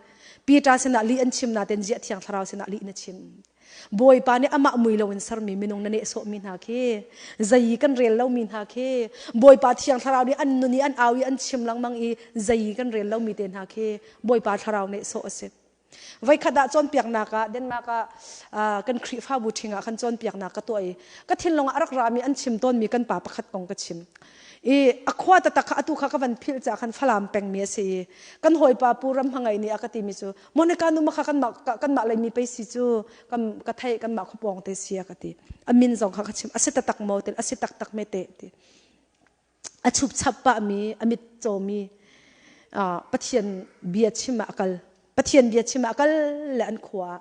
Peter sinah lih an chim nain ziah Thiang Thlarau sinah lih na chim. Bawipa nih amah mui loin sermi minung na nehsawhmi hna khi zei kan rel lomi hna khi Bawipa Thiang Thlarau nih an nun i an au i an chim lengmang i zei kan rel lomi te hna khi Bawipa Thlarau nehsawh a si. Voikhat ah cawnpiaknak ah Denmark ah kan Khrihfabu ṭhing ah khan cawnpiaknak ka tuah i ka thinlung ah a rak rami an chim tawnmi kan pa pakhat kong ka chim. I a khua taktak kha atu kha ka van philh caah khan Falam pengmi a si i kan hawipa Pu Ram Hmangaih nih a ka timi cu Monica nu kha kanmah kanmah leimi pei si cu kan ka theih kanmah khuapawng te si a ka ti. A min zong kha ka chim a si taktak maw ti a si taktak me te ti. A chupchap pahmi a mit cawmi Pathian bia chim ah a kal. Pathian bia chim ah a kal le an khua ah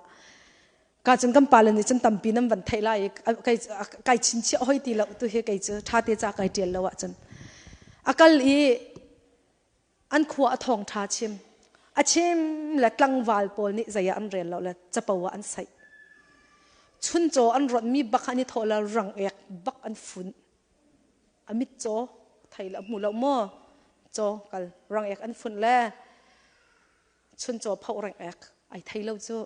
ka cun kan pale nih cun tampi nan van theih lai i kai chinchiah hoi ti lo tu hi kei cu ṭha te ca kai ṭial lo ahcun a kal i an khua a thawng ṭha chim a chim le tlangval pawl nih zei ah an rel lo le capo ah an saih chuncaw an rawnh mi bak an i thawh le rang ek bak an fun a mit caw thei le hmu lo maw caw kal rang ek an fun le chuncaw phoh reng ek ai thei lo cu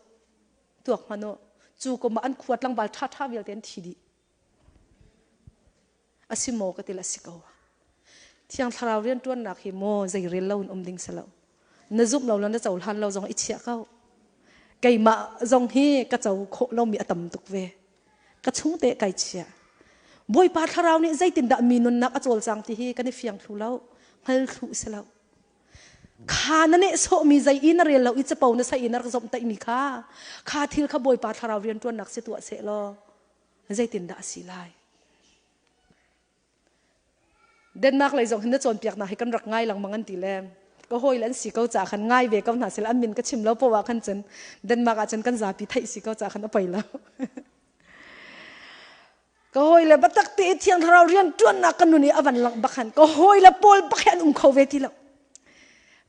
tuak hmanh u cu kum ah an khua tlangval ṭha ṭha vialte an thi dih a si maw ka ti le a si ko thiang thlarau rianṭuannak hi maw zei rel lo in um ding si lo na zumh lo le na cohlan lo zong i chiah ko keimah zong hi ka co khawh lomi a tam tuk ve ka chungte kai chiah Bawipa thlarau nih zeitindah mi nunnak a cawlcang ti hi kan i fiang thlu lo hngal thlu si lo Kha na nehsawhmi zei i na rel lo i capo na sai i na rak zomhtaihmi kha kha thil kha Bawipa thlarau rianṭuannak si tuah seh law zeitindah a si lai? Denmark lei zong hin na cawnpiaknak hi kan rak ngai lengmang an ti le ka hawi le an si ko caah khan ngai ve ko hna sila an min ka chim lo poah khan cun Denmark ah cun kan zapi theih si ko caah khan a poi lo. Ka hawile biatak te i Thiang Thlarau rian ṭuannak ka nun i a van langh bak han ka hawile pawl bak hi an um kho ve ti lo.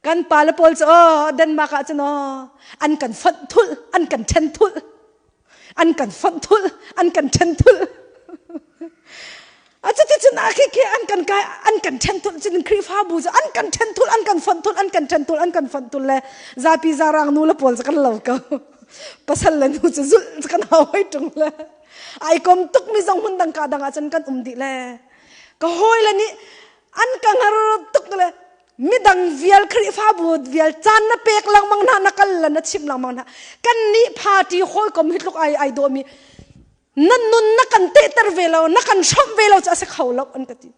Kan pa le pawl cu aw Denmark ah cun aw an kan fonh thulh an kan ṭhen thulh an kan fonh thulh an kan ṭhen thulh a cuti cun a khi khi an kan kai an kan ṭhen thulh cun Khrihfabu cu an kan ṭhen thulh an kan fonh thulh an kan ṭhen thulh an kan fonh thulh le zapi zarang nu le pawl cu kan lo ko pasal le nu cu zulh kan hau hoi ṭung le Ai kom tukmi zong hmun dang ka dang ah cun kan um dih le ka hawile nih an ka ngar tuk le midang vial Khrihfabu vial caan na pek lengmang hna na kal le na chim lengmang hna kan nih party hawikom hi tluk ai ai dawmi na nun na kan tehter ve lo na kan hrawmh ve lo cu a si kho lo an ka ti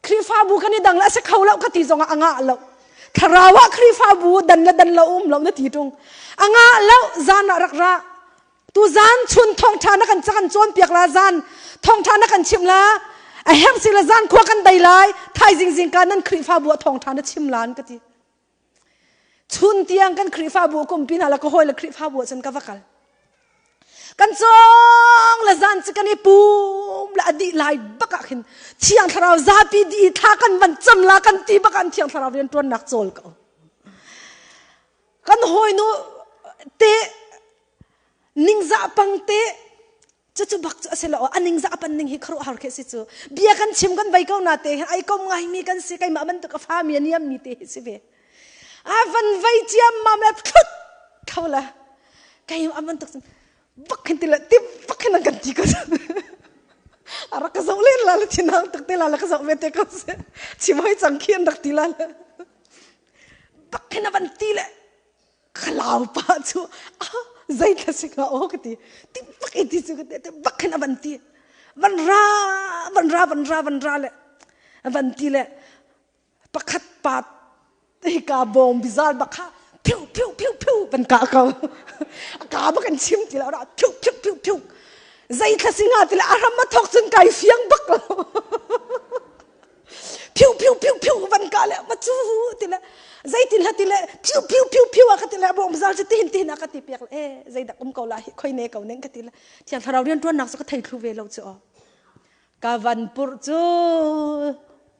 Khrihfabu kan i dang le a si kho lo ka ti zongah a ngah lo thlarau ah Khrihfabu dan le dan lo um lo na ti ṭung a ngah lo zan ah rak ra Tu zan chun thawngṭha na kan kan cawnpiak la zan thawngṭha na kan chimh la a herh si le zan khua kan dei lai thaizing zingka nan Khrihfabu ah thawngṭha na chim lan ka ti. Chun tiang kan Khrihfabu kumpi hna la ka hawi le Khrihfabu ah cun ka va kal. Kan cawng le zan cu kan i pum le a dih lai bak ah khin Thiang Thlarau zapi di thla kan van cam la kan ti bak ah Thiang Thlarau rian ṭuannak cawl ko. Kan hawinu te ningzah pang te cucu bak cu a si lo a ningzah pan ning hi khuaruahhar khi si cu bia kan chim kan vei ko na te ai kom ngai mi kan si keimah bantuk a fa mi a niam mi te hi si ve a van vei ciam mam le thlut kho la kei a bantuk bak hin ti le ti bak hin an kan ti ko a rak ka zoh len la le thinang tak te la la ka zoh ve te ko se chim hoi cang khi an rak ti la le bak hin a van ti le Khalau pa cu ah zei thla si hnga aw ka ti ti bak i ti cu ka ti bak hin a van ti van ra van ra van ra van ra le van ti le pakhat pa hika bawm bizal bak kha Phiu phiu phiu phiu van ka ko. A ka bak an chim ti lo ra phiu phiu phiu phiu. Zei thla si nga ti le a ram a thok cun kai fiang bak lo. Phiu phiu phiu phiu van ka le ma cu ti le zeitin hla ti le phiu phiu phiu phiu a ka ti le bom zal cu tihin tihin a ka ti piak le eh zeidak um ko la hi khoi ne ko ning ka ti le thiang thlarau rian tuan nak cu ka thei thlu ve lo cu aw ka van purh cu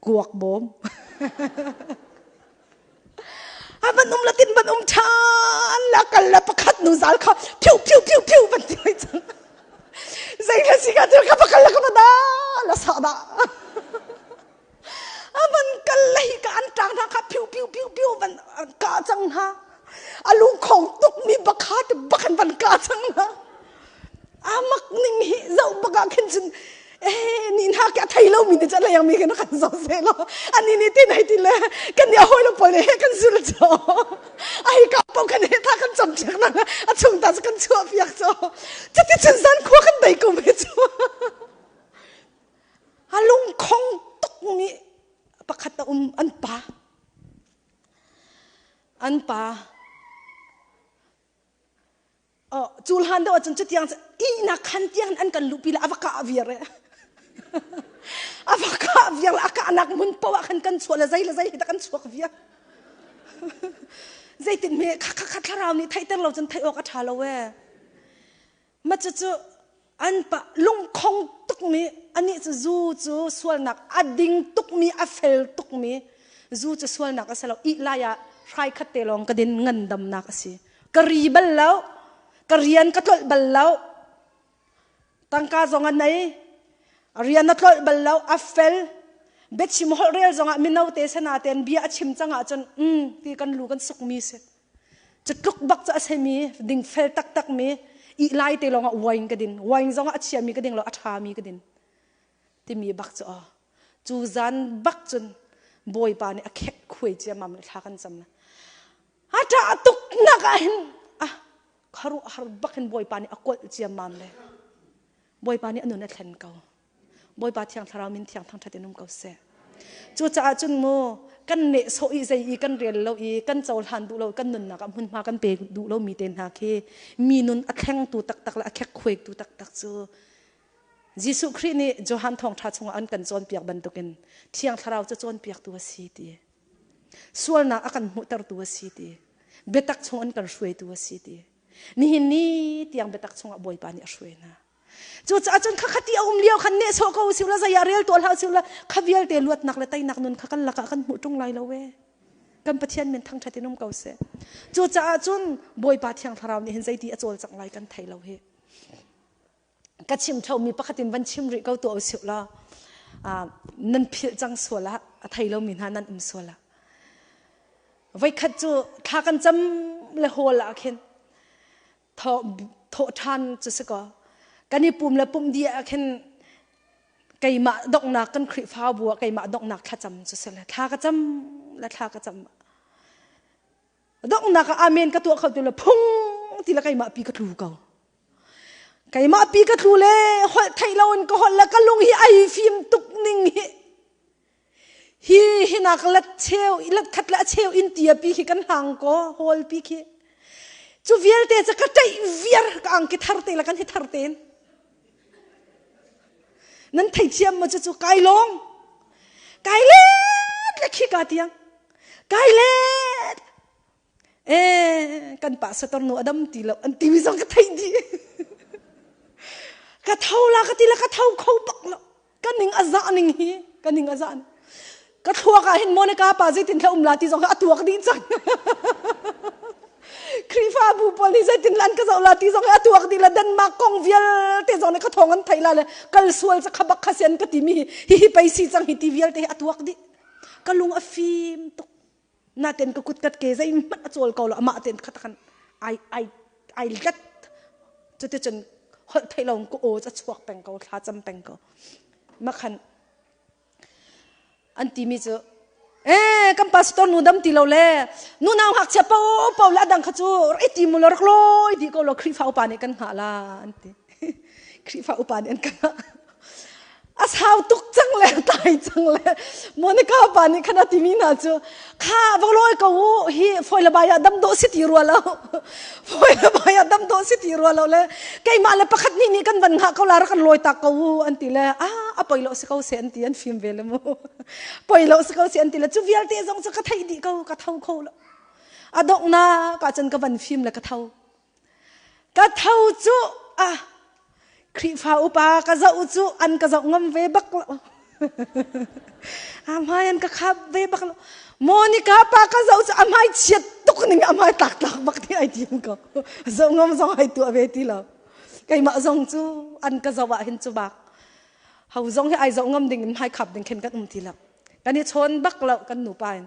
kuak bawm a van um la tin van um ṭhan la kal la pakhat nu zal kha phiu phiu phiu phiu van ti hoi cang zei la si ka ka pakal la ka da la sa da a van kal la hi ka an tang hna kha phiu phiu phiu phiu van ka cang hna a lung khong tuk mi bakha te bakhan van ka cang hna amak ning hi zoh bak ah khin cun eh ni hna ke a thei lo mi ni cha leng mi kan kan zo se lo ani ni tin hai ti le kan ni hoi lo pol he kan zul cho ai ka po kan he tha kan cham piak na a chung ta kan chuah piak cho chati chun san khua kan dai ko me chu a lung khong tuk mi pakhat a um an pa an pa Oh, cu hlan deuh ahcun cutiang ihnak khan tiang an kan luhpi le a va kah viar e. a va kah viar le a kahnak hmun poah khan kan chuah le zei le zei hi dah kan chuak viar. Zeitin hme kha kha kha thlarau nih theihter lo cun theih awk a ṭha lo e. Ma cucu an pa lungkhong tukmi anih cu zu cu sualnak a ding tukmi a fel tukmi zu cu sualnak a si lo ih lai ah hrai khat te lawng ka din ngandamnak a si ka ri bal lo ka rian ka tlolh bal lo tangka zong a nei rian a tlolh bal lo a fel biachim holh rel zongah mino te sana ten bia a chim cang ahcun um ti kan lu kan suk mi si cu tluk bak cu a semi ding fel taktak mi i lai te lawng ah wine ka din wine zong ah a chia mi ka ding lo a tha mi ka din timi bak cu aw cu zan bak cun bawipa nih a khek khuai ciamam le thla kan cam a ṭah tuk nak ah hin ah kharuahhar bak in bawipa nih a kolh ciammam le bawipa nih a nun a thlen ko bawipa thiang thlarau min thiang thangṭhat in um ko seh cucaah cun mu kan nehsawh i zei i kan rel lo i kan cohlan duh lo kan nunnak ah hmunhma kan pe duh lo mi te hna khi mi nun a thlengtu taktak le a khekkhuaiktu taktak cu Jesuh Khrih nih Johan thawngṭha chungah an kan cawnpiak bantukin Thiang Thlarau cu cawnpiaktu a si ti sualnak a kan hmuhtertu a si ti biatak chung an kan hruaitu a si ti nihin ni tiang biatak chungah Bawipa nih a hruai hna cucaah cun kha khati a um lio khan nehsawh ko usih la zei ah rel tuah hlah usih la kha vialte luatnak le teinak nun kha kan lakah kan hmuh ṭung lai lo e kan Pathian min thangṭhat in um ko seh cucaah cun Bawipa Thiang Thlarau nih hin zeiti a cawlcangh lai kan thei lo hi ka chim ṭhomi pakhat in van chim rih ko tuah usih law nan philh cang sual ah a thei lomi hna nan um sual ah voikhat cu thla kan cam le hawl ah khin thawh ṭhan cu si kaw kan i pum le pum dih ah khin keimah donghnak kan Khrihfabu ah keimah donghnak thlacam cu si le thla ka cam le thla ka cam donghnak ah amen ka tuah kho ti le phung ti le keimah pi ka tlu ko keimah pi ka tlu le holh theih lo in ka holh le ka lung hi ai fim tuk ning hi hi hinak let cheu let khat le a cheu in tia pi khi kan hang ko hol pi khi cu vialte cu ka ṭaih viar ka angki thar te le kan hi thar ten nan thei thiam ma cu cu kai lawng kai let le khi ka tiang kai let eh kan pa sator nu adam ti lo an ti mi zong ka thei di ka tho la ka ti la ka tho kho bak lo ka ning a za ning hi ka ning a za ka thluak ah hin Monica pa zeitin thla um la ti zong kha a tuak dih cang Khrihfabu pawl nih zeitin lan ka zoh la ti zong hi a tuak dih la Denmark kong vialte zong nih ka thawng an theih la le kal sual ca kha bak kha sian ka ti mi hi hi hi pei si cang hi ti vialte hi a tuak dih ka lung a fim tuk naten ka kut kat ke zeihmanh a cawl ko lo amah ten kha khan ai ai ai let cuticun holh theih lo ka aw a chuak peng ko thla cam peng ko makhan an timi cu eh kan pastor nu dam ti lo le nu nau ngakchia po po le adang kha cu rak i ti mu lo rak loi di ko lo Khrihfa upa nih kan hngah la an ti Khrihfa upa nih an ka hngah. A sau tuk cang le tlai cang le Monica pa nih khan a timi hna cu kha va lawi ko u hi foi le bai ah dam dawh si ti rua lo foi le bai ah dam dawh si ti rua lo le keimah le pakhat nih nih kan van hngah ko la rak kan lawi tak ko u an ti le a a poi lo si ko se an ti an fim ve le mu poi lo si ko se an ti le cu vialte zong cu ka theih dih ko ka tho kho lo a donghnak ah cun ka van fim le ka tho Ka tho cu ah Khrihfa upa ka zoh cu an ka zoh ngam ve bak lo. A hmai an ka khap ve bak lo. Monica pa ka zoh cu a hmai chiat tuk ning a hmai tlak tlak bak ti ai tim ko. Zoh ngam zong ai tuah ve ti lo. Keimah zong cu an ka zoh ah hin cu bak. Ho zong hi ai zoh ngam ding in hmai khap ding khin kan um ti lo. Kan i chawn bak lo kan nupa in.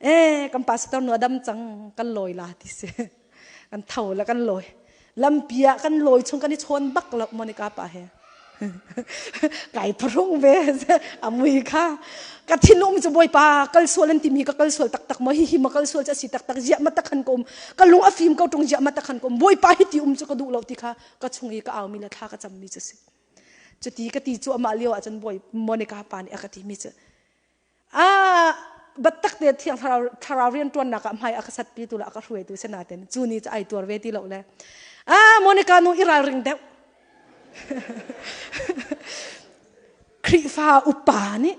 Eh kan pastor nu a dam cang kan lawi la ti si. Kan tho le kan lawi. Lampi ah kan lawi chung kan i chawn bak lo Monica pa he. Kai phrung ve a mui kha. Ka thinlung cu bawipa kal sual an timi ka kal sual taktak mo hi hi ma kal sual cu a si taktak ziah ma tak han ka um ka lung a fim ko tung ziah ma tak han ka um bawipa hi ti um cu ka duh lo ti kha ka chung i ka au mi le thla ka cam mi cu si. Cuti ka ti cu amah lio ah cun bawi Monica pa nih a ka ti mi cu Ah, battak te thiang thlarau thlarau rianṭuannak ah hmai a ka satpi tu le a ka hruaitu si natin cu ni cu ai tuar ve ti lo le ah Monica nu i ralring deuh Khrihfa upa nih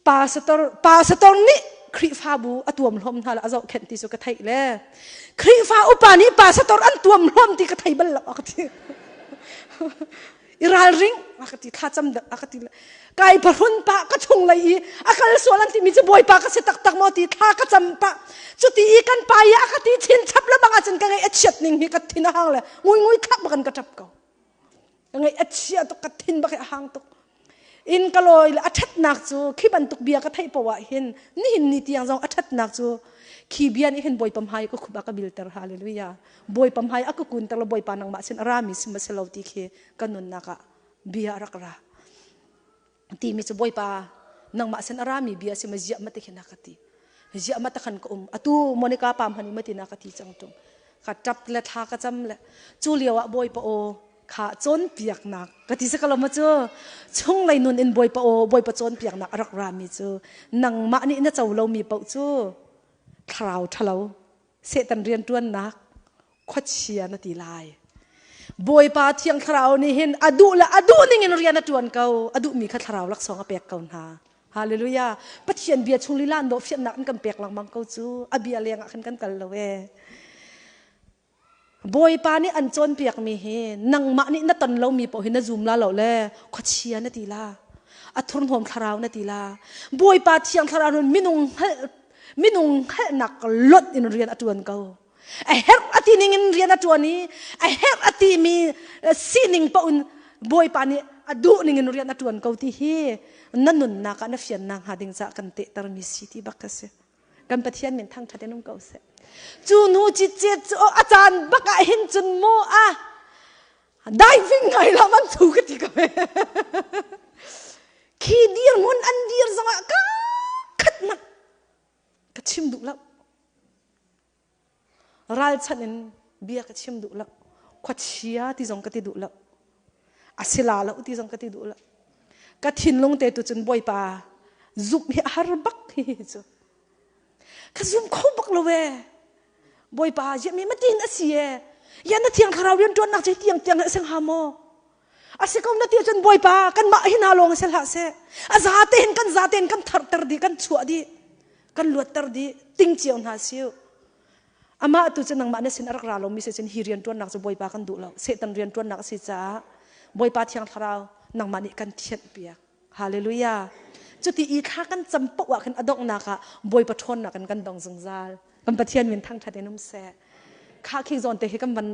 pastor pastor nih Khrihfabu a tuam hlawm hna le a zohkhenh ti cu ka theih le Khrihfa upa nih pastor an tuam hlawm ti ka thei bal lo a ka ti i ralring a ka ti thlacam a ka ti kai pharun pa ka chung lei i a kal sual an timi cu bawipa ka si taktak maw ti thla ka cam pa cuti i kan pa i a ka ti chin chap le bang ahcun ka ngaih a chiat ning hi ka thin a hang le ngui ngui thlak bakan ka tap ko ka ngaih a chia tuk ka thin bak a hang tuk in ka lawi le a thatnak cu khi bantuk bia ka theih poah hin nihin ni tiang zong a thatnak cu khi bia nih hin bawipa hmai ka khup a ka bilter hallelujah Bawipa hmai a ka kunter lo Bawipa nangmah sin a rami si ma si lo ti khi ka nunnak ah bia a rak ra. Timi cu Bawipa nangmah sin a rami bia si ma ziah ma ti khin a ka ti. Ziah ma takhan ka um. Atu Monica pam han ma ti na ka ti cang tung. Ka tap le thla ka cam le cu lio ah Bawipa aw kha cawnpiaknak ka ti sa ka lo ma cu chunglei nun in Bawipa aw Bawipa cawnpiaknak a rak rami cu nangmah nih na co lomi paoh cu thlarau ṭhalo Satan rianṭuannak khuachia na ti lai. Bawipa Thiang Thlarau nih hin a duh le a duh ning in rian a ṭuan ko. A duhmi kha thlarau laksawng a pek ko hna. Hallelujah. Pathian bia chung lila an dawhfianhnak an kan pek lengmang ko cu. A bia leng ah khan kan kal lo ee. Bawipa nih an cawnpiakmi hi nangmah nih na ton lomi paoh hi na zum la lo le khuachia na ti la. A thurhnawm thlarau na ti la. Bawipa Thiang Thlarau nih minung hngalh minung hngalhnak lonh in rian a ṭuan ko. A herh a ti ning in rian a ṭuan i a herh a timi sining paoh in Bawipa nih a duh ning in rian a ṭuan ko ti hi na nunnak ah na fiannak hnga ding caah kan tehtermi si ti bak a si. Kan Pathian min thangṭhat in um ko seh. Cu nu cicet cu a caan bak ah hin cun mu a diving ngai lam an thu ka ti ko Khi dirhmun an dir zongah ka khat hmanh ka chim duh lo. Ralchanh in bia ka chim duh lo. Khuachia ti zong ka ti duh lo. A si la lo ti zong ka ti duh lo. Ka thinlung te tu cun Bawipa zumh hi a har bak hi cu. Ka zum kho bak lo ee. Bawipa ziah mi matin a si ee. Ya na thiang thlarau rian ṭuannak cu tiang tiang a si hnga maw? A si ko na ti ahcun Bawipa kanmah hi hna lawng si hlah seh. A za tein kan za tein kan tharter dih, kan chuah dih, kan luatter dih, ting cio hna siu. Amah tu cu nangmah na sin a rak ra lomi si cun hi rian ṭuannak cu Bawipa kan duh lo. Satan rian ṭuannak a si caah Bawipa Thiang Thlarau nangmah nih kan thianh piak. Hallelujah. Cuti i thla kan cam paoh ah khin a donghnak ah Bawipa ṭhawnnak in kan dong zungzal. Kan Pathian min thangṭhat in um seh. Kha khi zawn te hi kan van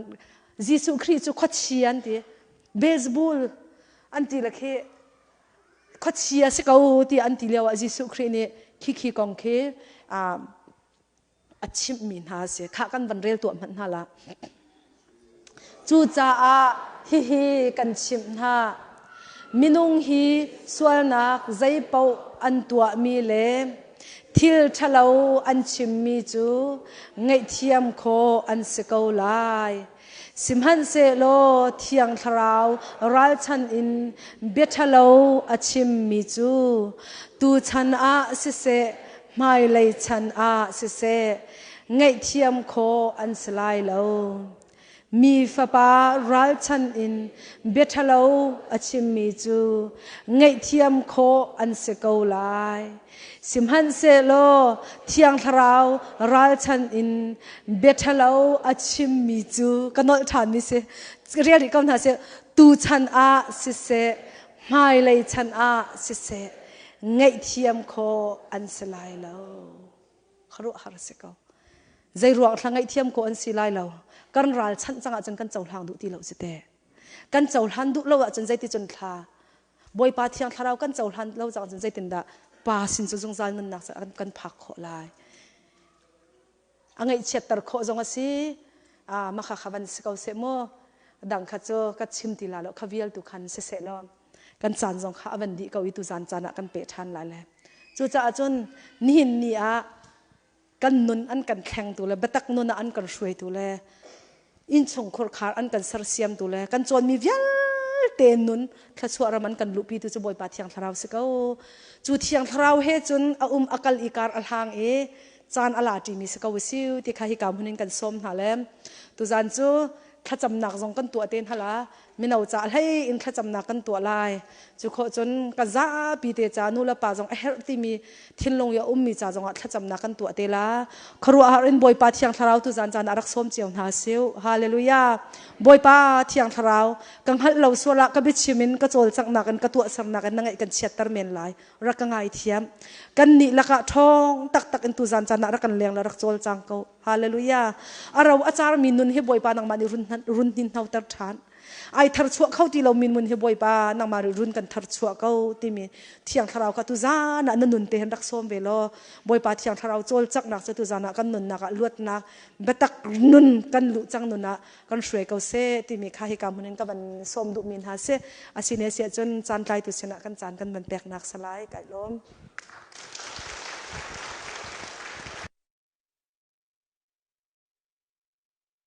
Jesuh Khrih cu khuachia an ti. Beelzebul an ti le khi khuachia si ko ti an ti lio ah Jesuh Khrih nih khi khi kong khi a chimhmi hna a si. Khah kan van rel tuah hmanh hna la. Cucaah hihi kan chimh hna. Minung hi sualnak zeipaoh an tuahmi le thil ṭhalo an chimmi cu ngaihthiam khawh an si ko lai. Sihmanhsehlaw Thiang Thlarau ralchan in biaṭhalo a chimmi cu tuchan ah siseh, hmailei chan ah siseh, ngaihthiam khawh an si lai lo. Mi Fapa ralchan in biaṭhalo a chimmi cu ngaihthiam khawh an si ko lai. Sihmanhsehlaw Thiang Thlarau ralchan in biaṭhalo a chimmi cu ka nolh ṭhanmi si. Rial rih ko hna sih. Tuchan ah siseh, hmailei chan ah siseh, ngaihthiam khawh an si lai lo. Khuaruahhar a si ko. Zei ruang thla ngaihthiam khawh an si lai lo. Kan ralchanh cang ahcun kan cohlang duh ti lo si te. Kan cohlan duh lo ahcun zeiticun thla Bawipa Thiang Thlarau kan cohlan lo cang ahcun zeitindah Pa sin cu zungzal nunnak kan phak khawh lai. A ngaihchiatter khawh zong a si. Mah kha van si ko seh mu. Dang kha cu ka chim ti la lo kha vial tu khan si seh law kan caan zong kha a van dih ko i tu zan caan ah kan peh ṭhan lai le. Cucaah cun nihin ni ah kan nun an kan thlengtu le biatak nun ah an kan hruaitu le innchung khurkhar an kan sersiamtu le kan cawnmi vialte nun thluachuah ram an kan luhpitu cu Bawipa Thiang Thlarau si ko. Cu Thiang Thlarau he cun a um a kal i kar a hlang i caan a la ṭimi si ko siu ti kha hika hmun in kan sawm hna le tuzan cu thlacamnak zong kan tuah te hna la mino ca hlei in thlacamnak kan tuah lai. Cu khawh cun ka zapi te ca nu le pa zong a herh timi thinlung i a ummi ca zongah thlacamnak kan tuah te la. Khuaruahhar in Bawipa Thiang Thlarau tu zan caan ah rak sawm cio hna siu. Hallelujah. Bawipa Thiang Thlarau ka hngalh lo sual ah ka biachim in ka cawlcanghnak in ka tuahsernak in na ngaih kan chiatter men lai. Rak ka ngaithiam. Kan nih lakah ṭhawng taktak in tu zan caan ah rak kan leng la rak cawlcang ko. Hallelujah. A ro a carmi nun hi Bawipa nangmah nih run run hninhnoter ṭhan. Ai tharchuah kho ti lo min mun hi Bawipa nangmah nih run kan tharchuah ko timi Thiang Thlarau kha tuzan ah na nun te hin rak sawm ve law Bawipa Thiang Thlarau cawlcanghnak cu tuzan ah kan nunnak ah luatnak biatak nun kan luh cang nun ah kan hruai ko seh timi kha hika hmun in ka van sawm duhmi hna si. Asine siah cun caan tlaitu sinah kan caan kan van peknak salai kai lawm.